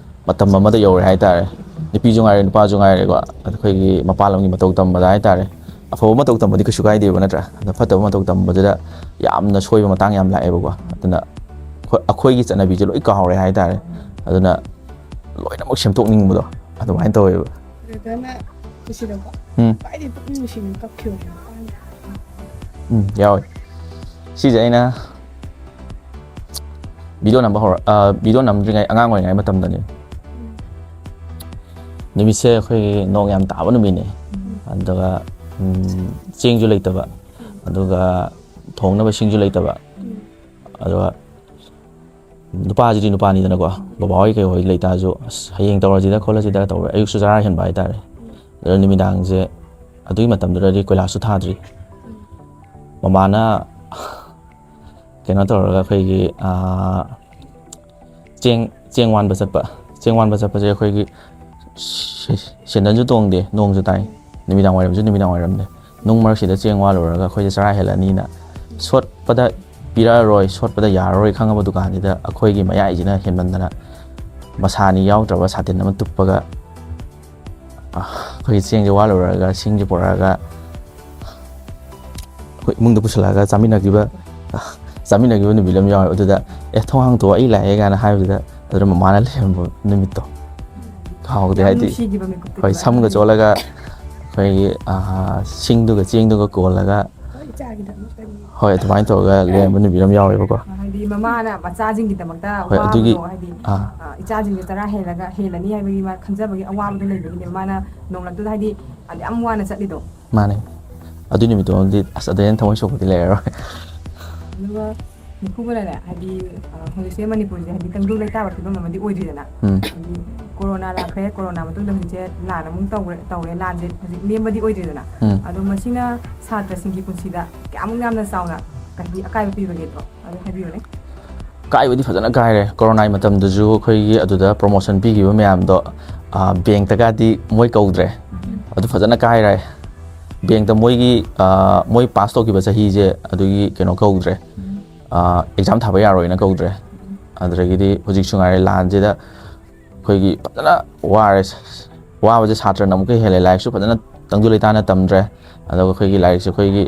ꯃꯇꯝ ꯑꯃꯗ ꯌꯧꯔꯦ ꯍꯥꯏꯇꯥꯔꯦ꯫ ꯅꯨꯄꯤꯁꯨ ꯉꯥꯏꯔꯦ, ꯅꯨꯄꯥꯁꯨ ꯉꯥꯏꯔꯦꯀꯣ꯫ ꯑꯩꯈꯣꯏꯒꯤ ꯃꯄꯥꯟ ꯂꯝꯒꯤ ꯃꯇꯧ ꯇꯝꯕꯗ ꯍꯥꯏꯇꯥꯔꯦ꯫ ꯑꯐꯕ ꯃꯇꯧ ꯇꯝꯕꯗꯤ ꯀꯩꯁꯨ ꯀꯥꯏꯗꯦꯕ, ꯅꯠꯇ꯭ꯔꯥ? ꯑꯗꯣ ꯐꯠꯇꯕ ꯃꯇꯧ ꯇꯝꯕꯗꯨꯗ ꯌꯥꯝꯅ ꯁꯣꯏꯕ ꯃꯇꯥꯡ ꯌꯥꯝ ꯂꯥꯛꯑꯦꯕꯀꯣ꯫ ꯑꯗꯨꯅ ꯑꯩꯈꯣꯏ, ꯑꯩꯈꯣꯏꯒꯤ ꯆꯠꯅꯕꯤꯁꯦ ꯂꯣꯏ ꯀꯥꯎꯔꯦ ꯍꯥꯏꯇꯥꯔꯦ꯫ ꯑꯗꯨꯅ ꯂꯣꯏꯅꯃꯛ ꯁꯦꯝꯗꯣꯛꯅꯤꯡꯕꯗꯣ ꯑꯗꯨꯃꯥꯏꯅ ꯇꯧꯋꯦꯕ꯫ ꯕ꯭ꯔꯗꯔꯅ ꯄꯨꯟꯁꯤꯗꯀꯣ ꯎꯝ꯫ ꯈ꯭ꯋꯥꯏꯗꯒꯤ ꯄꯨꯛꯅꯤꯡ ꯅꯨꯡꯁꯤꯅ ꯀꯞꯈꯤꯕ ꯃꯇꯥꯡ? ꯎꯝ, ꯌꯥꯎꯋꯦ꯫ ꯁꯤꯁꯦ ꯑꯩꯅ ꯚꯤꯗꯤꯑꯣ ꯅꯝꯕ ꯍꯧꯔ-, ꯑ, ꯚꯤꯗꯤꯑꯣ ꯅꯝꯗ꯭ꯔꯤꯉꯩ, ꯑꯉꯥꯡ ꯑꯣꯏꯔꯤꯉꯩ ꯃꯇꯝꯗꯅꯦ꯫ ꯅꯨꯃꯤꯠꯁꯦ ꯑꯩꯈꯣꯏꯒꯤ ꯅꯣꯡ ꯌꯥꯝ ꯇꯥꯕ ꯅꯨꯃꯤꯠꯅꯦ꯫ ꯑꯗꯨꯒ, ꯎꯝ, ꯆꯦꯡꯁꯨ ꯂꯩꯇꯕ, ꯑꯗꯨꯒ ꯊꯣꯡꯅꯕ ꯁꯤꯡꯁꯨ ꯂꯩꯇꯕ꯫ ꯑꯗꯨꯒ ꯅꯨꯄꯥꯁꯤꯗꯤ ꯅꯨꯄꯥꯅꯤꯗꯅꯀꯣ, ꯕꯕꯥ ꯍꯣꯏ ꯀꯩ ꯍꯣꯏ ꯂꯩꯇꯥꯔꯁꯨ, "ꯑꯁ, ꯍꯌꯦꯡ ꯇꯧꯔꯁꯤꯗ ꯈꯣꯠꯂꯁꯤꯗ" ꯇꯧꯔꯦ꯫ ꯑꯌꯨꯛꯁꯨ ꯆꯔꯥ ꯍꯦꯟꯕ ꯍꯥꯏꯇꯥꯔꯦ꯫ ꯑꯗꯨ ꯅꯨꯃꯤꯗꯥꯡꯁꯦ, ꯑꯗꯨꯒꯤ ꯃꯇꯝꯗꯨꯗꯗꯤ ꯀꯣꯏꯂꯥꯁꯁꯨ ꯊꯥꯗ꯭ꯔꯤ꯫ ꯃꯃꯥꯅ ꯀꯩꯅꯣ ꯇꯧꯔꯒ ꯑꯩꯈꯣꯏꯒꯤ, ꯑꯥ, ꯆꯦꯡ, ꯆꯦꯡ ꯋꯥꯟꯕ ꯆꯠꯄ꯫ ꯆꯦꯡ ꯋꯥꯟꯕ ꯆꯠꯄꯁꯦ ꯑꯩꯈꯣꯏꯒꯤ ꯁꯦ-, ꯁꯦꯟꯗꯟꯁꯨ ꯇꯣꯡꯗꯦ, ꯅꯣꯡꯁꯨ ꯇꯥꯏ, ꯅꯨꯃꯤꯗꯥꯡ ꯋꯥꯏꯔꯝꯁꯨ ꯅꯨꯃꯤꯗꯥꯡ ꯋꯥꯏꯔꯝꯅꯦ꯫ ꯅꯨꯡ ꯃꯔꯛꯁꯤꯗ ꯆꯦꯡ ꯋꯥꯜꯂꯨꯔꯒ ꯑꯩꯈꯣꯏꯁꯦ ꯆꯔꯥ ꯍꯦꯜꯂꯅꯤꯅ ꯁꯣꯠꯄꯗ ꯄꯤꯔꯛꯑꯔꯣꯏ, ꯁꯣꯠꯄꯗ ꯌꯥꯔꯔꯣꯏ ꯈꯪꯉꯕ ꯗꯨꯀꯥꯟꯁꯤꯗ ꯑꯩꯈꯣꯏꯒꯤ ꯃꯌꯥꯏꯁꯤꯅ ꯍꯦꯟꯃꯟꯗꯅ ꯃꯁꯥꯅꯤ ꯌꯥꯎꯗ꯭ꯔꯕ ꯁꯥꯇꯤꯟ ꯑꯃ ꯇꯨꯞꯄꯒ, ꯑ, ꯑꯩꯈꯣꯏꯒꯤ ꯆꯦꯡꯁꯦ ꯋꯥꯜꯂꯨꯔꯒ ꯁꯤꯡꯁꯦ ꯄꯨꯔꯛꯑꯒ ꯑꯩꯈꯣꯏ ꯏꯃꯨꯡꯗ ꯄꯨꯁꯤꯜꯂꯛꯑꯒ ꯆꯥꯃꯤꯟꯅꯈꯤꯕ, ꯆꯥꯃꯤꯟꯅꯈꯤꯕ ꯅꯨꯃꯤꯠ ꯑꯃ ꯌꯥꯎꯋꯦ꯫ ꯑꯗꯨꯗ "ꯑꯦ, ꯊꯣꯡ ꯍꯥꯡꯇꯣꯛꯑꯣ, ꯑꯩ ꯂꯥꯛꯑꯦ" ꯀꯥꯏꯅ ꯍꯥꯏꯕꯗꯨꯗ, ꯑꯗꯨꯗ ꯃꯃꯥꯅ ꯂꯩꯔꯝꯕ ꯅꯨꯃꯤꯠꯇꯣ ꯀꯥꯎꯗꯦ꯫ ꯌꯥꯝ ꯍꯥꯏꯗꯤ, ꯅꯨꯡꯁꯤꯈꯤꯕ ꯃꯤꯀꯨꯞꯇꯨꯅꯦꯕ ꯍꯣꯏ, ꯁꯝꯒ ꯑꯗꯨꯗꯤ꯫ ꯆꯣꯠꯂꯒ ꯑꯩꯈꯣꯏꯒꯤ, ꯑ, ꯁꯤꯡꯗꯨꯒ ꯆꯦꯡꯗꯨꯒ ꯀꯣꯜꯂꯒ, ꯍꯣꯏ, ꯏꯆꯥꯒꯤꯗꯃꯛꯇꯅꯤ꯫ ꯍꯣꯏ, ꯑꯗꯨꯃꯥꯏꯅ ꯇꯧꯔꯒ ꯂꯩꯔꯝꯕ ꯅꯨꯃꯤꯠ ꯑꯃ ꯌꯥꯎꯋꯦꯕꯀꯣ꯫ ꯍꯥꯏꯗꯤ ꯃꯃꯥꯅ ꯃꯆꯥꯁꯤꯡꯒꯤꯗꯃꯛꯇ ꯍꯣꯏ, ꯑꯗꯨꯒꯤ, ꯋꯥꯕꯗꯣ, ꯍꯥꯏꯗꯤ, ꯑꯥ꯫ ꯑ, ꯏꯆꯥꯁꯤꯡꯁꯦ ꯆꯔꯥ ꯍꯦꯜꯂꯒ, ꯍꯦꯜꯂꯅꯤ ꯍꯥꯏꯕꯒꯤ ꯃꯥ ꯈꯟꯖꯕꯒꯤ ꯑꯋꯥꯕꯗꯣ ꯂꯩꯕꯒꯤꯅꯦꯕ ꯃꯥꯅ ꯅꯣꯡꯂꯛꯇꯨꯗ, ꯍꯥꯏꯗꯤ, ꯑꯗꯨ ꯌꯥꯝ ꯋꯥꯅ ꯆꯠꯂꯤꯗꯣ꯫ ꯃꯥꯅꯦ꯫ ꯑꯗꯨ ꯅꯨꯃꯤꯠꯇꯨꯃꯗꯤ, ꯑꯁ, ꯑꯗꯨꯗꯩ ꯍꯦꯟꯅ ꯊꯃꯣꯏ ꯁꯣꯛꯄꯗꯤ ꯂꯩꯔꯔꯣꯏ꯫ ꯑꯗꯨꯒ ꯃꯤꯈꯨꯕꯅꯅꯦ, ꯍꯥꯏꯗꯤ, ꯑ, ꯍꯧꯖꯤꯛꯁꯦ ꯃꯅꯤꯄꯨꯔꯁꯦ, ꯍꯥꯏꯗꯤ, ꯇꯪꯗꯨ ꯂꯩꯇꯥꯕ ꯐꯤꯕꯝ ꯑꯃꯗꯤ ꯑꯣꯏꯗ꯭ꯔꯤꯗꯅ꯫ ꯎꯝ꯫ ꯍꯥꯏꯗꯤ, ꯀꯣꯔꯣꯅꯥ ꯂꯥꯛꯈ꯭ꯔꯦ, ꯀꯣꯔꯣꯅꯥ ꯃꯇꯨꯡꯗ ꯍꯧꯖꯤꯛꯁꯦ ꯂꯥꯟ ꯑꯃꯨꯛ ꯇꯧꯈ꯭ꯔꯦ, ꯇꯧꯔꯦ, ꯂꯥꯟꯁꯦ ꯍꯧꯖꯤꯛ ꯅꯦꯝꯕꯗꯤ ꯑꯣꯏꯗ꯭ꯔꯤꯗꯅ꯫ ꯎꯝ꯫ ꯑꯗꯣ ꯃꯁꯤꯅ ꯁꯥꯇ꯭ꯔꯁꯤꯡꯒꯤ ꯄꯨꯟꯁꯤꯗ ꯀꯌꯥꯃꯨꯛ ꯌꯥꯝꯅ ꯆꯥꯎꯅ, ꯍꯥꯏꯗꯤ, ꯑꯀꯥꯏꯕ ꯄꯤꯕꯒꯦꯗꯣ ꯑꯗꯨ ꯍꯥꯏꯕꯤꯌꯨꯅꯦ꯫ ꯀꯥꯏꯕꯗꯤ ꯐꯖꯅ ꯀꯥꯏꯔꯦ꯫ ꯀꯣꯔꯣꯅꯥꯒꯤ ꯃꯇꯝꯗꯁꯨ ꯑꯩꯈꯣꯏꯒꯤ ꯑꯗꯨꯗ ꯄ꯭ꯔꯣꯃꯣꯁꯟ ꯄꯤꯈꯤꯕ ꯃꯌꯥꯝꯗꯣ, ꯑ, ꯕꯦꯡꯛꯇꯒꯗꯤ ꯃꯣꯏ ꯀꯧꯗ꯭ꯔꯦ꯫ ꯑꯗꯨ ꯐꯖꯅ ꯀꯥꯏꯔꯦ꯫ ꯕꯦꯡꯛꯇ ꯃꯣꯏꯒꯤ, ꯑ, ꯃꯣꯏ ꯄꯥꯁ ꯇꯧꯈꯤꯕ ꯆꯍꯤꯁꯦ ꯑꯗꯨꯒꯤ ꯀꯩꯅꯣ ꯀꯧꯗ꯭ꯔꯦ꯫ ꯑ, ꯑꯦꯛꯖꯥꯝ ꯊꯥꯕ ꯌꯥꯔꯣꯏꯅ ꯀꯧꯗ꯭ꯔꯦ꯫ ꯑꯗꯨꯗꯒꯤꯗꯤ ꯍꯧꯖꯤꯛꯁꯨ ꯉꯥꯏꯔꯦ, ꯂꯥꯟꯁꯤꯗ ꯑꯩꯈꯣꯏꯒꯤ ꯐꯖꯅ ꯋꯥꯔꯦ꯫ ꯋꯥꯕꯁꯦ ꯁꯥꯇ꯭ꯔꯅ ꯑꯃꯨꯛꯀ ꯍꯦꯜꯂꯦ꯫ ꯂꯥꯏꯔꯤꯛꯁꯨ ꯐꯖꯅ ꯇꯪꯗꯨ ꯂꯩꯇꯥꯅ ꯇꯝꯗ꯭ꯔꯦ꯫ ꯑꯗꯨꯒ ꯑꯩꯈꯣꯏꯒꯤ ꯂꯥꯏꯔꯤꯛꯁꯦ ꯑꯩꯈꯣꯏꯒꯤ,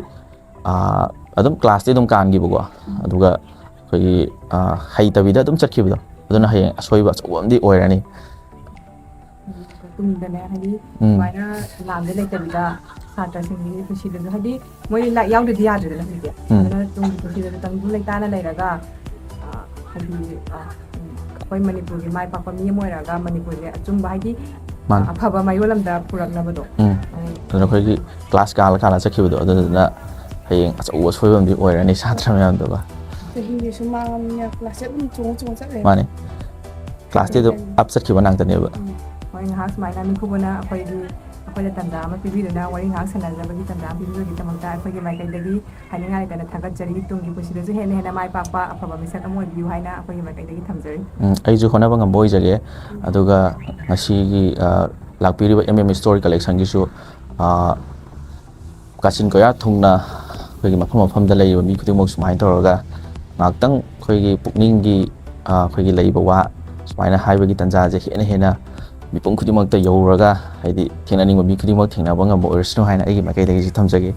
ꯑꯥ, ꯑꯗꯨꯝ ꯀ꯭ꯂꯥꯁꯇꯤ ꯑꯗꯨꯝ ꯀꯥꯟꯈꯤꯕꯀꯣ꯫ ꯑꯗꯨꯒ ꯑꯩꯈꯣꯏꯒꯤ, ꯑꯥ, ꯍꯩꯇꯕꯤꯗ ꯑꯗꯨꯝ ꯆꯠꯈꯤꯕꯗꯣ, ꯑꯗꯨꯅ ꯍꯌꯦꯡ ꯑꯁꯣꯏꯕ ꯑꯆꯧꯕ ꯑꯃꯗꯤ ꯑꯣꯏꯔꯅꯤ꯫ ꯇꯨꯡꯗꯅꯦ, ꯍꯥꯏꯗꯤ, ꯎꯝ꯫ ꯁꯨꯃꯥꯏꯅ ꯂꯥꯟꯗ ꯂꯩꯇꯕꯤꯗ ꯁꯥꯇ꯭ꯔꯁꯤꯡꯒꯤ ꯄꯨꯟꯁꯤꯗꯁꯨ, ꯍꯥꯏꯗꯤ, ꯃꯣꯏ ꯂꯥꯏꯔꯤꯛ ꯌꯥꯎꯗ꯭ꯔꯗꯤ ꯌꯥꯗ꯭ꯔꯦꯗꯅ ꯍꯧꯖꯤꯛꯇꯤ꯫ ꯎꯝ꯫ ꯑꯗꯨꯅ ꯇꯨꯡꯒꯤ ꯄꯨꯟꯁꯤꯗꯁꯨ ꯇꯪꯗꯨ ꯂꯩꯇꯥꯅ ꯂꯩꯔꯒ, ꯑ, ꯍꯥꯏꯗꯤ, ꯑ, ꯎꯝ, ꯑꯩꯈꯣꯏ ꯃꯅꯤꯄꯨꯔꯒꯤ ꯃꯥꯏ ꯄꯥꯛꯄ ꯃꯤ ꯑꯃ ꯑꯣꯏꯔꯒ ꯃꯅꯤꯄꯨꯔꯁꯦ ꯑꯆꯨꯝꯕ, ꯍꯥꯏꯗꯤ, ꯃꯥꯅꯤ꯫ ꯑꯐꯕ ꯃꯥꯏꯌꯣꯜ ꯑꯃꯗ ꯄꯨꯔꯛꯅꯕꯗꯣ꯫ ꯎꯝ꯫ ꯑꯗꯨꯅ ꯑꯩꯈꯣꯏꯒꯤ ꯀ꯭ꯂꯥꯁ ꯀꯥꯜꯂ ꯀꯥꯜꯂ ꯆꯠꯈꯤꯕꯗꯣ, ꯑꯗꯨꯗꯨꯅ ꯍꯌꯦꯡ ꯑꯆꯧꯕ ꯑꯁꯣꯏꯕ ꯑꯃꯗꯤ ꯑꯣꯏꯔꯅꯤ ꯁꯥꯇ꯭ꯔ ꯃꯌꯥꯝꯗꯨꯒ꯫ ꯆꯍꯤꯁꯦ ꯁꯨꯝ ꯃꯥꯡꯉꯕꯅꯤꯅ ꯀ꯭ꯂꯥꯁꯁꯦ ꯑꯗꯨꯝ ꯆꯣꯡꯉ ꯆꯣꯡꯉ ꯆꯠꯂꯦ꯫ ꯃꯥꯅꯤ꯫ ꯀ꯭ꯂꯥꯁꯇꯤ ꯑꯗꯨꯝ ꯑꯞ ꯆꯠꯈꯤꯕ ꯉꯥꯛꯇꯅꯦꯕ꯫ ꯎꯝ꯫ ꯍꯣꯏ, ꯉꯥꯏꯍꯥꯛ ꯁꯨꯃꯥꯏꯅ ꯃꯤꯈꯨꯕꯅ ꯑꯩꯈꯣꯏꯒꯤ, ꯑꯩꯈꯣꯏꯗ ꯇꯥꯟꯖꯥ ꯑꯃ ꯄꯤꯕꯤꯗꯨꯅ ꯋꯥꯔꯤ ꯉꯥꯏꯍꯥꯛ ꯁꯥꯟꯅꯖꯕꯒꯤꯗꯃꯛꯇ ꯑꯩꯈꯣꯏꯒꯤ ꯃꯥꯏꯀꯩꯗꯒꯤ ꯍꯥꯏꯅꯤꯡꯉꯥꯏ ꯂꯩꯇꯅ ꯊꯥꯒꯠꯆꯔꯤ꯫ ꯇꯨꯡꯒꯤ ꯄꯨꯟꯁꯤꯗꯁꯨ ꯍꯦꯟꯅ ꯍꯦꯟꯅ ꯃꯥꯏ ꯄꯥꯛꯄ ꯑꯐꯕ ꯃꯤꯁꯛ ꯑꯃ ꯑꯣꯏꯕꯤꯌꯨ ꯍꯥꯏꯅ ꯑꯩꯈꯣꯏꯒꯤ ꯃꯥꯏꯀꯩꯗꯒꯤ ꯊꯝꯖꯔꯤ꯫ ꯎꯝ, ꯑꯩꯁꯨ ꯍꯣꯠꯅꯕ ꯉꯝꯕ ꯑꯣꯏꯖꯒꯦ꯫ ꯑꯗꯨꯒ ꯉꯁꯤꯒꯤ, ꯑ, ꯂꯥꯛꯄꯤꯔꯤꯕ M M Store Collection-ꯒꯤꯁꯨ, ꯑ, ꯀꯥꯆꯤꯟ ꯀꯣꯌꯥ ꯊꯨꯡꯅ ꯑꯩꯈꯣꯏꯒꯤ ꯃꯐꯝ ꯃꯐꯝꯗ ꯂꯩꯔꯤꯕ ꯃꯤ ꯈꯨꯗꯤꯡꯃꯛ ꯁꯨꯃꯥꯏꯅ ꯇꯧꯔꯒ ꯉꯥꯏꯍꯥꯛꯇꯪ ꯑꯩꯈꯣꯏꯒꯤ ꯄꯨꯛꯅꯤꯡꯒꯤ, ꯑ, ꯑꯩꯈꯣꯏꯒꯤ ꯂꯩꯕ ꯋꯥ ꯁꯨꯃꯥꯏꯅ ꯍꯥꯏꯕꯒꯤ ꯇꯥꯟꯖꯥꯁꯦ ꯍꯦꯟꯅ ꯍꯦꯟꯅ ꯃꯤꯄꯨꯝ ꯈꯨꯗꯤꯡꯃꯛꯇ ꯌꯧꯔꯒ, ꯍꯥꯏꯗꯤ ꯊꯦꯡꯅꯅꯤꯡꯕ ꯃꯤ ꯈꯨꯗꯤꯡꯃꯛ ꯊꯦꯡꯅꯕ ꯉꯝꯕ ꯑꯣꯏꯔꯁꯅꯨ ꯍꯥꯏꯅ ꯑꯩꯒꯤ ꯃꯥꯏꯀꯩꯗꯒꯤꯁꯨ ꯊꯝꯖꯒꯦ꯫